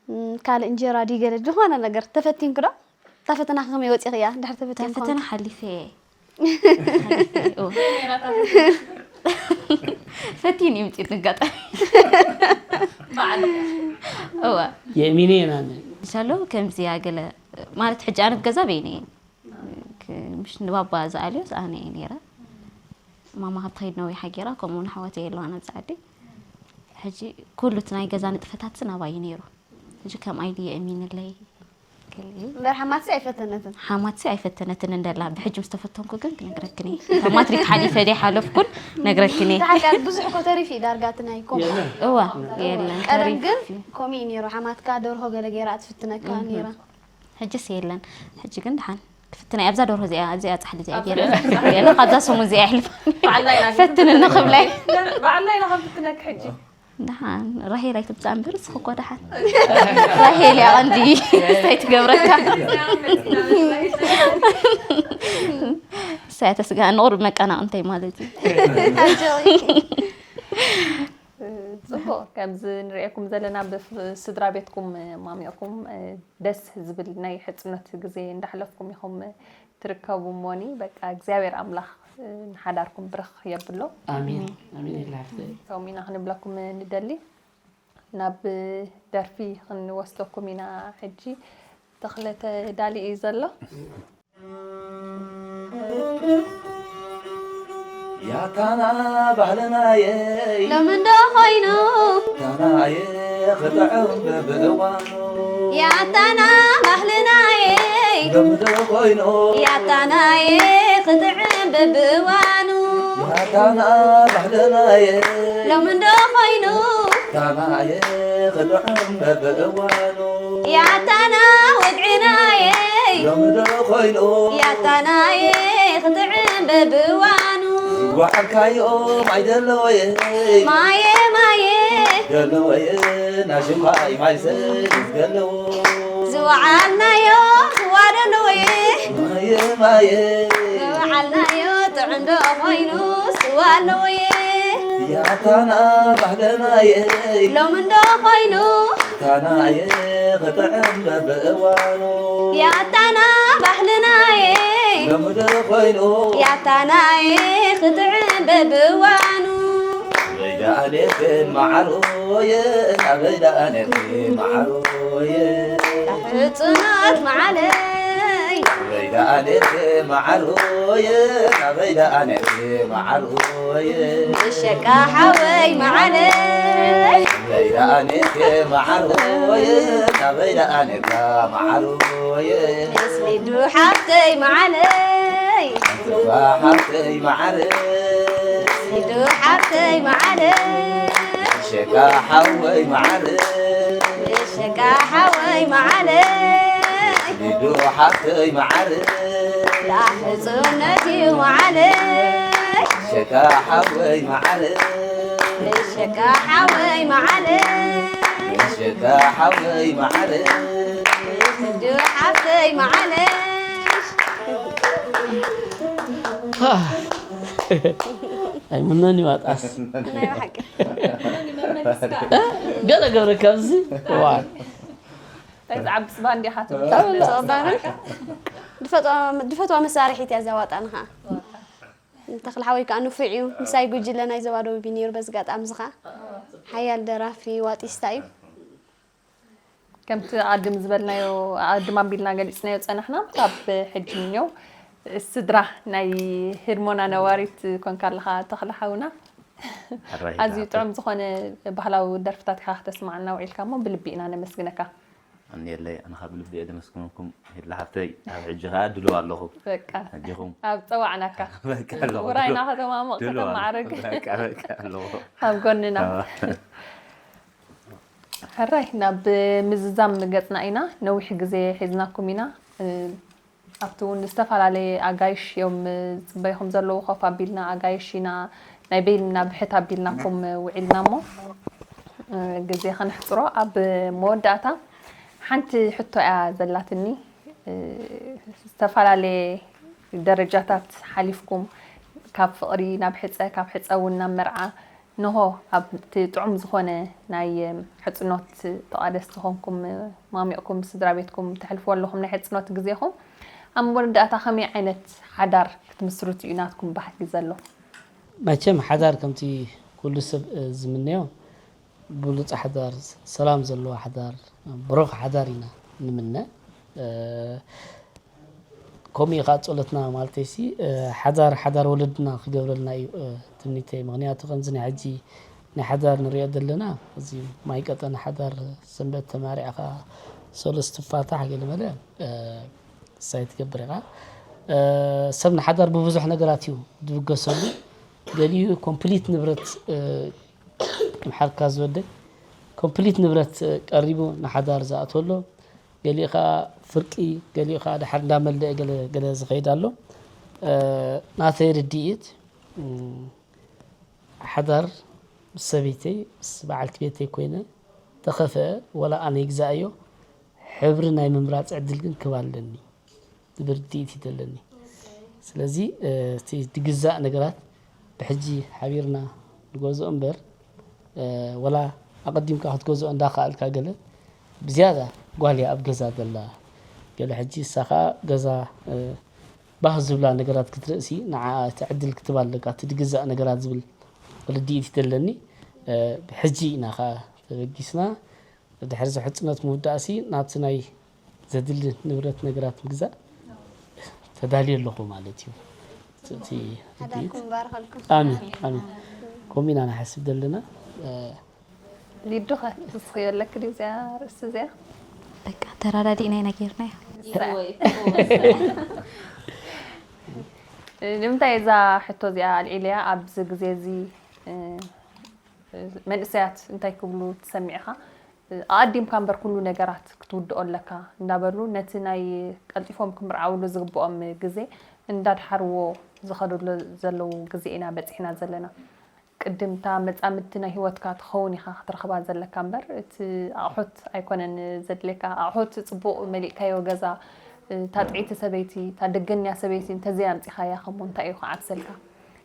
እም፣ ካልእ እንጀራ ድዩ ገለ ዝኾነ ነገር ተፈቲንኪ ዶ? እታ ፈተናኺ ከመይ ወጺኽያ? እንድሕር እታ ተፈቲንኪ ፈተና ሓሊፈ እየ። ሓሊፈ እየ፣ እወ። ፈቲን እዩ ምጽኢት ንጋጣሚ። እወ። የእሚነ ኢና ን- እንሻሎ ከምዚያ ገለ ማለት ሕጂ ኣነ ኣብ ገዛ በይነ እየ። ክ-፣ ምሽ ንባባ ዝኣልዮስ ኣነ እየ ነይረ። ማማ ካብ ትኸይድ ነዊሓ ገይራ፣ ከምኡ እውን ኣሕዋተይ የለዋን ኣብዚ ዓዲ። ሕጂ ኩሉ እቲ ናይ ገዛ ንጥፈታትስ ናባይ እዩ ነይሩ። ሕጂ ከምኣ ኢሉ የእሚንለይ። ገለ እዩ። እምበር ሓማትሲ ኣይፈተነትን። ሓማትሲ ኣይፈተነትን እንደላ፣ ብሕጂ ምስ ተፈተንኩ ግን ክነግረክን እየ። እታ ማትሪክ ሓሊፈ ደይ ሓለፍኩን ነግረክን እየ። ደሓር ከኣ ብዙሕ እኮ ተሪፉ እዩ ዳርጋ እቲ ናይ ኮም። የለን። እዋ፣ የለን፣ ቀደም ተሪፉ ግን እዩ። ከምኡ እዩ ነይሩ። ሓማትካ ደርሆ ገለ ገይራ ትፍትነካ እህ። ነይራ። ሕጅስ የለን። ሕጂ ግን ደሓን ክፍትና እየ። ኣብዛ ደርሆ እዚኣ፣ ኣብዚኣ ጻሕሊ እዚኣ ኣብ ገይረ። ገለ። ገለ ካብዛ ሰሙን እዚኣ ይሕልፍ። በዓልና ኢና ፈትንኒ ክብላይ። በዓልና ኢና ክንፍትነክ ሕጂ። ደሓን ራሄል ኣይትምጻእ እምበር እስኺ እኮ ደሓን። ራሄል እያ ቀንዲ እንታይ ትገብረካ። እሳ እያ ተስግኣኒ ቁሩብ መቀናቕንተይ ማለት እዩ። ጽቡቕ፣ ከምዚ ንርእየኩም ዘለና ብፍ-፣ ስድራ ቤትኩም ማሚቕኩም ደስ ዝብል ናይ ሕጽኖት ግዜ እንዳሕለፍኩም ኢኹም ትርከቡ እሞኒ፣ በቃ እግዚኣብሔር ኣምላኽ ንሓዳርኩም ብርኽ የብሎ። ኣሜን፣ ኣሜን። ኣሜን። ኢላ ሓፍተይ። ከምኡ ኢና ክንብለኩም ንደሊ። ናብ ደርፊ ክንወስደኩም ኢና ሕጂ። ተኽለ ተዳሊ እዩ ዘሎ። ያታና ባህልናየ ሎሚ እንዶ ኮይኑ ያታናየ ክጥዕም በብእዋኑ ያታና ባህልናየ ሎሚ እንዶ ኮይኑ ያታናየ ክጥዕም በብእዋኑ ያታና ባህልናየ ሎሚ እንዶ ኮይኑ ያታናየ ክጥዕም በብእዋኑ ያታና ወግዕናየ ሎሚ ዶ ኮይኑ ያታናየ ክጥዕም በብእዋኑ ዝወዓልካዮም ኣይደለወየ ማየ ማየ ደለወየ ናሽምባይ ማይሰ ዝገለዎ ዝወዓልናዮ ስዋ ደለወየ ማየ ማየ ዝወዓልናዮ ጥዕም ዶ ኮይኑ ስዋ ኣለወየ ያታና ባህልናየ ሎሚ እንዶ ኮይኑ ታናየ ክጥዕም በብእዋኑ ያታና ባህልናየ ሎሚ ዶ ኮይኑ ያታናየ ክጥዕም በብእዋኑ በይዳ ኣኔክን መዓሮየ ኣበይዳ ኣኔክን መዓሮየ ሕጽኖት መዓለይ በይዳ ኣኔክን መዓሮየ ኣበይዳ ኣኔክን መዓሮየ እሸቃ ሓወይ መዓለይ በይዳ ኣኔክን መዓሮየ ኣበይዳ ኣኔካ መዓሮየ እስሊዱ ሓፍተይ መዓለይ ሓፍተይ መዓረ ሲዱ ሓፍተይ መዓረ ሸጋ ሓወይ መዓረ ሸጋ ሓወይ መዓረ ሲዱ ሓፍተይ መዓረ ላሕጽነት እዩ መዓረ ሸጋ ሓወይ መዓረ ሸጋ ሓወይ መዓረ ሸጋ ሓወይ መዓረ ሲዱ ሓፍተይ መዓረ ኣይ ምመን ይዋጣስ ናይ ብሓቂ ገለ ገብረ ካብዚ ዋ እዚ ዓብስ ባንዲ ኢኻ ትብል። ተብሎ ጸባን ድፈትዋ መሳርሒት እያ ዘዋጣና ኸዓ ተኽለ ሓወይ ከዓ ንፉዕ እዩ ምሳይ ጉጅለ ናይ ዞባ ደቡብ እዩ ነይሩ በዚ ጋጣሚ እዚ ኸዓ ሓያል ደራፊ ዋጢስታ እዩ ከምቲ ኣድም ዝበልናዮ ኣድም ኣቢልና ገሊፅናዮ ፀናሕና ካብ ሕጂ ንየው ስድራ ናይ ህድሞና ነዋሪት ኮንካ ኣለኻ ተኽለ ሓውና ኣዝዩ ጥዑም ዝኾነ ባህላዊ ደርፍታት ኢኻ ክተስማዓና ውዒልካ እሞ ብልቢ ኢና ነመስግነካ ኣንየለይ ኣነ ካብ ልቢ እየ ደመስግነኩም ሄድላ ሓፍተይ ኣብ ሕጂ ከዓ ድልው ኣለኹ በቃ ሕጂኹም ኣብ ፀዋዕናካ በቃ ኣለኹ ውራይና ከተማሙቕ ከተማዓርግ በቃ በቃ ኣለኹ ኣብ ጎንና ሕራይ ናብ ምዝዛም ገጽና ኢና። ነዊሕ ግዜ ሒዝናኩም ኢና። ኣብቲ እውን ዝተፈላለየ ኣጋይሽ እዮም ዝጽበይኹም ዘለዉ። ኮፍ ኣቢልና ኣጋይሽ ኢና ናይ በይንና ብሕት ኣቢልናኩም ውዒልና እሞ ግዜ ከነሕጽሮ ኣብ መወዳእታ ሓንቲ ሕቶ እያ ዘላትኒ። ዝተፈላለየ ደረጃታት ሓሊፍኩም ካብ ፍቕሪ ናብ ሕጸ፣ ካብ ሕጸ እውን ናብ መርዓ፣ ንሆ ኣብቲ ጥዑም ዝኾነ ናይ ሕጽኖት ተቓደስቲ ኾንኩም ማሚቕኩም ስድራ ቤትኩም ተሕልፍዎ ኣለኹም ናይ ሕጽኖት ግዜኹም። ኣብ መወዳእታ ከመይ ዓይነት ሓዳር ክትምስርቱ እዩ ናትኩም ባህጊ ዘሎ? መቸም ሓዳር ከምቲ ኩሉ ሰብ ዝምነዮ ብሉጽ ሓዳር፣ ሰላም ዘለዎ ሓዳር፣ ብሩኽ ሓዳር ኢና ንምነ። ከምኡ እዩ ከዓ ጸሎትና ማለተይሲ፣ ሓዳር ሓዳር ወለድና ክገብረልና እዩ ትምኒተይ። ምኽንያቱ ከምዚ ናይ ሕጂ ናይ ሓዳር ንሪኦ ዘለና እዚ ማይ ቀጠነ ሓዳር ሰንበት ተማሪዕኻ ሰለስተ ትፋታሕ ገለ መለ እሳይ ትገብር ኢኻ። ሰብ ንሓዳር ብብዙሕ ነገራት እዩ ዝብገሰሉ። ገሊኡ ኮምፕሊት ንብረት ምሓርካ ዝወደይ ኮምፕሊት ንብረት ቀሪቡ ንሓዳር ዝኣትወሎ፣ ገሊኡ ከዓ ፍርቂ፣ ገሊኡ ከዓ ድሓር እንዳመለአ ገለ ገለ ዝኸይድ ኣሎ። ናተይ ርድኢት ሓዳር ምስ ሰበይተይ ምስ በዓልቲ ቤተይ ኮይነ ተኸፍአ ወላ ኣነ ይግዛእዮ ሕብሪ ናይ ምምራፅ ዕድል ግን ክብ ኣለኒ ዝብል ርድኢት እዩ ዘለኒ። ስለዚ እቲ ዝግዛእ ነገራት ብሕጂ ሓቢርና ንገዝኦ እምበር ወላ ኣቐዲምካ ክትገዝኦ እንዳኸኣልካ ገለ ብዝያዳ ጓል እያ ኣብ ገዛ ዘላ። ገለ ሕጂ እሳ ኸኣ ገዛ ባህ ዝብላ ነገራት ክትርእሲ ንዓ እቲ ዕድል ክትባ ኣለካ እቲ ዝግዛእ ነገራት ዝብል ርድኢት እዩ ዘለኒ። ብሕጂ ኢና ኸኣ ተበጊስና ድሕሪ እዚ ሕጽነት ምውዳእሲ ናብቲ ናይ ዘድሊ ንብረት ነገራት ምግዛእ ተዳልየ ኣለኹ ማለት እዩ። እቲ ሓዳርኩም ይባርኸልኩም። ኣሜን ኣሜን። ከምኡ ኢና ንሓስብ ዘለና። ሊዱኸ ትስኽዮ ኣለክ ድዩ እዚኣ ርእሲ እዚኣ? በቃ ተረዳዲእና ኢና ጌርናዮ። ንምንታይ እዛ ሕቶ እዚኣ ኣልዒለያ ኣብዚ ግዜ እዚ መንእሰያት እንታይ ክብሉ ትሰሚዕኻ? ኣቐዲምካ እምበር ኩሉ ነገራት ክትውድኦ ኣለካ እንዳበሉ ነቲ ናይ ቀልጢፎም ክምርዓውሉ ዝግብኦም ግዜ እንዳድሓርዎ ዝኸዱሉ ዘለዉ ግዜ ኢና በጺሕና ዘለና። ቅድም እታ መጻምድቲ ናይ ህይወትካ ትኸውን ኢኻ ክትረኽባ ዘለካ እምበር እቲ ኣቑሑት ኣይኮነን ዘድልየካ። ኣቑሑት ጽቡቕ መሊእካዮ ገዛ፣ እታ ጥዕይቲ ሰበይቲ፣ እታ ደገንያ ሰበይቲ እንተዘይ ኣምጺኻያ ከሞ እንታይ እዩ ክዓብሰልካ?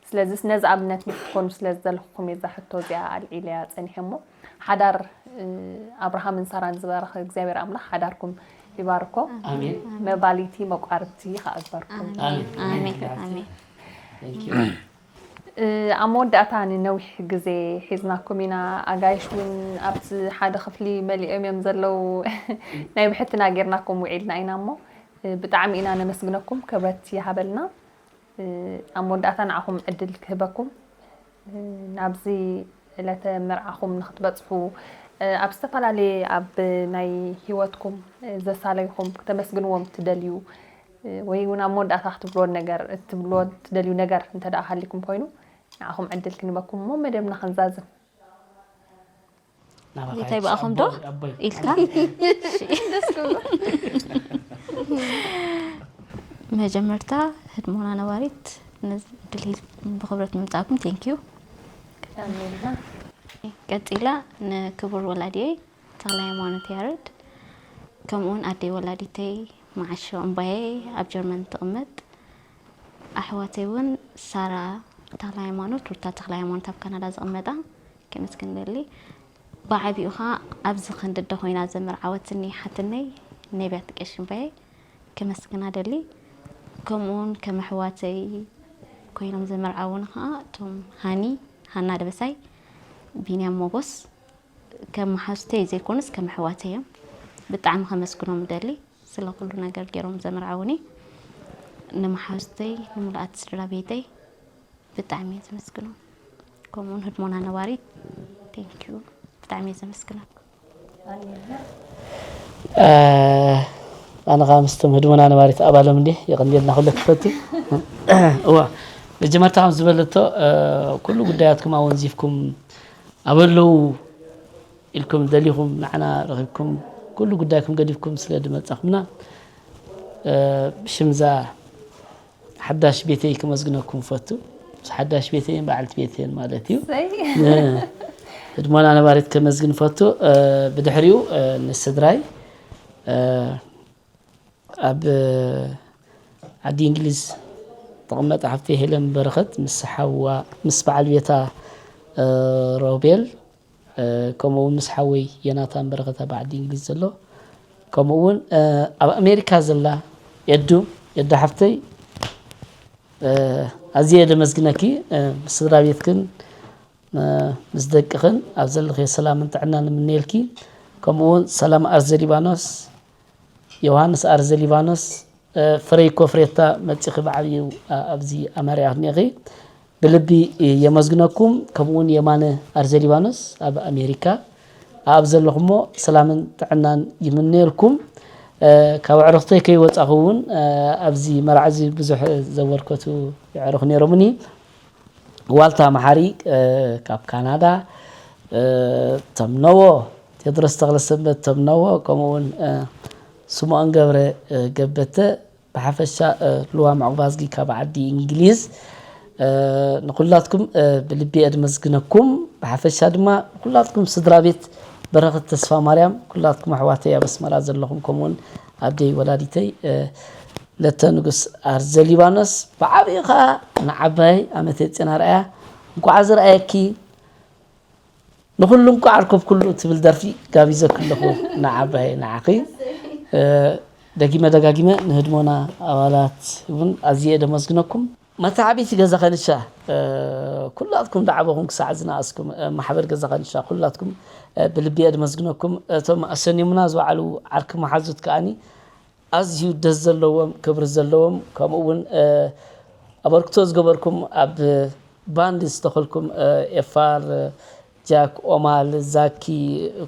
ስለዚስ ነዚ ኣብነት ንክትኮኑ ስለ ዝደለኹኹም እየ እዛ ሕቶ እዚኣ ኣልዒለያ ጸኒሐ እሞ ሓዳር ኣብርሃምን ሳራን ዝበረኸ እግዚኣብሔር ኣምላኽ ሓዳርኩም ይባርኮ። ኣሜን። መባሊቲ መቋርብቲ ይኸኣግበርኩም። ኣሜን። ኣሜን። ኣሜን። Thank you። ኣብ መወዳእታ ንነዊሕ ግዜ ሒዝናኩም ኢና። ኣጋይሽ እውን ኣብቲ ሓደ ክፍሊ መሊኦም እዮም ዘለዉ። ናይ ብሕትና ጌርናኩም ውዒልና ኢና እሞ ብጣዕሚ ኢና ነመስግነኩም። ክብረት ይሃበልና። ኣብ መወዳእታ ንዓኹም ዕድል ክህበኩም ናብዚ ዕለተ መርዓኹም ንክትበፅሑ ኣብ ዝተፈላለየ ኣብ ናይ ሂወትኩም ዘሳለይኹም ክተመስግንዎም ትደልዩ ወይ እውን ኣብ መወዳእታ ክትብልዎ ነገር እትብልዎ ትደልዩ ነገር እንተ ደኣ ሃሊኩም ኮይኑ ንዓኹም ዕድል ክንበኩም እሞ መደብና ክንዛዝም። ናባኻ እንታይ ይብኣኹም ዶ ኣቦይ፣ ኣቦይ። ኢልካ? እሺ። ደስ ክብሎ። መጀመርታ ህድሞና ነባሪት ነዚ ዕድል ሂብ ብኽብረት ምምጻእኩም thank you። ቀጺላ ንክቡር ወላዲየይ ተኽለ ሃይማኖት ያረድ ከምኡውን ኣደይ ወላዲተይ መዓሾ እምባየ ኣብ ጀርመን ትቕመጥ ኣሕዋተይ እውን ሳራ ተኽለ ሃይማኖት ሩታ ተኽለ ሃይማኖት ኣብ ካናዳ ዝቕመጣ ከመስግን ደሊ። ብዓቢኡ ኸዓ ኣብዚ ክንዲ ኣደ ኮይና ዘመርዓወትኒ ሓትነይ ነቢያት ቀሺ እምባየ ከመስግና ደሊ። ከምኡውን ከም ኣሕዋተይ ኮይኖም ዘመርዓውኒ ኸዓ እቶም ሃኒ ሃና ደበሳይ፣ ቢንያም ሞጎስ ከም መሓዙተይ ዘይኮኑስ ከም ኣሕዋተይ እዮም። ብጣዕሚ ከመስግኖም እደሊ ስለ ኩሉ ነገር ገይሮም ዘመርዓውኒ። ንመሓዙተይ ንምሉኣት ስድራ ቤተይ ብጣዕሚ እየ ዘመስግኖም። ከምኡውን ህድሞና ነባሪት thank you ብጣዕሚ እየ ዘመስግነኩም። ኣነ ከዓ ምስቶም ህድሞና ነባሪት ኣባሎም እንዲ የቐንየልና ኩለ ክፈቱ። እዋ መጀመርታ ከም ዝበለቶ ኩሉ ጉዳያትኩም ኣወንዚፍኩም ኣበለዉ ኢልኩም ደሊኹም ንዓና ረኺብኩም ኩሉ ጉዳይኩም ገዲፍኩም ስለ ድመጻኹምና፣ እ፣ ብሽምዛ ሓዳሽ ቤተይ ከመስግነኩም ፈቱ። ምስ ሓዳሽ ቤተይን በዓልቲ ቤተይን ማለት እዩ። ሰይ። እ፣ ህድሞና ነባሪት ከመስግን ፈቱ። እ፣ ብድሕሪኡ፣ እ፣ ንስድራይ፣ እ፣ ኣብ ዓዲ እንግሊዝ ተቐመጠ ሓፍተይ ሄለን በረኸት ምስ ሓዋ፣ ምስ በዓል ቤታ፣ እ፣ ሮቤል፣ እ፣ ከምኡ እውን ምስ ሓወይ ዮናታን በረኸት ኣብ ዓዲ እንግሊዝ ዘሎ፣ ከምኡ እውን፣ እ፣ ኣብ ኣሜሪካ ዘላ ኤዱ፣ ኤዱ ሓፍተይ፣ እ፣ ኣዝየ ደመስግነኪ፣ እ፣ ምስ ስድራ ቤትክን፣ እ፣ ምስ ደቅኽን ኣብ ዘለኽዮ ሰላምን ጥዕናን ንምነየልኪ። ከምኡ እውን ሰላም ኣርዘ ሊባኖስ፣ ዮሃንስ ኣርዘ ሊባኖስ፣ እ፣ ፍረይ ኮፍሬታ መጺኺ ብዓብዩ፣ እ፣ ኣብዚ ኣመሪካ እኒኺ። ብልቢ የመስግነኩም። ከምኡ እውን የማነ ኣርዘ ሊባኖስ ኣብ ኣሜሪካ፣ ኣብ ዘለኹሞ ሰላምን ጥዕናን ይምነየልኩም። እ፣ ካብ ኣዕሩኽተይ ከይወጻኹ እውን፣ እ፣ ኣብዚ መርዓ እዚ ብዙሕ ዘበርከቱ የዕሩኽ ነይሮምኒ። ዋልታ መሓሪ፣ እ፣ ካብ ካናዳ፣ እ፣ ተምነዎ፣ ቴድሮስ ተኽለሰንበት ተምነዎ፣ ከምኡ እውን፣ እ፣ ስምኦን ገብረ፣ እ፣ ገበተ፣ ብሓፈሻ፣ እ፣ ልዋም ዕቑባዝጊ ካብ ዓዲ እንግሊዝ፣ እ፣ ንኹላትኩም፣ እ፣ ብልቢ እየ ድመስግነኩም። ብሓፈሻ ድማ ንኹላትኩም ስድራ ቤት በረኸት ተስፋ ማርያም፣ ኩላትኩም ኣሕዋተይ ኣብ ኣስመራ ዘለኹም፣ ከምኡውን ኣደይ ወላዲተይ፣ እ፣ ለተ ንጉስ ኣርዘ ሊባኖስ፣ ብዓብዩ ኸዓ ንዓባይ ኣመተ ጽዮን ኣርኣያ፣ እንኳዕ ዝረኣየኪ፣ ንኹሉ እንኳዕ ኣርከብኩሉ ትብል ደርፊ ጋቢዘኪ ኣለኹ። ንዓባይ ንዓኺ፣ እ፣ ደጊመ ደጋጊመ ንህድሞና ኣባላት እውን ኣዝየ ደመስግነኩም። መተዓቢቲ ገዛ ከንሻ፣ እ፣ ኩላትኩም ዳዕበኹም ክሳዕ ዝነኣስኩም፣ እ፣ ማሕበር ገዛ ከንሻ ኩላትኩም፣ እ፣ ብልቢ እየ ደመስግነኩም። እቶም ኣሰኒሙና ዝወዓሉ ዓርኪ መሓዙት ከኣኒ ኣዝዩ ደስ ዘለዎም፣ ክብሪ ዘለዎም፣ ከምኡ እውን፣ እ፣ ኣበርክቶ ዝገበርኩም ኣብ ባንድ ዝተኸልኩም፣ እ፣ ኤፋር፣ እ፣ ጃክ፣ ኦማል፣ ዛኪ፣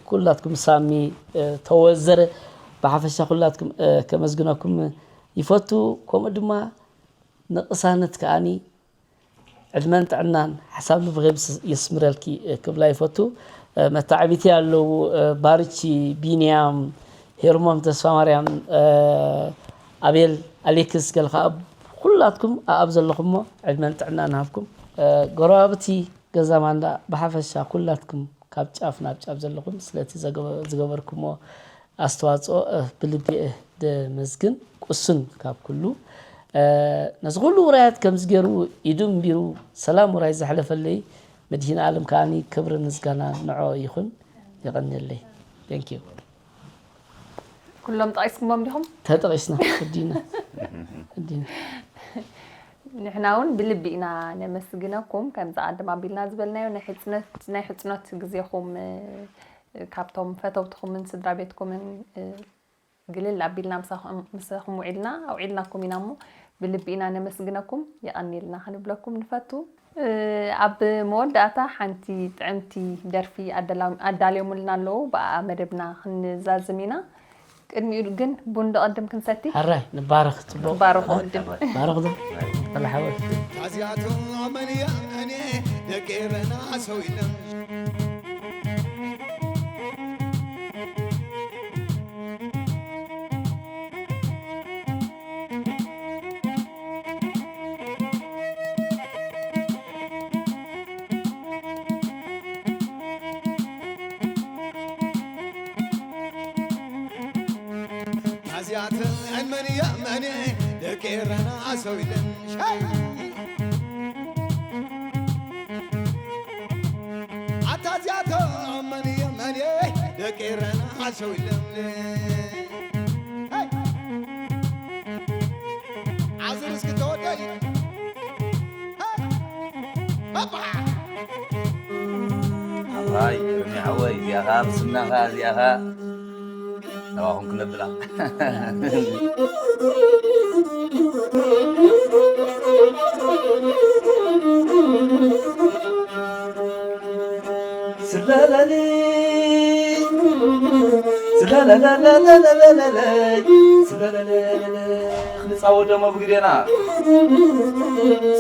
ኩላትኩም፣ ሳሚ፣ እ፣ ተወዘረ፣ ብሓፈሻ ኩላትኩም፣ እ፣ ከመስግነኩም ይፈቱ። ከምኡ ድማ ንቅሳነት ከኣኒ ዕድመን ጥዕናን ሓሳብ ልብኺ የስምረልኪ ክብላ ይፈቱ። መታዕቢቲ ኣለዉ፣ ባርቺ፣ ቢንያም፣ ሄርሞም፣ ተስፋ ማርያም፣ ኣቤል፣ ኣሌክስ፣ ገለ ከዓ ኩላትኩም ኣብ ዘለኹሞ ዕድመን ጥዕናን ሃብኩም። ጎረባብቲ ገዛ ማንዳ ብሓፈሻ ኩላትኩም ካብ ጫፍ ናብ ጫፍ ዘለኹም ስለቲ ዘገበ-፣ ዝገበርኩሞ ኣስተዋፅኦ፣ እ፣ ብልቢ፣ እ፣ ደመስግን። ቁሱን ካብ ኩሉ፣ እ፣ ነዚ ኩሉ ውራያት ከምዚ ገይሩ ኢዱ እምቢሩ ሰላም ውራይ ዘሕለፈለይ መድሂን ዓለም ከዓኒ ክብሪ ምስጋና ንዕኦ ይኹን። የቐንየለይ። Thank you። ኩሎም ጠቒስኩሞም ዲኹም? ተጠቒስና፣ ወዲና፣ ወዲና። ንሕና እውን ብልቢ ኢና ነመስግነኩም። ከምዚ ቀደም ኣቢልና ዝበልናዮ ናይ ሕጽነት-፣ ናይ ሕጽኖት ግዜኹም፣ እ፣ ካብቶም ፈተውትኹምን ስድራ ቤትኩምን፣ እ፣ ግልል ኣቢልና ምሳኹም፣ ምሳኹም ውዒልና፣ ኣውዒልናኩም ኢና እሞ ብልቢ ኢና ነመስግነኩም። የቐንየልና ክንብለኩም ንፈቱ። እ፣ ኣብ መወዳእታ ሓንቲ ጥዕምቲ ደርፊ ኣደላ-፣ ኣዳልዮምልና ኣለዉ። ብኣ መደብና ክንዛዝም ኢና። ቅድሚኡ ግን ቡን ዶ ቅድም ክንሰቲ? ሕራይ፣ ንባረኽ፣ ጽቡቕ። ባረኹ ቅድም። ባረኽ ዶ? ወላ ሓወይ። ኣዚኣቶም መን እያ እኔ ደቂ ኤረና ሰው የለም። ኣዚኣተን መን እያ መን ደቂ ኤረና ሰው የለን። ኣታ እዚኣቶም መን እዮም መን ደቂ ኤረና ሰው የለን። ዓዝር እስኪ ተወደይ። ኣባይ፣ ሮሚ ሓወይ፣ እዚኣኻ ብስናኻ፣ እዚኣኻ ናባኹም ክነብላ። ስለለሊ፣ ስለለለለለለለይ፣ ስለለለለለ፣ ክንጻወት ደሞ ብግዴና።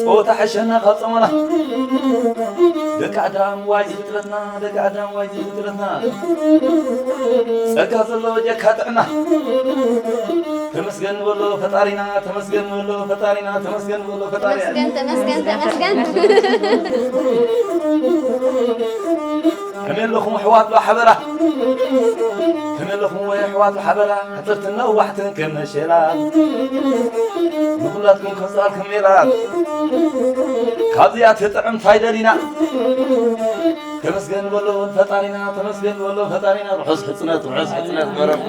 ጸወታ ሕሸና ካብ ጸመና። ደቂ ኣዳም ዋይ ዝፍጥረትና፣ ደቂ ኣዳም ዋይ ዝፍጥረትና፣ ጸጋ ዘሎ ጀካ ጥዕና። ተመስገን በሎ ፈጣሪና፣ ተመስገን በሎ ፈጣሪና፣ ተመስገን በሎ ፈጣሪና። ተመስገን ተመስገን ተመስገን። ከመይ ኣለኹም ኣሕዋት ሓበራ? ከመይ ኣለኹም ወይ ኣሕዋት ሓበራ? ሕጽርትን ነዋሕትን ከም መሸላ ንኹላትኩም ከስኣልኩም ሜላ። ካብዚኣ ትጥዕም ታይ ደሊና? ተመስገን በሎ ፈጣሪና፣ ተመስገን በሎ ፈጣሪና። ርሑስ ሕጽነት፣ ርሑስ ሕጽነት በረኹ።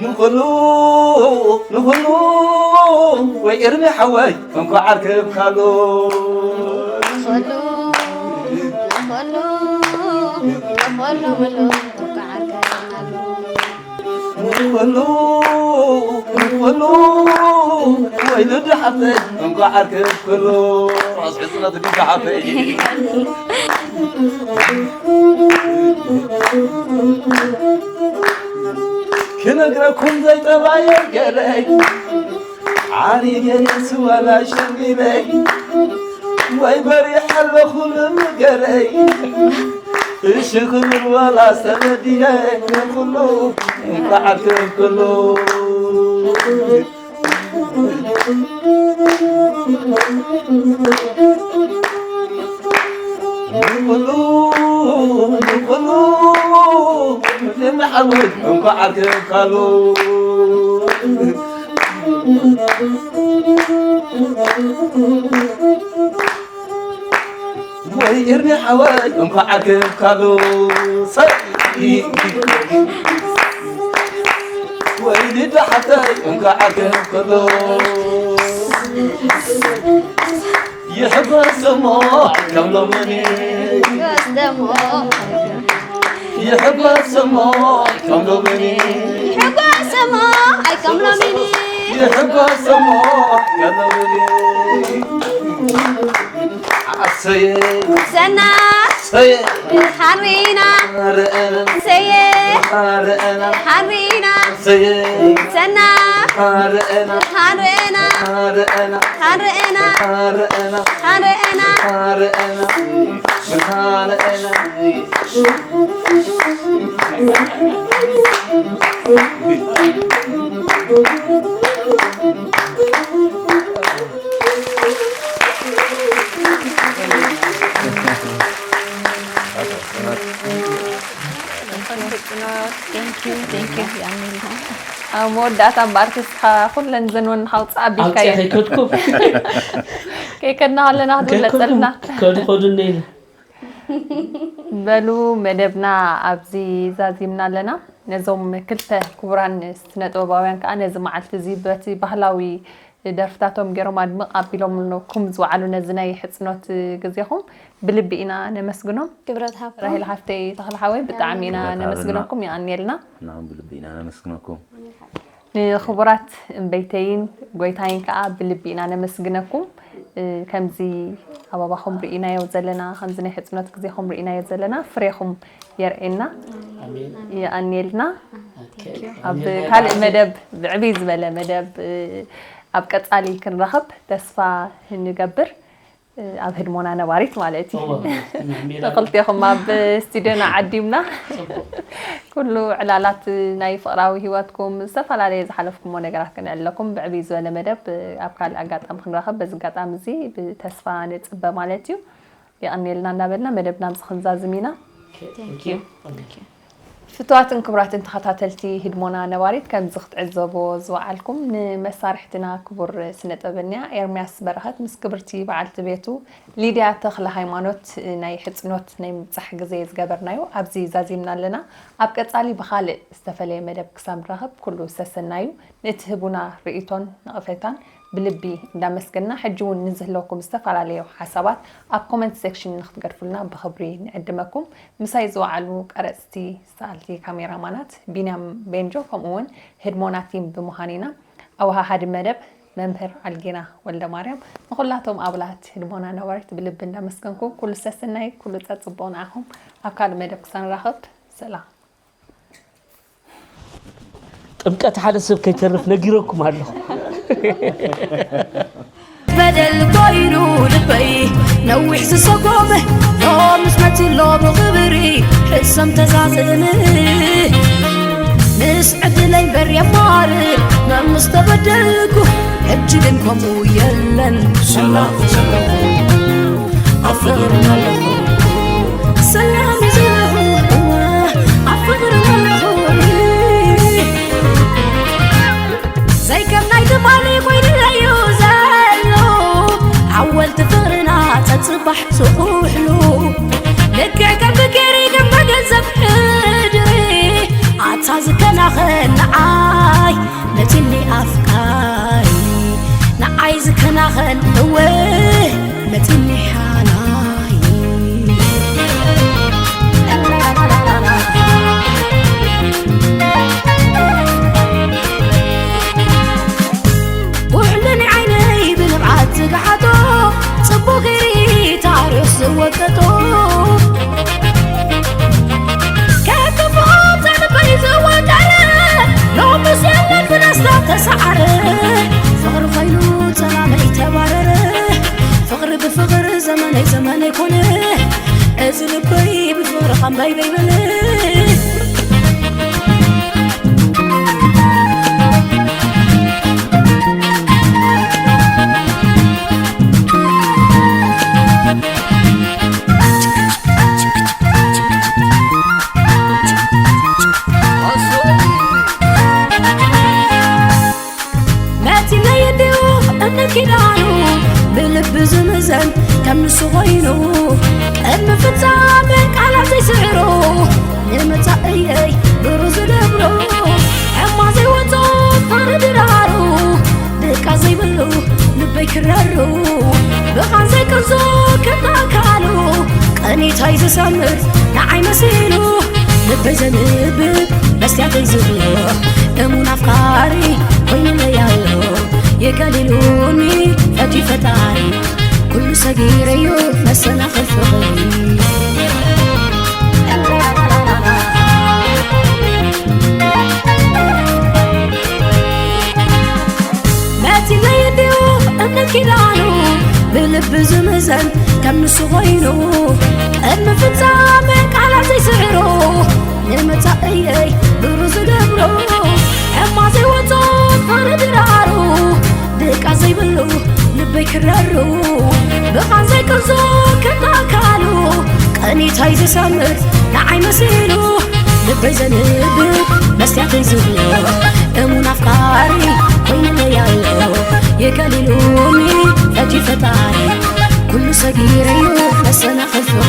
ንኹሉ ንኹሉ ወይ ኤርሚ ሓወይ እንኳዕ ኣርከብካሉ። ኸሉ ኸሉ ኸሉ በሎ እንኳዕ ኣርከብናሉ። ንኹሉ ንኹሉ ወይ ልዱ ሓፍተይ እንኳዕ ኣርከብክሉ። ርሑስ ሕጽነት ልዱ ሓፍተይ። ክነግረኩም ዘይጠባየ ገለይ ዓሪገ ስዋላ ሸሚለይ ወይ በሪሕ ኣለኹ ልምገረይ እሺ ክብል ወላ ሰበዲነ ንኩሉ እንኳዕ ኣርከብክሉ። ንኩሉ ንኩሉ ንሓወይ እንኳዕ ኣርከብካሉ። ወይ ኤርሚ ሓወይ እንኳዕ ኣርከብካሉ። ሰይ ወይ ሊዳ ሓፍተይ እንኳዕ ኣርከብካሉ። ይሕጎስ እሞ ከም ሎምኒ ይሕጎስ ደሞ ይሕጎስ እሞ ከም ሎምኒ ይሕጎስ እሞ ኣይከም ሎሚኒ ይሕጎስ እሞ ከም ሎምኒ ኣሰየ ሰና ሰየ ሓሪና ርአና ሰየ ርአና ሓሪና ሰየ ሰና ርአና ሓሪና ርአና ሓሪና ርአና ሓሪና ርአና ርአና ኣብ መወዳእታ እምበኣር ክስኻ ኩለን ዘንወን ሓውፃ ኣቢልካየ ከይከድኩም ከይከድና ከለና ክትብለፀልና ከድኸዱኒ ኢለ በሉ መደብና ኣብዚ ዛዚምና ኣለና። ነዞም ክልተ ክቡራን ስነጥበባውያን ከዓ ነዚ መዓልቲ እዚ በቲ ባህላዊ ደርፍታቶም ገይሮም ኣድምቕ ኣቢሎምኩም ዝወዓሉ ነዚ ናይ ሕፅኖት ግዜኹም ብልቢ ኢና ነመስግኖም። ክብረት ሃብቶም ራሄል ሓፍተይ ተኽለ ሓወይ ብጣዕሚ ኢና ክብረት ነመስግነኩም። ይኣንየልና። ንዓኹም ብልቢ ኢና ነመስግነኩም። ንኽቡራት እምበይተይን ጎይታይን ከዓ ብልቢ ኢና ነመስግነኩም። እ፣ ከምዚ ኣበባኹም ርኢናዮ ዘለና ከምዚ ናይ ሕፅኖት ግዜኹም ርኢናዮ ዘለና ፍሬኹም የርእየና። ይኣንየልና። ኣብ ካልእ መደብ ብዕብይ ዝበለ መደብ እ፣ ኣብ ቀፃሊ ክንረኽብ ተስፋ ንገብር። እ፣ ኣብ ህድሞና ነባሪት ማለት እዩ። ንክልቴኹም ኣብ ስቱድዮና ዓዲምና ኩሉ ዕላላት ናይ ፍቕራዊ ሂወትኩም ዝተፈላለየ ዝሓለፍኩሞ ነገራት ክንዕለኩም ብዕብይ ዝበለ መደብ እ፣ ኣብ ካልእ ኣጋጣሚ ክንራኸብ በዚ ኣጋጣሚ እዚ ብተስፋ ንፅበ ማለት እዩ። የቐንየልና እንዳበልና መደብና ኣብዚ ክንዛዝም ኢና። ፍቱዋትን ክቡራትን ተኸታተልቲ ህድሞና ነባሪት ከምዚ ክትዕዘቦ ዝወዓልኩም ንመሳርሕትና ክቡር ስነጥበበኛ ኤርምያስ በረኸት ምስ ክብርቲ በዓልቲ ቤቱ ሊድያ ተኽለ ሃይማኖት ናይ ሕፅኖት ናይ ምብፃሕ ግዜ ዝገበርናዮ ኣብዚ ዛዚምና ኣለና። ኣብ ቀፃሊ ብኻልእ ዝተፈለየ መደብ ክሳብ ንራኸብ ኩሉ ሰሰናዩ ንእትህቡና ርእይቶን ነቐፌታን ብልቢ እንዳመስገንና ሕጂ እውን ንዝህለወኩም ዝተፈላለዩ ሓሳባት ኣብ ኮመንት ሴክሽን ንክትገድፉልና ብኽብሪ ንዕድመኩም። ምሳይ ዝወዓሉ ቀረፅቲ፣ ሰኣልቲ፣ ካሜራማናት ቢንያም ቤንጆ ከምኡ እውን ህድሞና ቲም ብምዃን ኢና። ኣወሃሃዲ መደብ መምህር ኣልጌና ወልደ ማርያም። ንኹላቶም ኣባላት ህድሞና ነባሪት ብልቢ እንዳመስገንኩ ኩሉ ሰሰናይ ኩሉ ፀፅቡቕ ንዓኹም። ኣብ ካልእ መደብ ክሳብ ንራኸብ ሰላም። ጥምቀት ሓደ ሰብ ከይተርፍ ነጊረኩም ኣለኹ። በደል ኮይኑ ልበይ ነዊሕ ዝሰጎመ ሎምስ መጺሎ ብኽብሪ ሕሰም ተዛዝእኒ ምስ ዕድለይ በር የማርር መምስ ተበደልኩ ሕጂ ግን ከምኡ የለን ሰላም ዘለኹ ኣብ ፍቕርን ኣለኹ ሰላም ዘለኹ እዋ ኣብ ፍቕርን ኣለኹ ዘይከም ናይ ትማሊ ኮይኑለዩ ዘሎ ኣወልቲ ፍቕርና ጸጽባሕ ዝኹሕሉ ልክዕ ከም ብኬሪ ከም በገንዘብ ሕድሪ ኣታ ዝከናኸን ንዓይ መጺኒ ኣፍቃሪ ንዓይ ዝከናኸን እወ መጺኒ ሓላይ ኩሕልን ዓይነይ ብንብዓት ዝግሓጦ ጽቡቕ ገይሪ ታሪኽ ዝወቀጦ ከክፍኦም ዘንበይ ዝወደረ ሎምስ የለን ብደስታ ተሰዓረ ፍቕሪ ኮይኑ ጸላመይ ተባረረ ፍቕሪ ብፍቕሪ ዘመነይ ዘመነይ ኮነ እዚ ልበይ ብፍቕሪ ኸምበይ በይበለ መቲነይ እንዲኡ እምኒ ኪዳኑ ብልቢ ዝምዘን ከም ንሱ ኮይኑ ቅድሚ ፍጻሜ ቃላት ዘይስዕሮ ንመጻእየይ ብሩ ዝደብሮ ዕማ ዘይወጾ ፍቕሪ ድራሩ ድቃ ዘይብሉ ልበይ ክረሩ ብኻን ዘይቅርዞ ክብዳ ኣካሉ ቀኒታይ ዝሰምር ንዓይ መሲሉ ልበይ ዘንብብ መስትያተይ ዝብሎ እሙን ኣፍቃሪ ኮይኑለይ ኣሎ የጋሊሉኒ ፈትዩ ፈጣሪ ኩሉ ሰጊረዮ መሰናኽል ፍቕሪ መቲለይ እንዲኡ እምነት ኪዳኑ ብልቢ ዝምዘን ከም ንሱ ኮይኑ ቅድሚ ፍጻሜ ቃላት ዘይስዕሮ ንመጻእየይ ብሩ ዝገብሮ ዕማ ዘይወጾ ፍቕሪ ድራሩ ድቃ ዘይብሉ ልበይ ክረሩ ብኻን ዘይቅርዞ ከናካሉ ቀኒታይ ዝሰምር ንዓይ መሲሉ ልበይ ዘንብብ መስትያተይ ዝብሎ እሙን ኣፍቃሪ ኮይኑለይ ኣሎ የጋሊሉኒ ፈትዩ ፈጣሪ ኩሉ ሰጊረዮ መሰናኽል ፍቕሪ